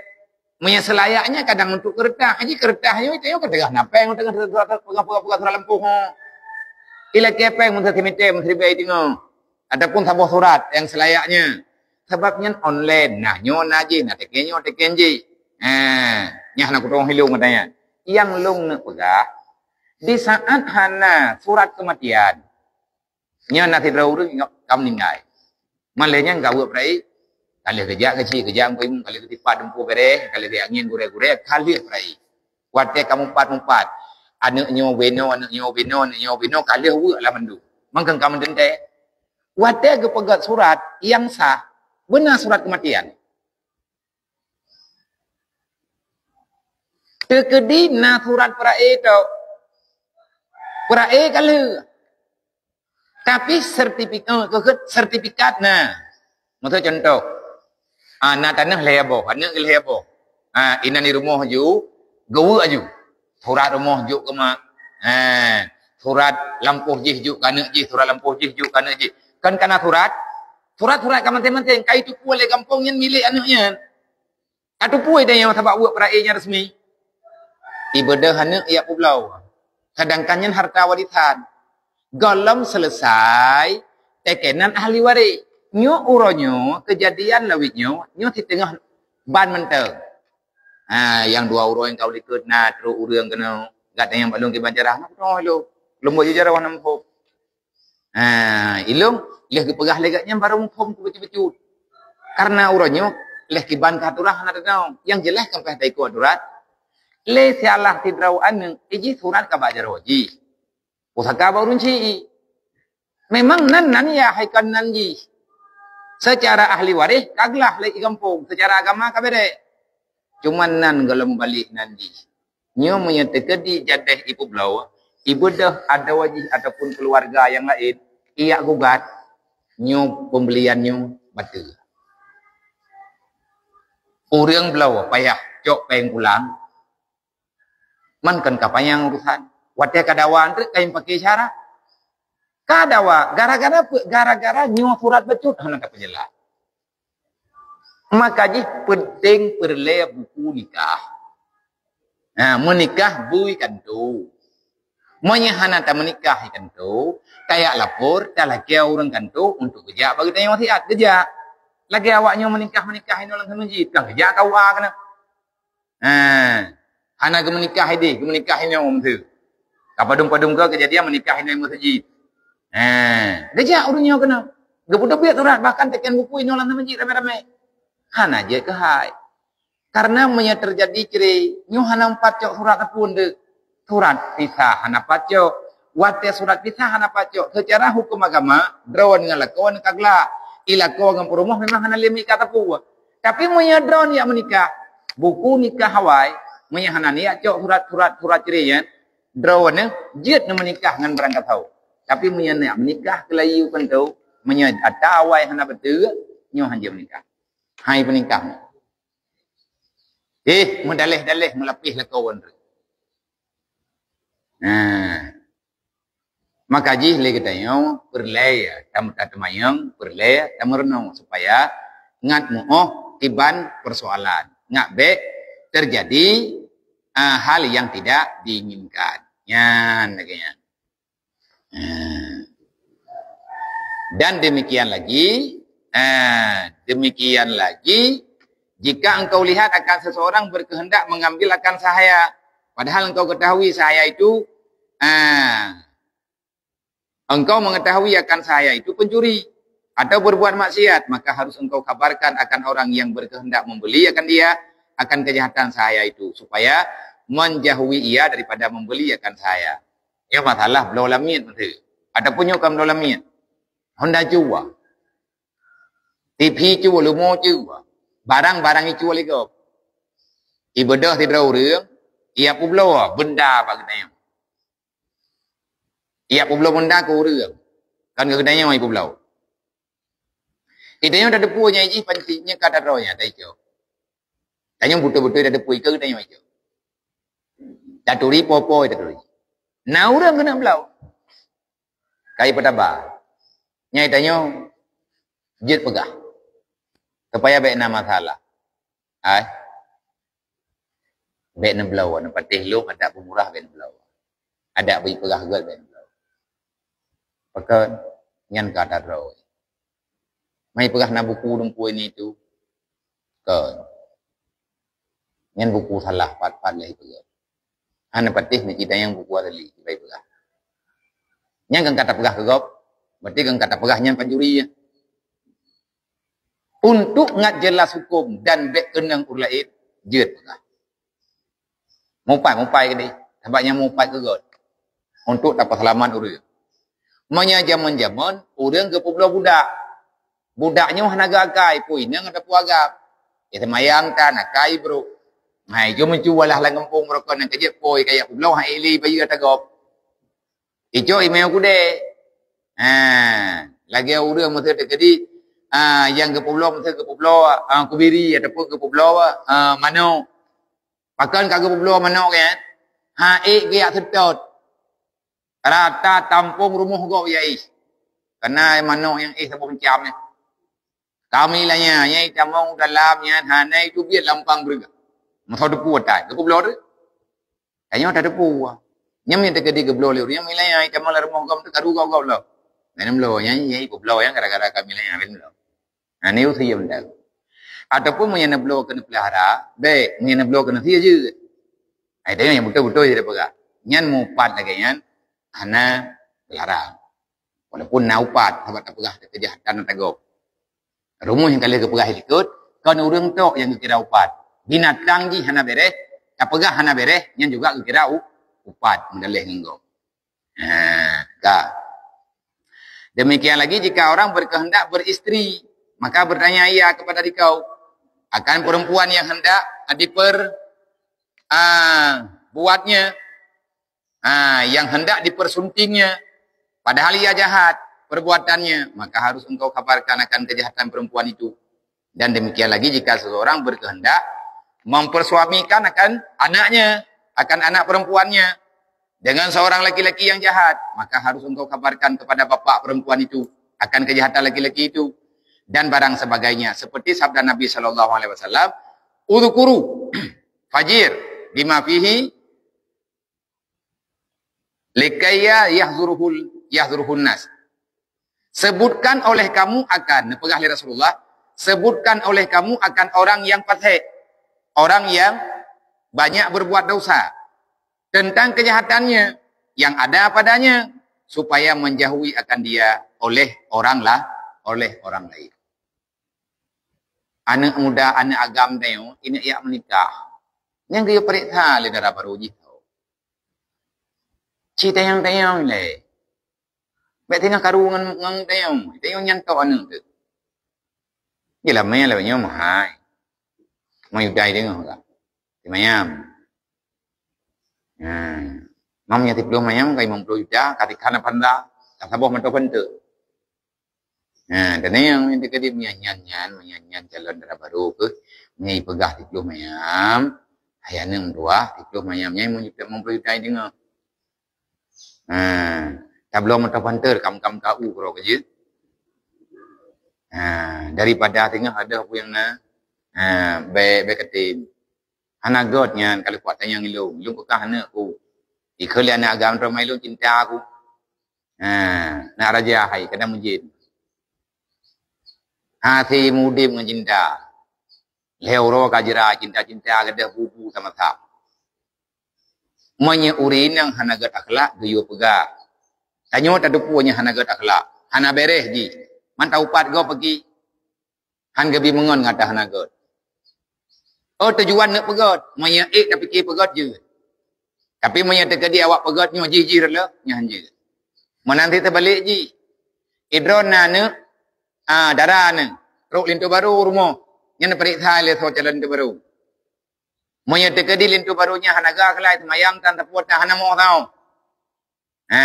Meunyoe seulayaknya kadang untuk keureutah. Haji keureutah nyoe, nyoe ka teugah na péng, teugah peugah-peugah surat lampôh. Ilakée péng meuseumité meusiribée teungoh. Ataupun saboh surat nyang seulayaknya. Sabab nyan online. Nah, nyoe na jih, na teken nyoe, teken jih. Ha, nyan hana kutueng ilong katanya. Nyang lôn neuk peugah, Di saat hana surat kematian, nyan na sidroe ureuëng ingat ka meuninggai. Malah nyan ka weuek peuraék, ka lheueh geujak keuchik, geujak meuimum, ka lheueh geusipat dumpeue bereh, ka lheueh angén gurée-gurée, ka lheueh peuraék. Watée ka mupat-mupat, aneuëk nyoe binoe, aneuëk nyoe binoe, aneuëk nyoe binoe, ka lheueh weuek lam mandum. Mangkang ka meudendai. Watée geupeugét surat nyang sah, beuna surat kematian. Teukeudi na surat peuraék tok. Peuraék ka lheueh. Tapi sertifikat, eh, keukeut sertifikat na. Maksud contoh, ah, na tanoh lhée boh, aneuëk lhée boh. Ah, inan di rumoh ju, geuweuek aju. Surat rumoh jok keu mak. Ah, surat lampôh jih jok keu aneuëk jih, surat lampôh jih jok keu aneuëk jih. Kan kana surat? Surat-surat ka maséng-maséng, ka itupeue lé gampông nyan milék aneuëk nyan. Ka tupeue tanyoe sabab weuek peuraék nyang resmi. Ibeudôh aneuëk ijak peubloe. Sedangkan nyan harta warisan. Gohlom selesai teukenan ahli waréh. Nyoe uroe nyoe keujadian lawét nyoe, nyoe siteungoh ban mantong. Ha, nyang dua uroe nyang ka u likot na trok ureuëng keunoe, gata nyang bak lôn kiban jarah, na peunoh lôn. Lôn buet jih jarah hana muphom. Ha, ilong lheueh geupeugah lé gobnyan barô muphom keu bacut-bacut. Karena uroe nyoe lheueh kiban ka aturan hana teunoe. Nyang jeulaih kan payah taikot aturan. Lé sialah sidroe aneuëk, iji surat ka bak jaroe jih. Pusaka bak ureuëng chik. Memang nan, nan ya hai kon nan jih. Secara ahli waréh ka glah lé i gampông, secara agama ka bérek. Cuma nan gohlom balek nan jih. Nyoe meunyoe teukeudi jadeh ipeubloe, ibeudôh adoe jih ataupun keuluwarga nyang laén, ijak gugat, nyoe peumbeulian nyoe bateue. Ureuëng bloe payah cok péng pulang, man kon ka panyang urusan. Watée ka dawa treuk kayém paké syarat. Ka dawa, gara-gara peue? Gara-gara nyoe surat bacut hana tapeujeulaih. Maka jih penting peureulée buku nikah. Ha, meunikah bui kanto. Meunyoe hana tameunikah i kanto, tajak lapor, talakée ureuëng kanto untuk geujak bak geutanyoe wasiat, geujak. Lagée awak nyoe meunikah-meunikah inoe lam masjid, kan geujak K U A keunoe. Ha, hana geumeunikah idéh, geumeunikah inoe meuteue. Ka padum-padum keu keujadian meunikah inoe masjid. Ha, geujak ureuëng nyoe keunoe. Geupeuteubiet surat, bahkan teken buku inoe lam masjid ramé-ramé. Hana jeuet keuhai. Karena meunyoe teujadi cerai, nyoe hana pat cok surat apui deuk. Surat pisah hana pat cok. Watée surat pisah hana pat cok, seucara huköm agama, droe ngon lakoe ka glah. I lakoe ngon peurumoh memang hana lé meuikat apui. Tapi meunyoe droe nyan meunikah, buku nikah awai, meunyoe hana nyan cok surat-surat, surat cerai nyan, droe nyan jeuet neumeunikah ngon barangkasoe. Tapi meunyoe nyan meunikah keu layue kanto, meunyoe ata awai hana beutôi, nyoe hana jeuet meunikah. Hai peunikah nyoe. Eh, meudaleh-daleh meulapeh lakoe droe. Nah. Maka jih lé geutanyoe peureulée tam-, tateumanyong, peureulée tameurunoe supaya ngat muoh kiban persoalan. Ngat bék teujadi, ah, hal nyang tidak diinginkan. Nyan lagée nyan. Ah. Dan demikian lagi, ah, demikian lagi, jika engkau lihat akan seseorang berkehendak mengambil akan sahaya, padahal engkau ketahui sahaya itu, ah, engkau mengetahui akan sahaya itu pencuri atau berbuat maksiat, maka harus engkau kabarkan akan orang yang berkehendak membeli akan dia akan kejahatan sahaya itu, supaya menjauhi ia daripada membeli akan sahaya. Nyoe masalah bloe lamiet meuteue. Ataupun nyoe kon bloe lamiet. Honda cue. T V cue, leumo cue. Barang-barang icue lé gob. Ibeudôh sidroe ureuëng, ijak peubloe benda bak geutanyoe. Ijak peubloe benda keu ureuëng. Kan keu geutanyoe ipeubloe. Geutanyoe tateupeue nyan jih pancit nyan ka tadroe nyan taicok. Tanyoe beutôi-beutôi tateupeue keu geutanyoe icok. Taturi po-po taturi. Na ureuëng keuneuk bloe. Kai peutaba. Nyan tanyoe jeuet peugah. Supaya bék na masalah. Hai. Bék neubloe, neupatéh lôn, adak peumurah bék neubloe. Adak bri peugah göt bék neubloe. Pakon nyan ka tadroe. Mai peugah na buku lumpui ni tu. Kon. Nyan buku salah pat-pat lé peugah. Hana patéh meucit dayang buku asli, baik peugah. Nyang kan kata peugah keu gob, berarti kan kata peugah nyan pancuri ya. Untuk ngat jelas hukum dan bèk keunong ureueng laén, jeuet peugah. Mupat-mupat keudéh, sabab nyang mupat keu gob. Untuk tapeuseulamat ureueng. Meunyoe jameun-jameun, ureueng geupeubloe budak. Budak nyoe hana geuakai, pue inong atawa pue agam. Ya, seumayang tan, akai brôk. Hai, jom meucu walah lam gampông meurokon nyang keujeuet poi, kaya peubloe hai ili bayeue ata gob. Icok imeu kudée. Ha, lagée ureueng meuseue teukeudi, ha, nyang geupeubloe meuseue geupeubloe, ha, kubiri ataupun geupeubloe, ha, manok. Pakon ka geupeubloe manok nyan? Ha, ék geujak seutôt. Rata tampông rumoh gob ya ih. Kana manok nyang éh saboh macam nyan. Kami lanya, nyang itamong dalam nyan hana iteubiet lampang beureuga. Meusoe teupeu atai, geupeubloe teuh. Tanyoe tateupeue. Nyang meunan teukeudi geubloe lé ureueng, nyang milanya itamong lam rumoh gob teuh karu gob-gob lom. Nyan bloe, nyan, nyan ipeubloe nyang gara-gara kami lanya, nyan bloe. Nah, ni usia benda. Ataupun meunyoe neubloe keu neupeulihara, bèk, meunyoe neubloe keu neusie jeuet. Ai, tanyoe nyang beutôi-beutôi jeuet peugah. Nyan mupat lagée nyan, hana teularang. Walaupun na upat, sabat tapeugah keujahatan nyang tagob. Rumoh nyang ka lheueh geupeugah likot, kon ureueng tok nyang geukira upat. Binatang jih hana bereh, tapeugah hana bereh, nyan juga geukira u-, upat, meudaléh ngon gob. Ha, ka. Demikian lagi jika orang berkehendak beristri, maka bertanya ia kepada dikau akan perempuan yang hendak diper-, ah, buatnya, ah, yang hendak dipersuntingnya, padahal ia jahat perbuatannya, maka harus engkau kabarkan akan kejahatan perempuan itu. Dan demikian lagi jika seseorang berkehendak mempersuamikan akan anaknya, akan anak perempuannya dengan seorang laki-laki yang jahat, maka harus engkau kabarkan kepada bapak perempuan itu akan kejahatan laki-laki itu dan barang sebagainya. Seperti sabda Nabi sallallahu alaihi wasallam, "Udzkuru fajir bima fihi likayya yahzuruhul, yahzuruhun nas." Sebutkan oleh kamu akan, neupeugah lé Rasulullah, sebutkan oleh kamu akan orang yang fasik, orang yang banyak berbuat dosa, tentang kejahatannya yang ada padanya, supaya menjauhi akan dia oleh orang lah, oleh orang lain. Aneuk muda, aneuk agam tanyoe, inong jak meunikah. Nyang geuyue peuriksa lé dara barô jih tho. Ci tanyong-tanyong lé. Bèk tinggai karu ngon, ngon tayong. Tayong nyan tok aneuk teuh. Jeulamé lagèe nyoe meuhai. Meuyutai deungoe ka. Simayam. Nah, mam nyang siplôh mayam ka limong ploh juta, ka tikhan panda, ka saboh mantong peunteu. Nah, dan nyang minta ke dia nyan, nyan, nyan, nyan calon dara barô keuh, meunyo ipeugah siplôh mayam, hai aneuk meutuah, siplôh mayam nyan limong juta, limong ploh juta deungoe. Ha, tabloe meutoh panter, kam-kam ka u keudroe keujeuet. Ha, daripada singoh adoh peue nyang na, ha, bèk, bèk katem. Hana göt nyan ka lheueh kuat tanyong ilôn. Ilôn peugah aneuk ku. Ikheun lé aneuk agam teuma ilôn cinta ku. Ha, nak raja hai, kadang meujeuet. Hase mudép ngon cinta. Lhèe uroe ka jra cinta-cinta gadoh bubu sama-sama. Meunyo ureueng inong hana göt akhlak, geuyue peugah. Tanyoe tateupeue nyang hana göt akhlak, hana bèrèh jih. Mantong upat gob peuki. Han geubi meungon ngon ata hana göt. Oh, tujuan neuk peugöt, meunyo ék tapike peugöt jeuet. Tapi meunyo teukeudi awak peugöt nyoe jih-jih reuloh, nyan han jeuet. Meunan cit teubalek jih. Idroe na aneuk, ah, dara aneuk, trok linto barô rumoh, nyan peuriksa lé soe calon linto barô. Meunyo teukeudi linto barô nyan hana geuakhlak, seumayang tan, sapeue tan, hana meu'oh sahoe. Ha,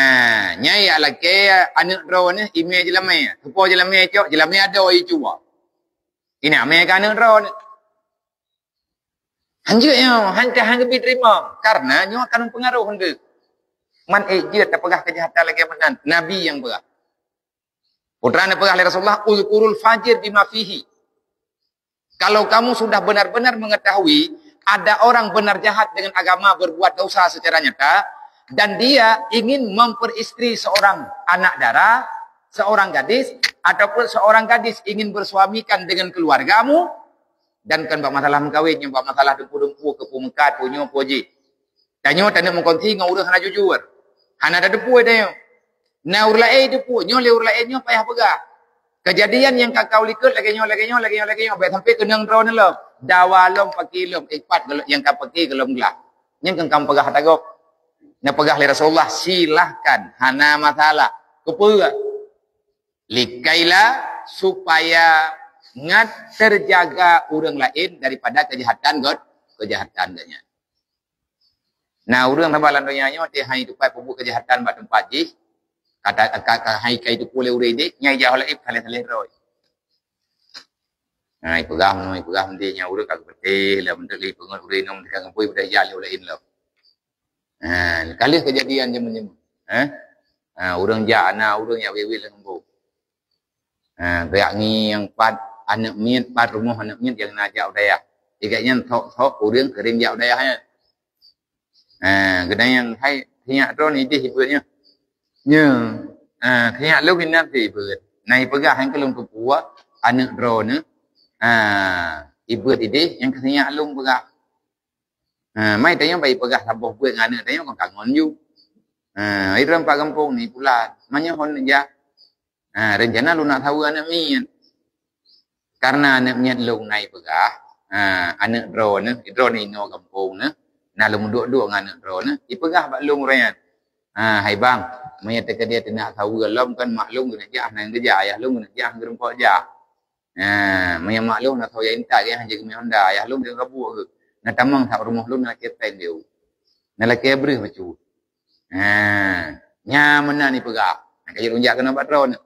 nyan jak lakèe aneuk droeneuh, imè jeulamè. Soe po jeulamè cok, jeulamè adoe icuba. Inong mè keu aneuk droeneuh. Han jeuet nyoe, han ka han geubi teurimong. Karena nyoe akan mempengaruh keu. Man ék jeuet tapeugah keujahatan lagèe meunan. Nabi nyang peugah. Putra neupeugah lé Rasulullah, "Udzkurul fajir bima fihi." Kalau kamu sudah benar-benar mengetahui ada orang benar jahat dengan agama, berbuat dosa secara nyata, dan dia ingin memperistri seorang anak dara, seorang gadis, ataupun seorang gadis ingin bersuamikan dengan keluargamu, dan kan bak masalah meukawen, nyoe bak masalah dumpeue-dumpeue, keu peue meukat, peue nyoe, peue jih. Tanyoe taneuk meukonsi ngon ureuëng hana jujur. Hana tateupeue tanyoe. Na ureuëng laén teupeue, nyoe lé ureuëng laén nyoe payah peugah. Kejadian nyang ka kau likot lagée nyoe, lagée nyoe, lagée nyoe, lagée nyoe, bék sampai keunong droeneuh lom. Dawa lom, paki lom, ipat nyang ka paki golom glah. Nyang keu kamoe peugah ata gob. Neupeugah lé Rasulullah, "Silahkan, hana masalah." Keupeue? Likaila, supaya ngat terjaga ureuëng laén daripada keujahatan gét, keujahatan gét nyan. Na ureuëng saban lam donya nyoe teuhai tupat peubuet keujahatan bak teumpat jih, kata ka, ka hai kai teupeue lé ureuëng idéh, nyai jak laén saleh-saleh droe. Ha, ipeugah meunoe, ipeugah meudéh, nyang ureuëng ka geupeuteh lom, meudéh lé peungeut ureuëng inong ka geupui, peudeh jak lé ureuëng laén lom. Ha, ka lheueh keujadian jameun-jameun. Ha? Ha, ureuëng jak, na ureuëng jak wéwét lam kampung. Ha, geujak ngieng pat aneuëk miet, pat rumoh aneuëk miet nyang na jak u dayah. Di gobnyan thok-thok ureuëng keurim jak u dayah nyan. Ha, geutanyoe hai, sinyak droeneuh idéh ibeuet nyoe. Nyoe, ha, sinyak lôn inan si ibeuet. Na ipeugah hai keu lôn teupeue aneuëk droeneuh, ha, ibeuet idéh nyang keu sinyak lôn peugah. Ha, mai tanyoe bak ipeugah saboh buet ngon aneuëk tanyoe kon kangon ju. Ha, idrom pat gampông ni pulan. Meunyoe hon jak, ha, rencana lôn nak saweue aneuëk miet. Karena aneuëk miet lôn na ipeugah, ha, aneuëk droeneuh, droeneuh inoe gampông neuh, na lôn duek-duek ngon aneuëk droeneuh, ipeugah bak lôn ureuëng nyan. Ha, hai bang, meunyoe teukeudeh teunak saweue lom kan mak lôn geuneuk jak, hana geujak, ayah lôn geuneuk jak, geureumpok jak. Ha, meunyoe mak lôn na saweue intat geuh, hana geumé honda, ayah lôn deungon gabuek geuh. Na tamong that rumoh lôn na lakée péng diu. Na lakée breuh bacut. Ha, nyan meunan ipeugah. Ka jeuet jak keunoe bak droeneuh.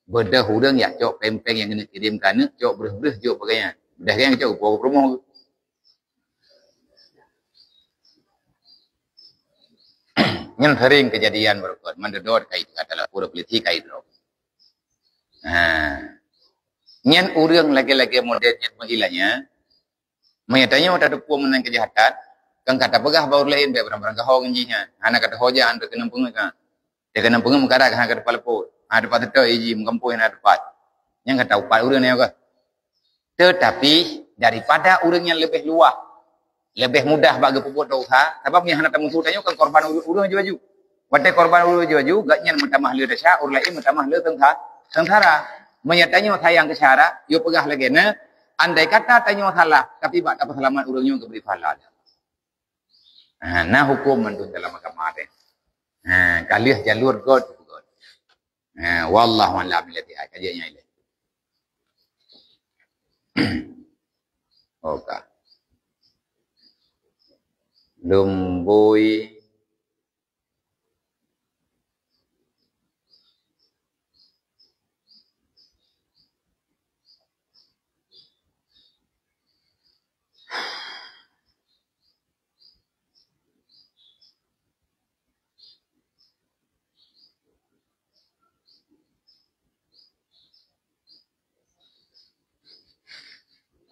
Beudôh ureuëng jak cok péng-péng nyang geuneuk kirém keu aneuëk, cok breuh-breuh jok bak gobnyan. Beudôh gobnyan cok geupeugah rumoh geuh. Nyan sering keujadian beurukon. Mandodot kai kata lah, pura polisi kai droe. Ha. Nyan ureuëng lagée-lagée model nyan meuilanya. Meunyoe tanyoe tateupeue meunan keujahatan, kan ka tapeugah bak ureuëng laén bék barang-barang gaho ngon jih nyan. Hana ka taho jak aneuëk keunong peungeut ka. Dia keunong peungeut meukarat hana ka teupalpot. Hana teupateutoe jih meugampôi hana teupat. Nyang ka taupat ureuëng nyoe ka. Tetapi daripada ureuëng nyang leubeh luwah, leubeh mudah bak geupeubuet dosa, sabab nyang hana tamusu tanyoe kan korban ureuëng, ureuëng aju-aju. Watée korban ureuëng aju-aju, gobnyan meutamah le desya, ureuëng laén meutamah le seungsa-, seungsara. Meunyoe tanyoe sayang keu syara, yue peugah lagée na, andai kata tanyoe salah, tapi bak tapeuseulamat ureuëng nyoe geubri pahala. Ha, na huköm mandum dalam agama teh. Ha, ka lheueh jalur göt, göt. Ha, wallahu a'lam billati ai, ka jeuet nyang ilée. Oka. Lumbôi.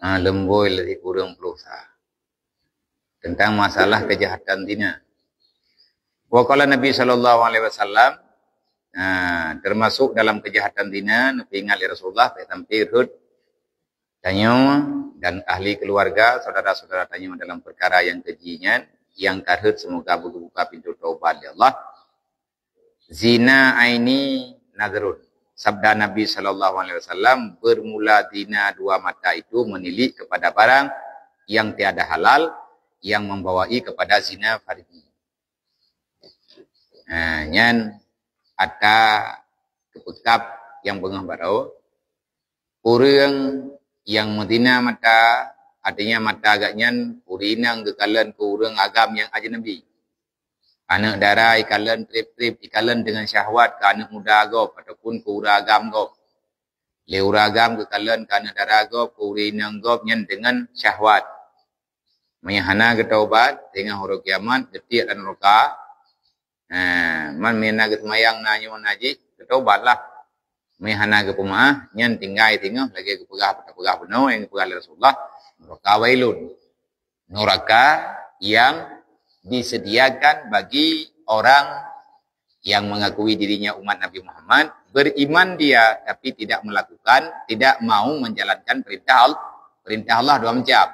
Ah, lumbôi lé ureuëng ploh sa. Tentang masalah kejahatan zina. Wa qala Nabi sallallahu alaihi wasallam, ah, termasuk dalam kejahatan zina, neupeuingat lé Rasulullah, sampai rhot tanyoe dan ahli keluarga, saudara-saudara tanyoe dalam perkara nyang keujih nyan, nyang ka rhot semoga beubuka pintoe taubat lé Allah. Zina aini nazrun. Sabda Nabi sallallahu alaihi wasallam, bermula zina dua mata itu menilik kepada barang yang tiada halal, yang membawai kepada zina farji. Ha, nyan ata keupeukab nyang beungoh baroe. Ureuëng nyang meuzina mata, artinya mata gobnyan ureuëng inong geukalon keu ureuëng agam nyang ajnabi. Aneuëk dara ikalon treb-treb, ikalon deungon syahwat keu aneuëk muda gob ataupun keu ureuëng agam gob. Lé ureuëng agam geukalon keu aneuëk dara gob, keu ureuëng inong gob nyan deungon syahwat. Meunyo hana geutaubat, teungoh uroe kiamat, geutiek lam nuraka. Ha, man meunyo na geuseumayang na nyoe na jih, geutaubatlah. Meunyo hana geupeumeu'ah, nyan tinggai teungoh lagée geupeugah, geupeugah bunoe nyang geupeugah lé Rasulullah, nuraka wailun. Nuraka yang disediakan bagi orang yang mengakui dirinya umat Nabi Muhammad, beriman dia tapi tidak melakukan, tidak mau menjalankan perintah Al-, perintah Allah dua macam.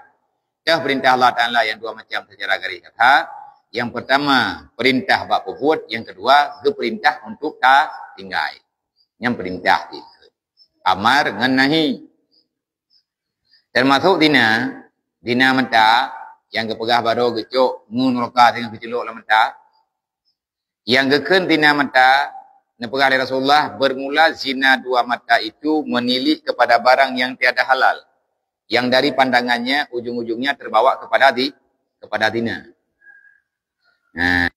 Dah perintah Allah Taala yang dua macam secara garis kata, Nyang peurtama, peurintah bak peubuet, nyang keudua, geupeurintah untuk ta-, tinggai. Nyang peurintah dikeue. Amar ngon nahi. Teumasok zina, zina mata, nyang geupeugah baroe geucok ngon nuraka singoh geuceulok lam mata. Nyang geukheun zina mata, neupeugah lé Rasulullah, bermula zina dua mata itu menilik kepada barang yang tiada halal, yang dari pandangannya ujung-ujungnya terbawa kepada zi-, kepada zina. Nah.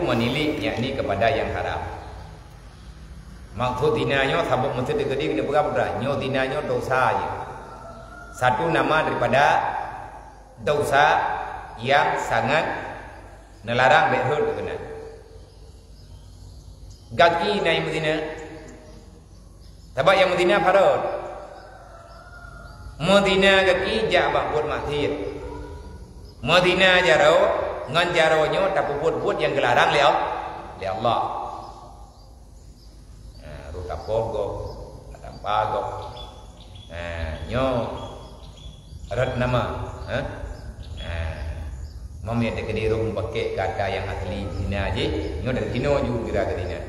Menilik, yakni kepada yang haram. Maksud zina nyoe saboh meuseudeuh keudeh keuneuk peugah putra, nyoe zina nyoe dosa jih. Satu nama daripada dosa yang sangat neularang, bék rhot keunan. Gaki na nyang meuzina. Sabab nyang meuzina farot. Meuzina gaki jak bak buet maksiet. Meuzina jaroe, ngon jaroe nyoe tapeubuet buet nyang geularang lé Al-, lé Allah. Ha, rhot tapoh gob, tatampa gob. Ha, nyoe rhot nama, ha? Ha. Meunyoe teukeudi rhot meupaké kata nyang asli zina jih, nyoe dari sinoe ju kira keu zina.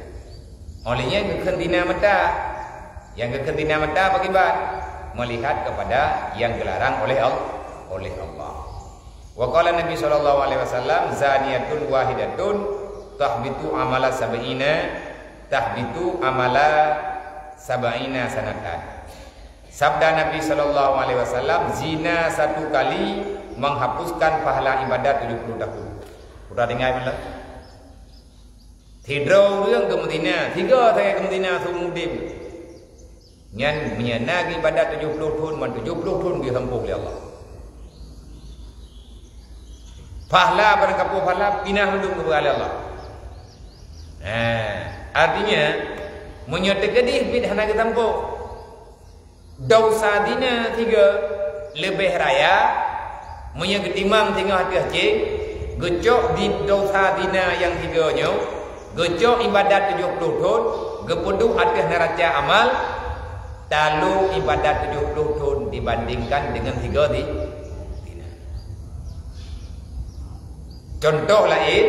Óh lheueh nyan geukheun zina mata. Nyang geukheun zina mata pakriban? Melihat kepada yang geularang oleh Al-, oleh Allah. Wa qala Nabi sallallahu alaihi wasallam, "Zaniyatun wahidatun tahbitu amala sab'ina, tahbitu amala sab'ina sanatan." Sabda Nabi sallallahu alaihi wasallam, "Zina satu kali menghapuskan pahala ibadat tujuh puluh tahun." Udah dengar belum? Sidroe ureuëng geumeuzina, tiga sagai geumeuzina seumur udeb. Nyan meunyoe na geuibadat tujoh ploh thon, ban tujoh ploh thon geusampôh lé Allah. Pahala barangkapeue pahala pinah mandum keu Allah. Nah, artinya, meunyoe teukeudeh biet hana geusampôh, desya zina sigoe leubeh raya, meunyoe geutimang singoh ateueh céng, geucok di desya zina nyang sigoe nyoe, geucok ibadat tujoh ploh thon, geupeuduek ateueh neuraca amal, talo ibadat tujoh ploh thon dibandingkan deungon sigoe zi-, zina. Contoh laén,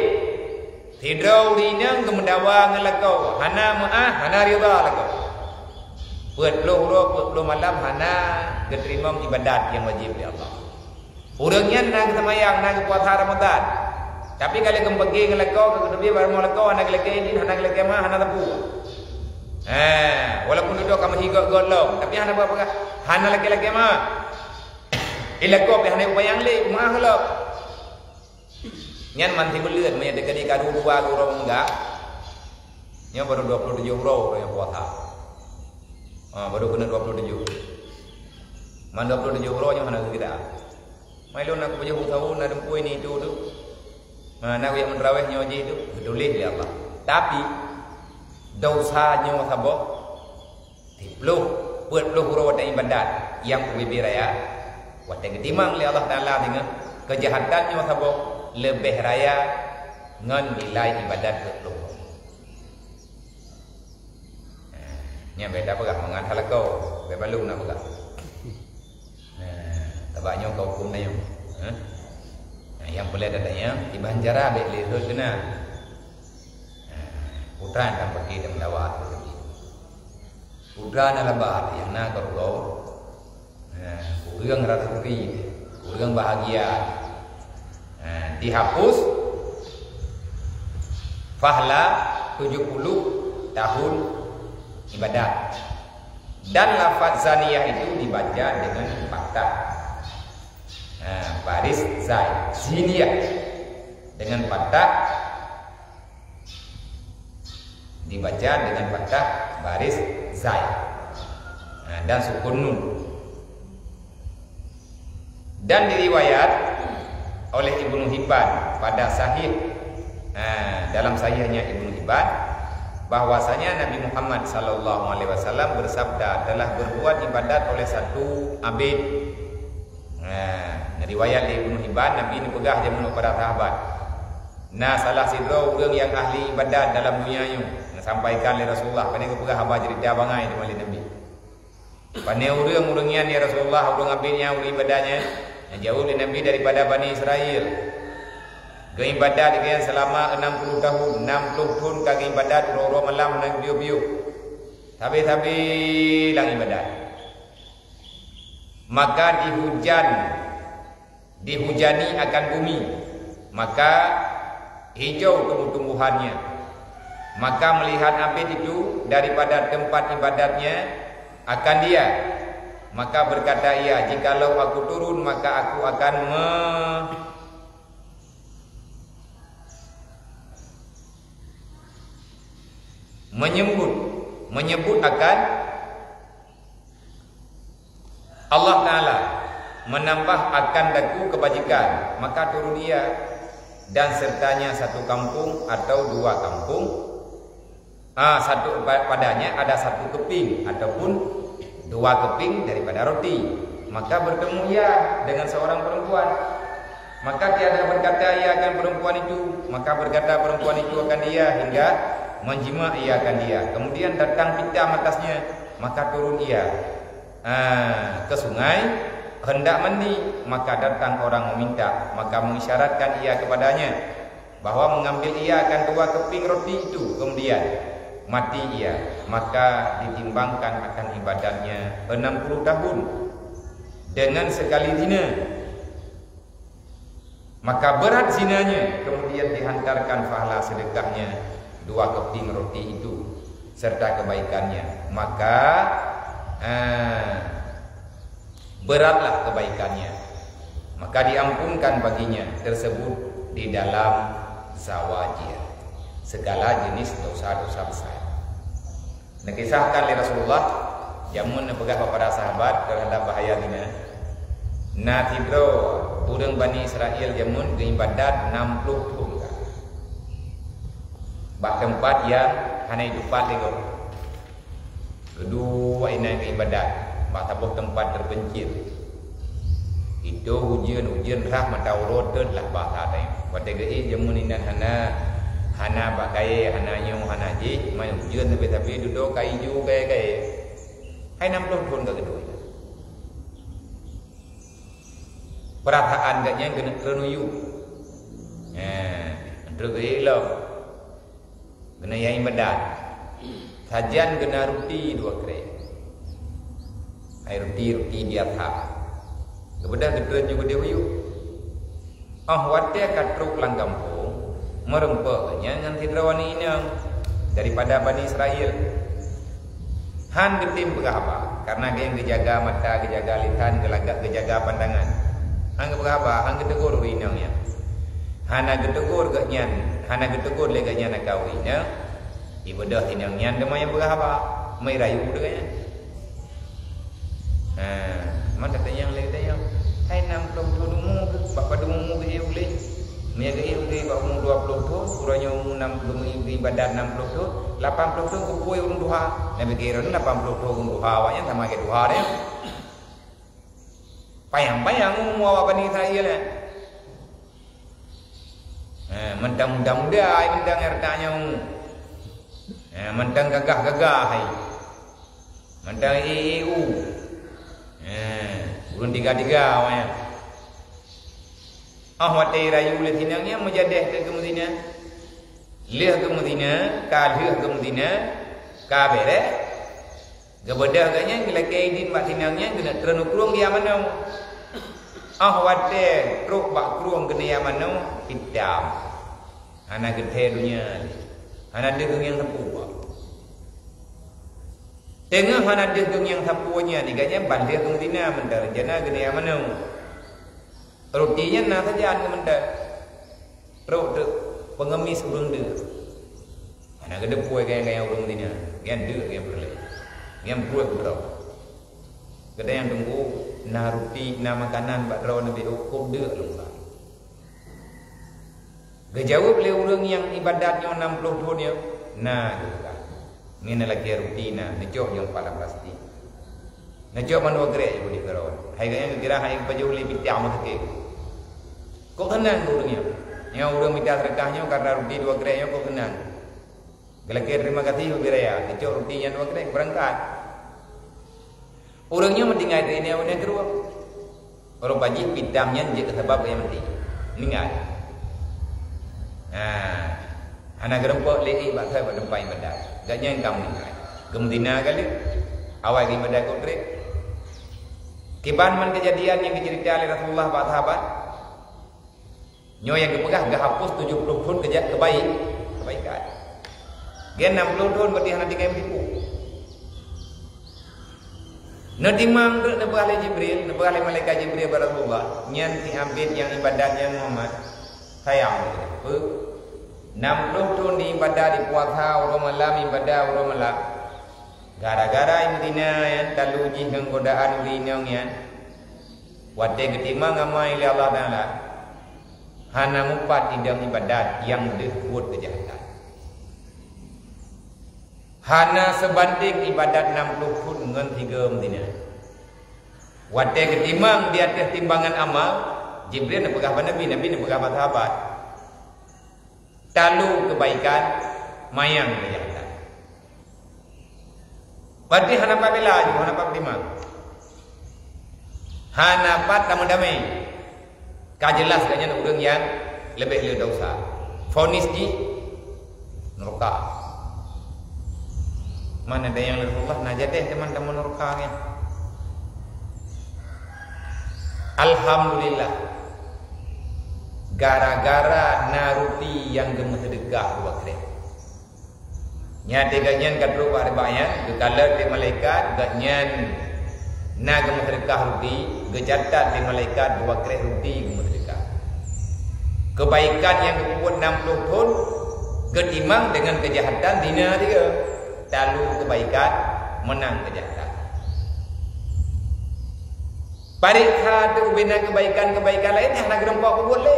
sidroe ureuëng inong geumeudawa ngon lakoe, hana meuáh, hana ridha lakoe. Peuet ploh uroe, peuet ploh malam hana geuteurimong ibadat nyang wajéb lé Allah. Ureuëng nyan na geuseumayang, na geupuasa Ramadan. Tapi ka lheueh geumeupaké ngon lakoe, ka geuteubiet bak rumoh lakoe, hana geulakée idin, hana geulakée ma, hana sapeue. Ha, walaupun dudoe ka meuhigok gohlom, tapi hana peugah-peugah, hana lakée-lakée ma. Di lakoe pih hana geupeupanyang lé, meuáh gohlom. Nyan man sibuleuen, meunyoe teukeudi karu dua uroe meunggah, nyoe baru dua ploh tujoh uroe, uroe nyang puasa. Ha, baru keuneuk dua ploh tujoh. Man dua ploh tujoh uroe nyoe hana geukira. Mai lôn na kupajoh buet sawoe, na dumpui ni itu tu. Ha, na kujak meuteurawéh nyoe jih tu, geutuléh lé Allah. Tapi, desya nyoe saboh, Siploh, peuet ploh uroe watée ibadat nyang ubit-ubit raya, watée geutimang lé Allah Taala deungon keujahatan nyoe saboh leubeh raya ngon nilai ibadat peuet ploh uroe. Nyan beda peugah mangat halakoe, beda balum na peugah. Nah, tabak nyoe ka huköm na nyoe. Hah? Nah, nyang peureulée tatanyong, iban cara bék lé rhot keunan. Nah, putra nyang paké dan meudawa tu tadi. Putra na laba nyang na keureuloe. Nah, ureuëng raseuki, ureuëng bahagia. Nah, dihapus pahala tujuh puluh tahun ibadat. Dan lafaz zaniyah itu dibaca dengan fathah. Nah, baris zai. Ziniyah dengan fathah dibaca dengan fathah baris zai. Nah, dan sukun nun. Dan diriwayat oleh Ibnu Hibban pada sahih, ha, dalam sahihnya Ibnu Hibban, bahwasanya Nabi Muhammad sallallahu alaihi wasallam bersabda, "Telah berbuat ibadat oleh satu abid." Ha, riwayat lé Ibnu Hibban, Nabi neupeugah jameun para sahabat, "Na salah sidroe ureuëng nyang ahli ibadat dalam dunia nyoe." Neusampaikan lé Rasulullah, pane geupeugah haba cerita bangai teuma lé Nabi. "Pane ureuëng, ureuëng nyan, ya Rasulullah, ureuëng abid nyan, ureuëng ibadat nyan?" Geujaweueb lé Nabi, "Daripada Bani Israel. Geuibadat geuh selama enam puluh tahun, enam puluh thon ka geuibadat, uroe-uroe malam hana geupiôh-piôh. Sabe-sabe lam ibadat. Maka dihujan, dihujani akan bumi, maka hijau tumbuh-tumbuhannya. Maka melihat abid itu daripada tempat ibadatnya akan dia, maka berkata ia, 'Jikalau aku turun, maka aku akan me-, menyebut, menyebut akan Allah Ta'ala, menambah akan daku kebajikan, maka turun ia, dan sertanya satu kampung atau dua kampung, ah, satu pa-, padanya ada satu keping ataupun dua keping daripada roti, maka bertemu ia dengan seorang perempuan. Maka tiada berkata ia akan perempuan itu, maka berkata perempuan itu akan dia hingga menjima ia akan dia. Kemudian datang pitam atasnya, maka turun ia, ah, ke sungai, hendak mandi, maka datang orang meminta, maka mengisyaratkan ia kepadanya bahwa mengambil ia akan dua keping roti itu. Kemudian mati ia, maka ditimbangkan akan ibadatnya enam puluh tahun dengan sekali zina. Maka berat zinanya, kemudian dihantarkan pahala sedekahnya dua keping roti itu serta kebaikannya. Maka, eh, beratlah kebaikannya. Maka diampunkan baginya, tersebut di dalam Zawajir, segala jenis dosa-dosa besar. Neukisahkan lé Rasulullah, jameun neupeugah bak para sahabat teuhadap bahaya zina. Na sidroe ureuëng Bani Israel jameun geuibadat nam ploh thon ka bak teumpat nyang hana jitupat lé gob. Geuduek inan geuibadat bak saboh teumpat teupencil. Itu ujeuen-ujeuen rhah mata uroe teuk lah basa teuh. Watée geuék jameun inan hana, hana bak kayée, hana nyoe, hana jih, man ujeuen sabe-sabe dudoe ka ijo kayée-kayée. Hai nam ploh thon ka geuduek. Peurasaan geuh nyan keuneuk reunuyuek. Nah, trok geuék lom. Keuneuk nyang ibadat. Sajan keuneuk ruti dua krek. Hai ruti-ruti biasa. Geubeudôh geutreun nyoe geudeh uyuek. Óh watée ka trok lam gampông, meurumpok nyan ngon sidroe inong daripada Bani Israel. Han geutem peugah haba, karena geuh geujaga mata, geujaga lisan, geulagak geujaga pandangan. Han geupeugah haba, han geutegur ureuëng inong nyan. Hana geutegur geuh nyan, hana geutegur lé geuh nyan akan ureuëng inong. Ibeudôh inong nyan teuma nyang peugah haba, meurayu deungon nyan. Ha, man tatanyong lé tatanyong. Hai nam ploh thon umu keuh, bak padum umu keuh ulée? Meunyoe geuék ulée bak umu dua ploh thon, uroe nyoe umu nam ploh, ibadat nam ploh thon, lapan ploh thon keupeue ureuëng tuha. Nabi kira lapan ploh thon ureuëng tuha, awaknyan sama lagée tuha nyan. Panyang-panyang umu awak Bani Israel nyan. Ha, mantong muda-muda ai mantong hareuta nyan umu. Ha, mantong gagah-gagah ai. Mantong i, i, u. Ha, ureuëng tiga-tiga awaknyan. Óh watée rayu lé inong nyan meujadeh keu geumeuzina. Lheueh geumeuzina, ka lheueh geumeuzina, ka béréh. Geubeudôh geuh nyan geulakée idin bak inong nyan keuneuk treun u krueng geuyamanoe. Óh watée trok bak krueng keuneuk yamanoe, itam. Hana geuthée donya lé. Hana deuh geuh nyang sapeue. Teungoh hana deuh geuh nyang sapeue nyan, geuh nyan ban lheueh geumeuzina mantong rencana keuneuk yamanoe. Ruti nyan na sajan geuh mantong. Trok teuk peungemis ureuëng deuek. Hana geuteupeue gaya-gaya ureuëng dina. Nyan deuek nyang peureulée. Nyan pruet keudroe. Gata nyang teungku, na ruti, na makanan bak droeneuh beuh, kok deuek lôn ba. Geujaweueb lé ureuëng nyang ibadat nyoe nam ploh thon nyoe, na geupeugah. Ngon lakée ruti na, neucok nyang palang plastik. Neucok mandua grek ibu di keurawan. Hai geuh nyan geukira hai pajoh lé pitiang meuseukée. Kok keunan keu ureuëng nyoe? Nyang ureuëng mita seudeukah nyoe karena ruti dua grek nyoe kok keunan. Geulakée terima kasih ubé raya, geucok ruti nyan dua grek beurangkat. Ureuëng nyoe meutinggai dari nyoe uneuen keureueng. Ureuëng pajih pitam nyan jeuet keu sabab nyang meuti. Ninggai. Nah, hana geurumpok lé ék bak saboh teumpat ibadat. Geuh nyan ka meuninggai. Geumeuzina kali. Awai geuibadat kok treb. Kiban man keujadian nyang geuceurita lé Rasulullah bak sahabat. Nyoe nyang geupeugah geuhapus tujoh ploh thon keujak keubaik, keubaikan. Gen nam ploh thon berarti hana tinggai meusipu. Neutimang treuk neupeugah lé Jibril, neupeugah lé malaikat Jibril bak Rasulullah, nyan si Abid nyang ibadat nyan Muhammad, sayang. Peue? Nam ploh thon ibadat, ipuasa uroe malam, ibadat uroe malam. Gara-gara i Madinah nyan talu jih ngon godaan ureueng inong nyan, watée geutimang amai lé Allah Taala, hana mupat idong ibadat nyang deuh buet keujahatan. Hana seubandéng ibadat nam ploh thon ngon sigoe Madinah. Watée geutimang di ateueh timbangan amal, Jibril neupeugah bak Nabi, Nabi neupeugah bak sahabat, "Talu keubaikan, manyang keujahatan." Berarti hana pat bela, hana pat timang. Hana pat tamong damé. Ka jeulaih geuh nyan ureueng nyang leubeh le desya. Vonis jih nuraka. Mana ada nyang lé Rasulullah na jadeh teuma tamong nuraka nyan. Alhamdulillah. Gara-gara na ruti nyang geumeuseudekah dua kreueh. Nyan teuh gobnyan ka trok bak riwayat, geukalon lé malaikat, gobnyan na geumeuseudekah ruti, geucatat lé malaikat dua kreueh ruti geumeuseudekah. Keubaikan nyang geupeubuet nam ploh thon geutimang deungon keujahatan dina tiga. Talu keubaikan, meunang keujahatan. Pareksa teuh ubena keubaikan-keubaikan laén nyang hana geureumpok peubuet lé.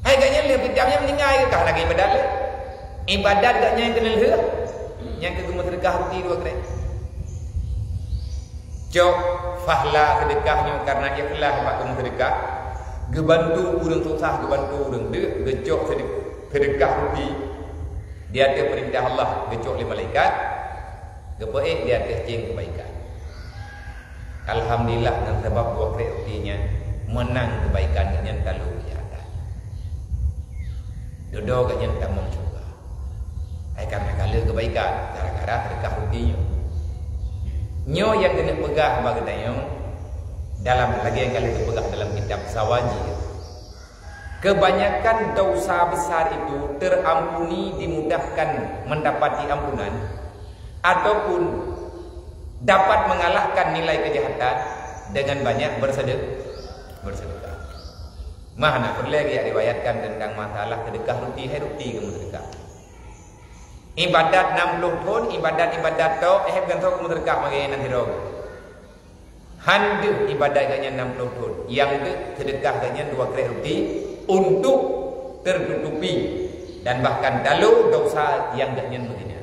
Hai gobnyan lheueh kitab nyan meuninggai ka hana ibadat lé. Ibadat gobnyan keuneulheueh, nyang keu geumeuseudekah ruti dua kreueh. Cok pahala seudekah nyoe karena ikhlas bak geumeuseudekah, geubantu ureueng susah, geubantu ureueng deuk, geucok seudek-, seudekah ruti di ateueh peurintah Allah, geucok lé malaikat, geupeuék di ateueh céng keubaikan. Alhamdulillah, ngon sabab dua kreueh ruti nyan, meunang keubaikan nyan talu keujahatan. Dudoe gobnyan tamong syeuruga. Ai karena ka le keubaikan, gara-gara seudekah ruti nyoe. Nyoe nyang keuneuk peugah bak geutanyoe, dalam lagée nyang ka lheueh geupeugah dalam kitab Zawajir. Kebanyakan dosa besar itu terampuni, dimudahkan mendapati ampunan, ataupun dapat mengalahkan nilai kejahatan dengan banyak bersedek-, bersedekah. Mah na peureulée geuriwayatkan tentang masalah sedekah ruti, hai ruti geumeusedekah. Ibadat nam ploh thon, ibadat-ibadat tok, eh, bukan tok geumeusedekah bagi nan sidroe. Han deuh ibadat gobnyan nam ploh thon, nyang deuh seudeukah gobnyan dua kreueh ruti untuk tertutupi dan bahkan talu dosa nyang gobnyan meuhina.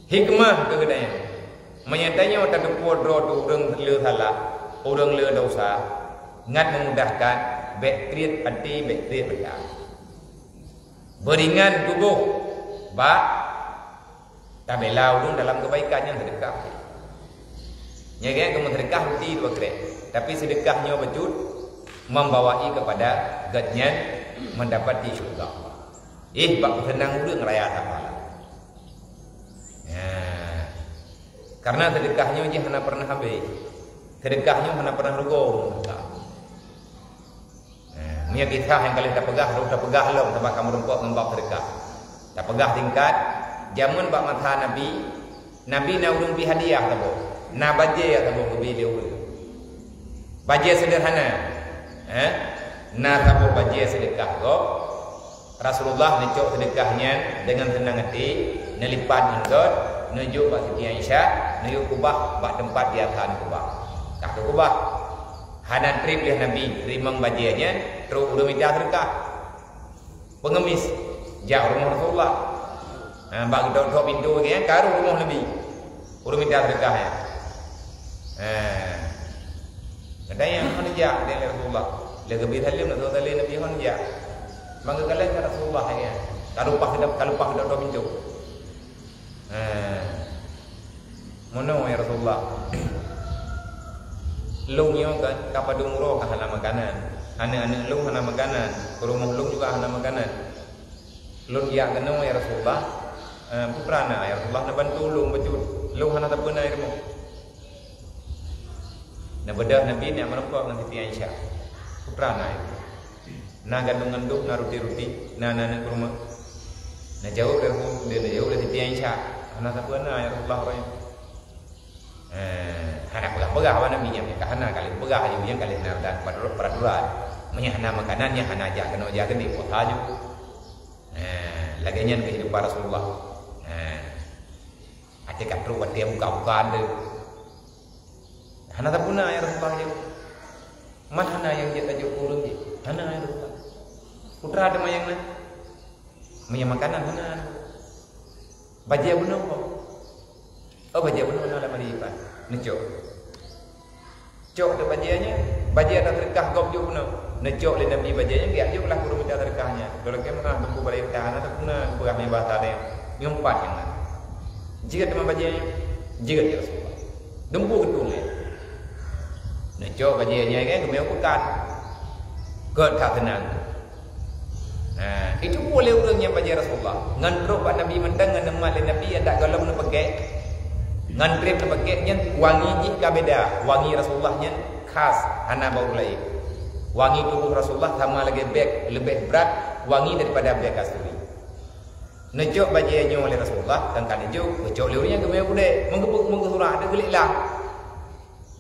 Hikmah keu geutanyoe, meunyoe tanyoe tateupeue droe teuh ureuëng le salah, ureuëng le dosa, ngat meumudahkan, bék kriet até, bék kriet mata. Beuringan tuboh bak tabela ureuëng dalam keubaikan nyang seudeukah. Nyan geuh meuseudeukah ruti dua kreueh, tapi seudeukah nyoe bacut membawai kepada gobnyan mendapati syurga Allah. Ih, bak peuseunang ureuëng raya sapalah. Nah, karena seudeukah nyoe jih hana pernah habéh. Seudeukah nyoe hana pernah rugoe ureuëng seudeukah. Nah, nyoe kisah nyang ka lheueh tapeugah, rot tapeugah lom, sabab ka meurumpok ngon bab seudeukah. Tapeugah singkat, jameun bak masa Nabi, Nabi na ureuëng bi hadiah saboh, na bajée saboh geubi lé ureuëng. Bajée seudeurhana, eh? Na saboh bajée seudeukah gob. Rasulullah neucok seudeukah nyan deungon seunang até, neulipat ngon gét, neujok bak Siti Aisyah, neuyue keubah bak teumpat biasa neukeubah. Ka geukeubah. Hana treb lé Nabi teurimong bajée nyan, trok ureuëng mita seudeukah. Peungemis, jak rumoh Rasulullah. Ha, bak geutok-tok pintoe geuh nyan, ka rôh rumoh Nabi. Ureuëng mita seudeukah nyan. Ha. Kadang nyang hana jak lé Rasulullah. Lé geubi saleuem, Rasulullah saleuem, Nabi hana jak. Mangga galak ka Rasulullah, ya. Ka lumpah, ka lumpah geutok-tok pintoe. Ha. Meunoe, ya Rasulullah. Lôn nyoe ka, ka padum uroe ka hana makanan. Aneuëk-aneuëk lôn hana makanan. Rumoh lôn juga hana makanan. Lôn jak keunoe, ya Rasulullah. Eh, peue teuma na, ya Rasulullah, neubantu lôn bacut. Lôn hana sapeue na di rumoh. Neubeudôh Nabi neujak meurumpok ngon Siti Aisyah. Peue teuma na, ya? Na gandong-gandong, na ruti-ruti, na, na, na kurma. Neujaweueb lé Rasul, neujaweueb lé Siti Aisyah. Hana sapeue na, ya Rasulullah, uroe nyoe. Eh, hana peugah-peugah bak Nabi nyan, ka hana, ka lheueh peugah aju nyan, ka lheueh na peraturan. Meunyoe hana makanan, nyan hana jak keunoe jak keudeh, puasa ju. Nah, lagée nyan keuhidupan Rasulullah. Nah, até ka trok watée buka-bukaan tu. Hana tapuna, ya Rasulullah, jaweueb. Man hana nyang jeuet tajok keu ureuëng jih? Hana, ya Rasulullah. Putra teuma nyang na. Meunyoe makanan hana. Bajée bunoe kok. Oh, bajée bunoe na lam lamari iban. Neucok. Cok teuh bajée nyan, bajée na seudeukah gob jok bunoe. Neucok lé Nabi bajée nyan, geujak jok lah keu ureuëng mita seudeukah nyan. Lôn lakée meu'ah, teungku balai tah, hana tapuna, peugah meubaih saleuem. Nyoe pat nyang na. Jeuet teuma bajée nyan, jeuet ya Rasulullah. Dumpeue geutueng lé. Neucok bajée nyan kan, geumiyueb peukan. Gét that seunang. Ha, itu pue lé ureuëng nyang bajée Rasulullah. Ngon trok bak Nabi mantong, ngon neumat lé Nabi, adak gohlom neupeugét. Ngon treb neupeugét nyan wangi jih ka beda. Wangi Rasulullah nyan khas, hana bak ureuëng laén. Wangi tuboh Rasulullah sama lagée bék, leubeh brat wangi daripada bék kasturi. Neucok bajée nyoe lé Rasulullah, kan ka neujok, geucok lé ureuëng nyang geumé udeb, meugeubeuet meugeusura, ada geulik lah.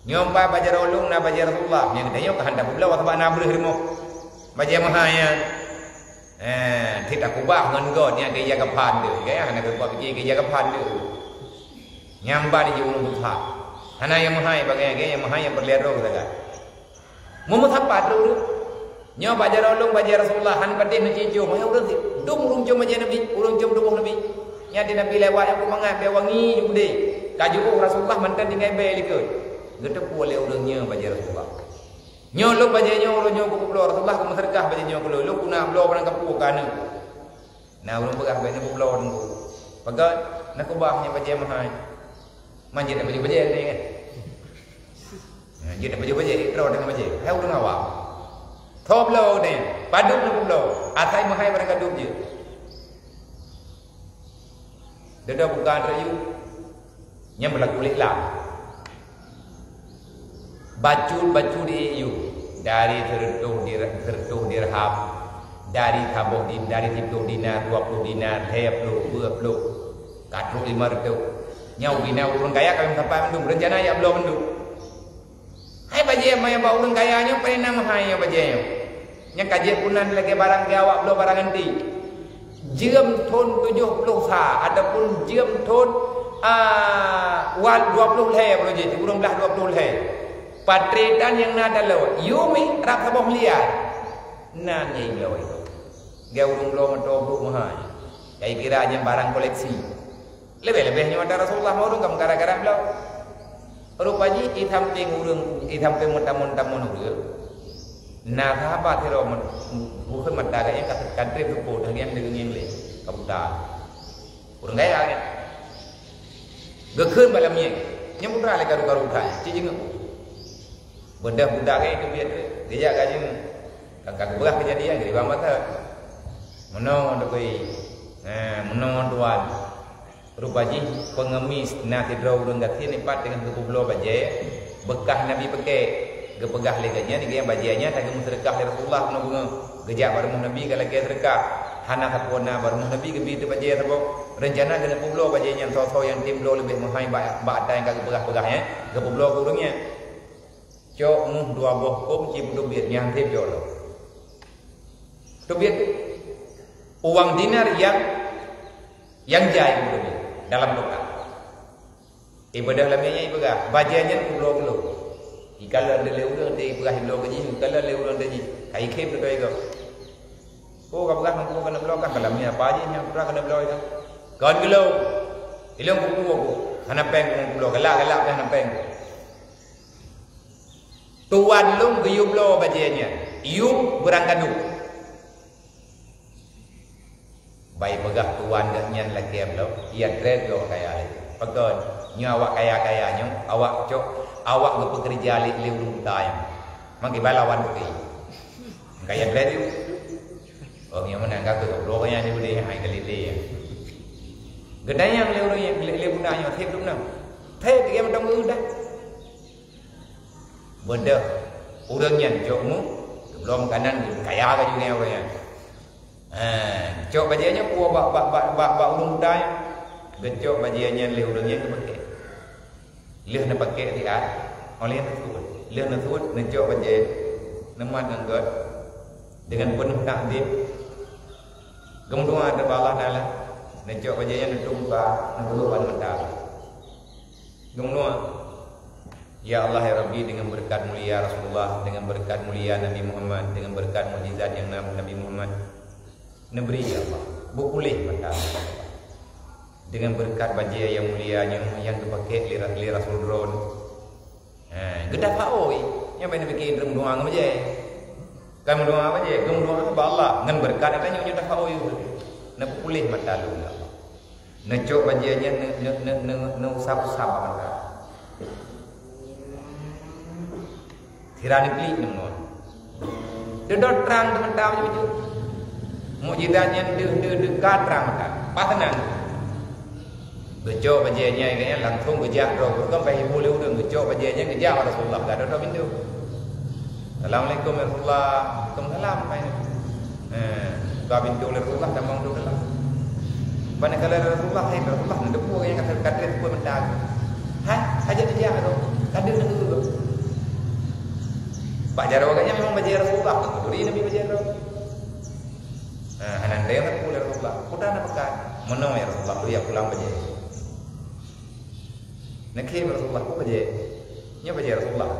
Nyoe pat bajée roh lôn na bajée Rasulullah, nyang geutanyoe ka hana peubloe sabab na breueh rumoh. Bajée meuhai nyan. Eh, cit takubah ngon got nyan keu ija keupan tu. Gaya hana keu kuat pike keu ija keupan tu. Nyang ban di ureuëng buta. Hana nyang meuhai bagai, gaya nyang meuhai nyang peureulée droe sagai. Meumeusapat ureuëng. Nyoe bak jaroe lôn, bak jaroe Rasulullah, han padeh neucico, meuhai ureuëng sit. Dum ureuëng ciom bajée Nabi, ureuëng ciom tuboh Nabi. Nyan di Nabi lewat, nyang peumangat bée wangi ju keudeh. Ka jiôh Rasulullah mantong tinggai bée likot. Geuteupeue lé ureuëng nyoe bajée Rasulullah. Nyoe lôn bajée nyoe, ureuëng nyoe geupubloe, Rasulullah geumeuseudeukah bajée nyoe keu lôn. Lôn peue na bloe barang kapue keu aneuk. Na ureuëng peugah bajée nyoe geupubloe teungku. Peugah, na kubah nyoe bajée meuhai. Man jeuet bajée-bajée tadi kan. Nah, jeuet bajée-bajée, droe deungon bajée. Hai ureuëng awam. Tho bloe deh, padub neupubloe. Asai meuhai barang kadub jeuet. Dada buka antre yue. Nyang beulaku lé lam. Bacut-bacut di yue. Dari seureutôh dir-, seureutôh dirham. Dari saboh di-, dari siploh dinar, dua ploh dinar, lhée ploh, dua ploh. Ka trok lima reutôh. Nyoe bina ureuëng kaya ka lheueh sapat mandum, reuncana jak bloe mandum. Hai bajée meuhai bak ureuëng kaya nyoe, paléng na meuhai nyoe bajée nyoe. Nyang ka jeuet peunan lagée barang keu awak bloe barang anti. Jeuem thon tujoh ploh sa, ataupun jeuem thon, a, wal dua ploh lhée, uroe jih, ureuëng blaih dua ploh lhée. Patré tan nyang na taloe, yue mi rab saboh miliar. Nan nyang bloe. Geu ureuëng bloe meutoe brok meuhai. Kai kira nyan barang koleksi. Leubeh-leubeh nyoe mata Rasulullah meuureueng ka meukarat-karat bloe. Rupa jih di sampéng ureueng, di sampéng meutamong-tamong ureueng, na sahabat sidroe meu-, bukon mata gobnyan ka, ka treb teupeue, dan nyan deungon lé ka buta. Ureueng kaya nyan. Geukheun bak lamiet. Nyan putra lé karu-karu that, cit jingeuet. Beudôh budak nyan teubiet, geujak ka jingeuet. Ka, ka geupeugah keujadian, geuribang mata. Meunoe teuh kui. Ha, meunoe tuan. Rupa jih peungemis na sidroe ureueng gasien ipat teungoh geupeubloe bajée beukah Nabi peuke. Geupeugah lé gobnyan, gobnyan bajée nyan ka geumeuseudeukah lé Rasulullah keunoe beungoh. Geujak bak rumoh Nabi geulakée seudeukah. Hana sapeue na bak rumoh Nabi geubi teuk bajée saboh. Reuncana keuneuk peubloe bajée nyan soe-soe nyang tem bloe leubeh meuhai bak, bak ata nyang ka geupeugah-peugah nyan, geupeubloe keu ureueng nyan. Cok muh dua boh kôm ci peuteubiet nyan tem jok lom. Teubiet uang dinar nyang, nyang jai peuteubiet dalam kotak. Ibadah lam nyan ipeugah, bajée nyan peubloe keu lôn. Ikalon lé ureueng teuh ipeugah ibloe keu jih, ikalon lé ureueng teuh jih. Ka ikhém keu droe gob. Oh, ka peugah ngon peue keuneuk bloe kah, ka lam nyan apa jih nyang peugah keuneuk bloe itu. Kon keu lôn. Ilôn kupeue ku, hana péng ku bloe, galak-galak pih hana péng. Tuan lôn geuyue bloe bajée nyan, yue beurangkadu. Bai peugah tuan geuh nyan lakée bloe, ia treb lôn kaya lé. Pakon, nyoe awak kaya-kaya nyoe, awak cok, awak geupeukeureuja lé, lé ureueng buta nyoe. Mangke balawan bukée. Kaya treb yue. Oh, nyang meunan ka keu bloe kaya nyoe udeh hai kali lé ya. Geudayang lé ureueng lé, lé buta nyoe, treb tu na. Treb dia mantong geudah. Beudôh ureueng nyan cok mu, geubloe makanan, kaya ka jih ngon ureueng nyan. Ha, cok bajée nyan puwoe bak, bak, bak, bak, bak ureueng buta nyan. Geucok bajée nyan lé ureueng nyan geupakék. Lheueh neupakék siat, óh lheueh neusuet. Lheueh neusuet, neucok bajée, neumat ngon gét. Dengan penuh takzim, geumeudoa ubak Allah Taala, neucok bajée nyan neutueng muka, neupeulheueh ban mata. Geumeudoa, "Ya Allah, ya Rabbi, dengan beureukat mulia Rasulullah, dengan beureukat mulia Nabi Muhammad, dengan beureukat mukjizat nyang na Nabi Muhammad, neubri, ya Allah, beupuléh mata." Dengan beureukat bajée nyang mulia nyoe nyang geupaké lé, lé Rasul droe. Ha, geudafa ôi. Nyang bak neupiké droe meudoa ngon bajée. Kan meudoa bajée, geumeudoa bak Allah. Ngon beureukat ata nyoe, nyoe dafa ôi. Neupeupuléh mata lôn, ya Allah. Neucok bajée nyan, neu-, neu-, neu-, neu-, neuusap-usap mata. Sira neuklik ngon. Teudok trang teumata bacut-bacut. Mukjizat nyan deuh, deuh, deuh ka trang mata. Pas nyan. Geucok bajée nyan, gobnyan langsung geujak droe. Bukan bah ibu lé ureueng, geucok bajée nyan geujak bak Rasulullah. Ka droe pintoe. "Assalamualaikum ya Rasulullah." "Waalaikumsalam." Hai. Eh, ka pintoe lé Rasulullah, tamong tu dalam. Ban ka lé Rasulullah, hai Rasulullah, neuteupeue nyang kata, kata teupeu meuta. Hai, hajat dijak tu. Ka deuh neuteupeue. Bak jaroe gobnyan memang bajée Rasulullah, turi Nabi bajée droe. Nah, hana ndeng teupeu lé Rasulullah. Peue na peugah? "Meunoe ya Rasulullah, turi ya pulang bajée." Neukhém Rasulullah, "Peue bajée?" "Nyoe bajée Rasulullah.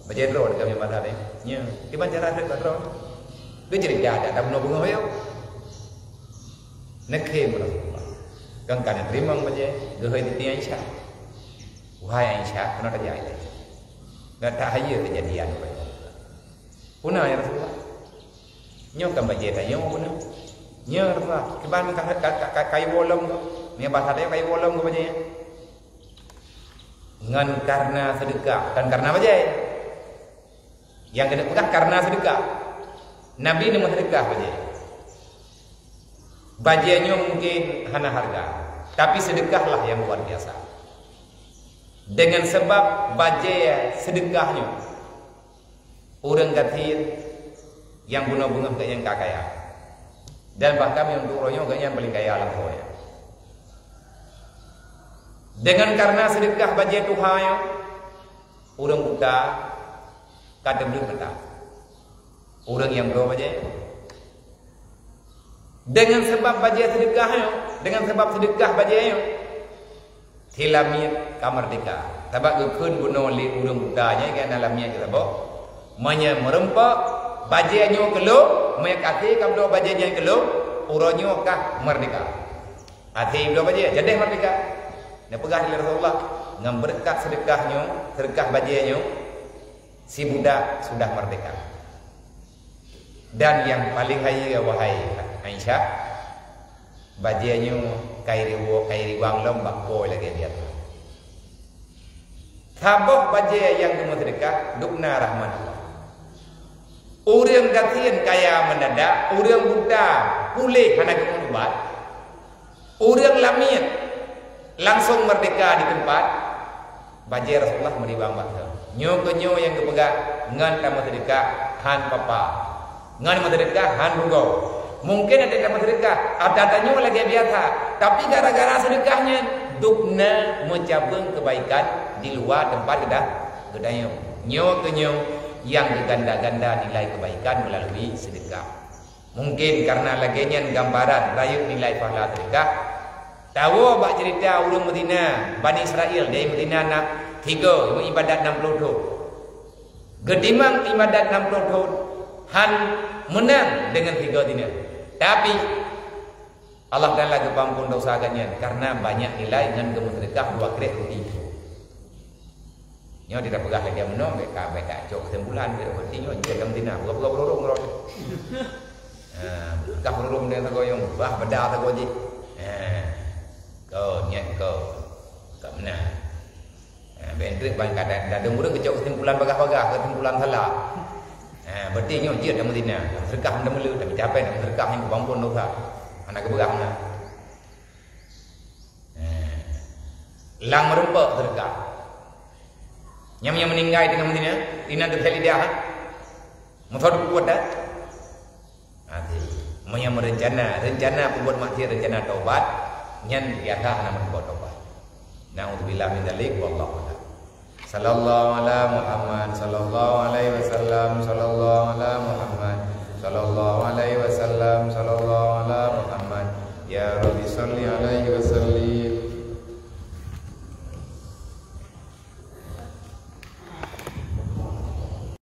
Bajée droe di kami mata deh." "Nyoe." "Kiban cara rhot bak droe?" Geuceurita dak tabunoe beungoh yoh. Neukhém Rasulullah. Kan ka neuteurimong bajée, geuhôi titi Aisyah. "Wahai Aisyah, keunoe tajak ilée. Dak that hayeue keujadian." "Peue na ya Rasulullah?" "Nyoe kan bajée tanyoe peue na?" "Nyoe Rasulullah, kiban ka, ka, ka, ka, kayue lom ko. Nyoe basa tanyoe kayue lom ko bajée nyan." Ngon karena seudeukah, bukan karena bajée. Nyang keuneuk peugah karena seudeukah. Nabi neumeuseudeukah bajée. Bajée nyoe mungkin hana hareuga, tapi seudeukah lah nyang luar biasa. Dengan sabab bajée seudeukah nyoe, ureueng gasien nyang bunoe beungoh gobnyan ka kaya. Dan bahkan untuk uroe nyoe gobnyan paléng kaya lam uroe nyan. Dengan karena seudeukah bajée tuha nyoe, ureueng buta ka teubleuet mata. Ureueng nyang bloe bajée. Dengan sabab bajée seudeukah nyoe, dengan sabab seudeukah bajée nyoe, si lamiet ka meurdehka. Sabab geukheun bunoe lé ureueng buta nyan keu na lamiet keu saboh. Meunyoe meurumpok bajée nyoe keu lôn, meunyoe ka até ka bloe bajée nyan keu lôn, uroe nyoe kah meurdehka. Até bloe bajée, jadeh meurdehka. Neupeugah lé Rasulullah, ngon beureukat seudeukah nyoe, seudeukah bajée nyoe, si budak sudah meurdehka. Dan nyang paléng hayeue, wahai Aisyah, bajée nyoe ka iriwang, ka iriwang lom bak po lagée biasa. Saboh bajée nyang geumeuseudeukah dubna rahmat Allah. Ureueng gasien kaya meundadak, ureueng buta puléh hana geumeuubat, ureueng lamiet langsong meurdehka di teumpat, bajée Rasulullah meuriwang bak droe. Nyoe keuh nyoe nyang geupeugah ngon tameuseudeukah han papa. Ngon meuseudeukah han rugoe. Mungken até tameuseudeukah, ata tanyoe lagée biasa, tapi gara-gara seudeukah nyan, dubna meucabeueng keubaikan di luwa teumpat geuda-, geutanyoe. Nyoe keuh nyoe nyang geuganda-ganda nilai keubaikan meulalui seudeukah. Mungken kareuna lagée nyan gambaran rayeuk nilai pahala seudeukah. Tawoe bak ceurita ureuëng meuzina, Bani Israel, di meuzina na tiga, meuibadat nam ploh thon. Geutimang ibadat nam ploh thon, han meunang deungon tiga zina. Tapi, Allah Taala geupeuampon desya gobnyan kareuna banyak nilai ngon geumeuseudeukah dua krek ruti. Nyoe tapeugah lagée meunoe, bék ka, bék ka cok keusimpulan, bék roti nyoe, jeuet lam tina, peugah-peugah beururung rot. Ha, peugah beururung dan sagoe nyang bah beda sagoe jih. Ha, kau, nyan kau. Ka meunan. Ha, bék treuk ban ka da-, dadong ureuëng geucok keusimpulan bagah-bagah, keusimpulan salah. Ha, berarti nyoe jeuet lam tina. Seudeukah meuteumeuleue, tapi capée nak seudeukah nyang geupampon desya. Hana geupeugah meunan. Eh, lam meurumpok seudeukah. Nyang, nyang meuninggai teungoh meuzina, inan teuthée lidah, ha? Meusaboh peubuet, ha? Hati. Meunyoe meurencana, rencana peubuet maksiat, rencana taubat, nyan biasa hana meurumpok taubat. Naudzubillah min dzalik, wallahu a'lam. Sallallahu ala Muhammad, sallallahu alaihi wasallam, sallallahu ala Muhammad. Sallallahu alaihi wasallam, sallallahu ala Muhammad. Ya Rabbi salli alaihi wasallam.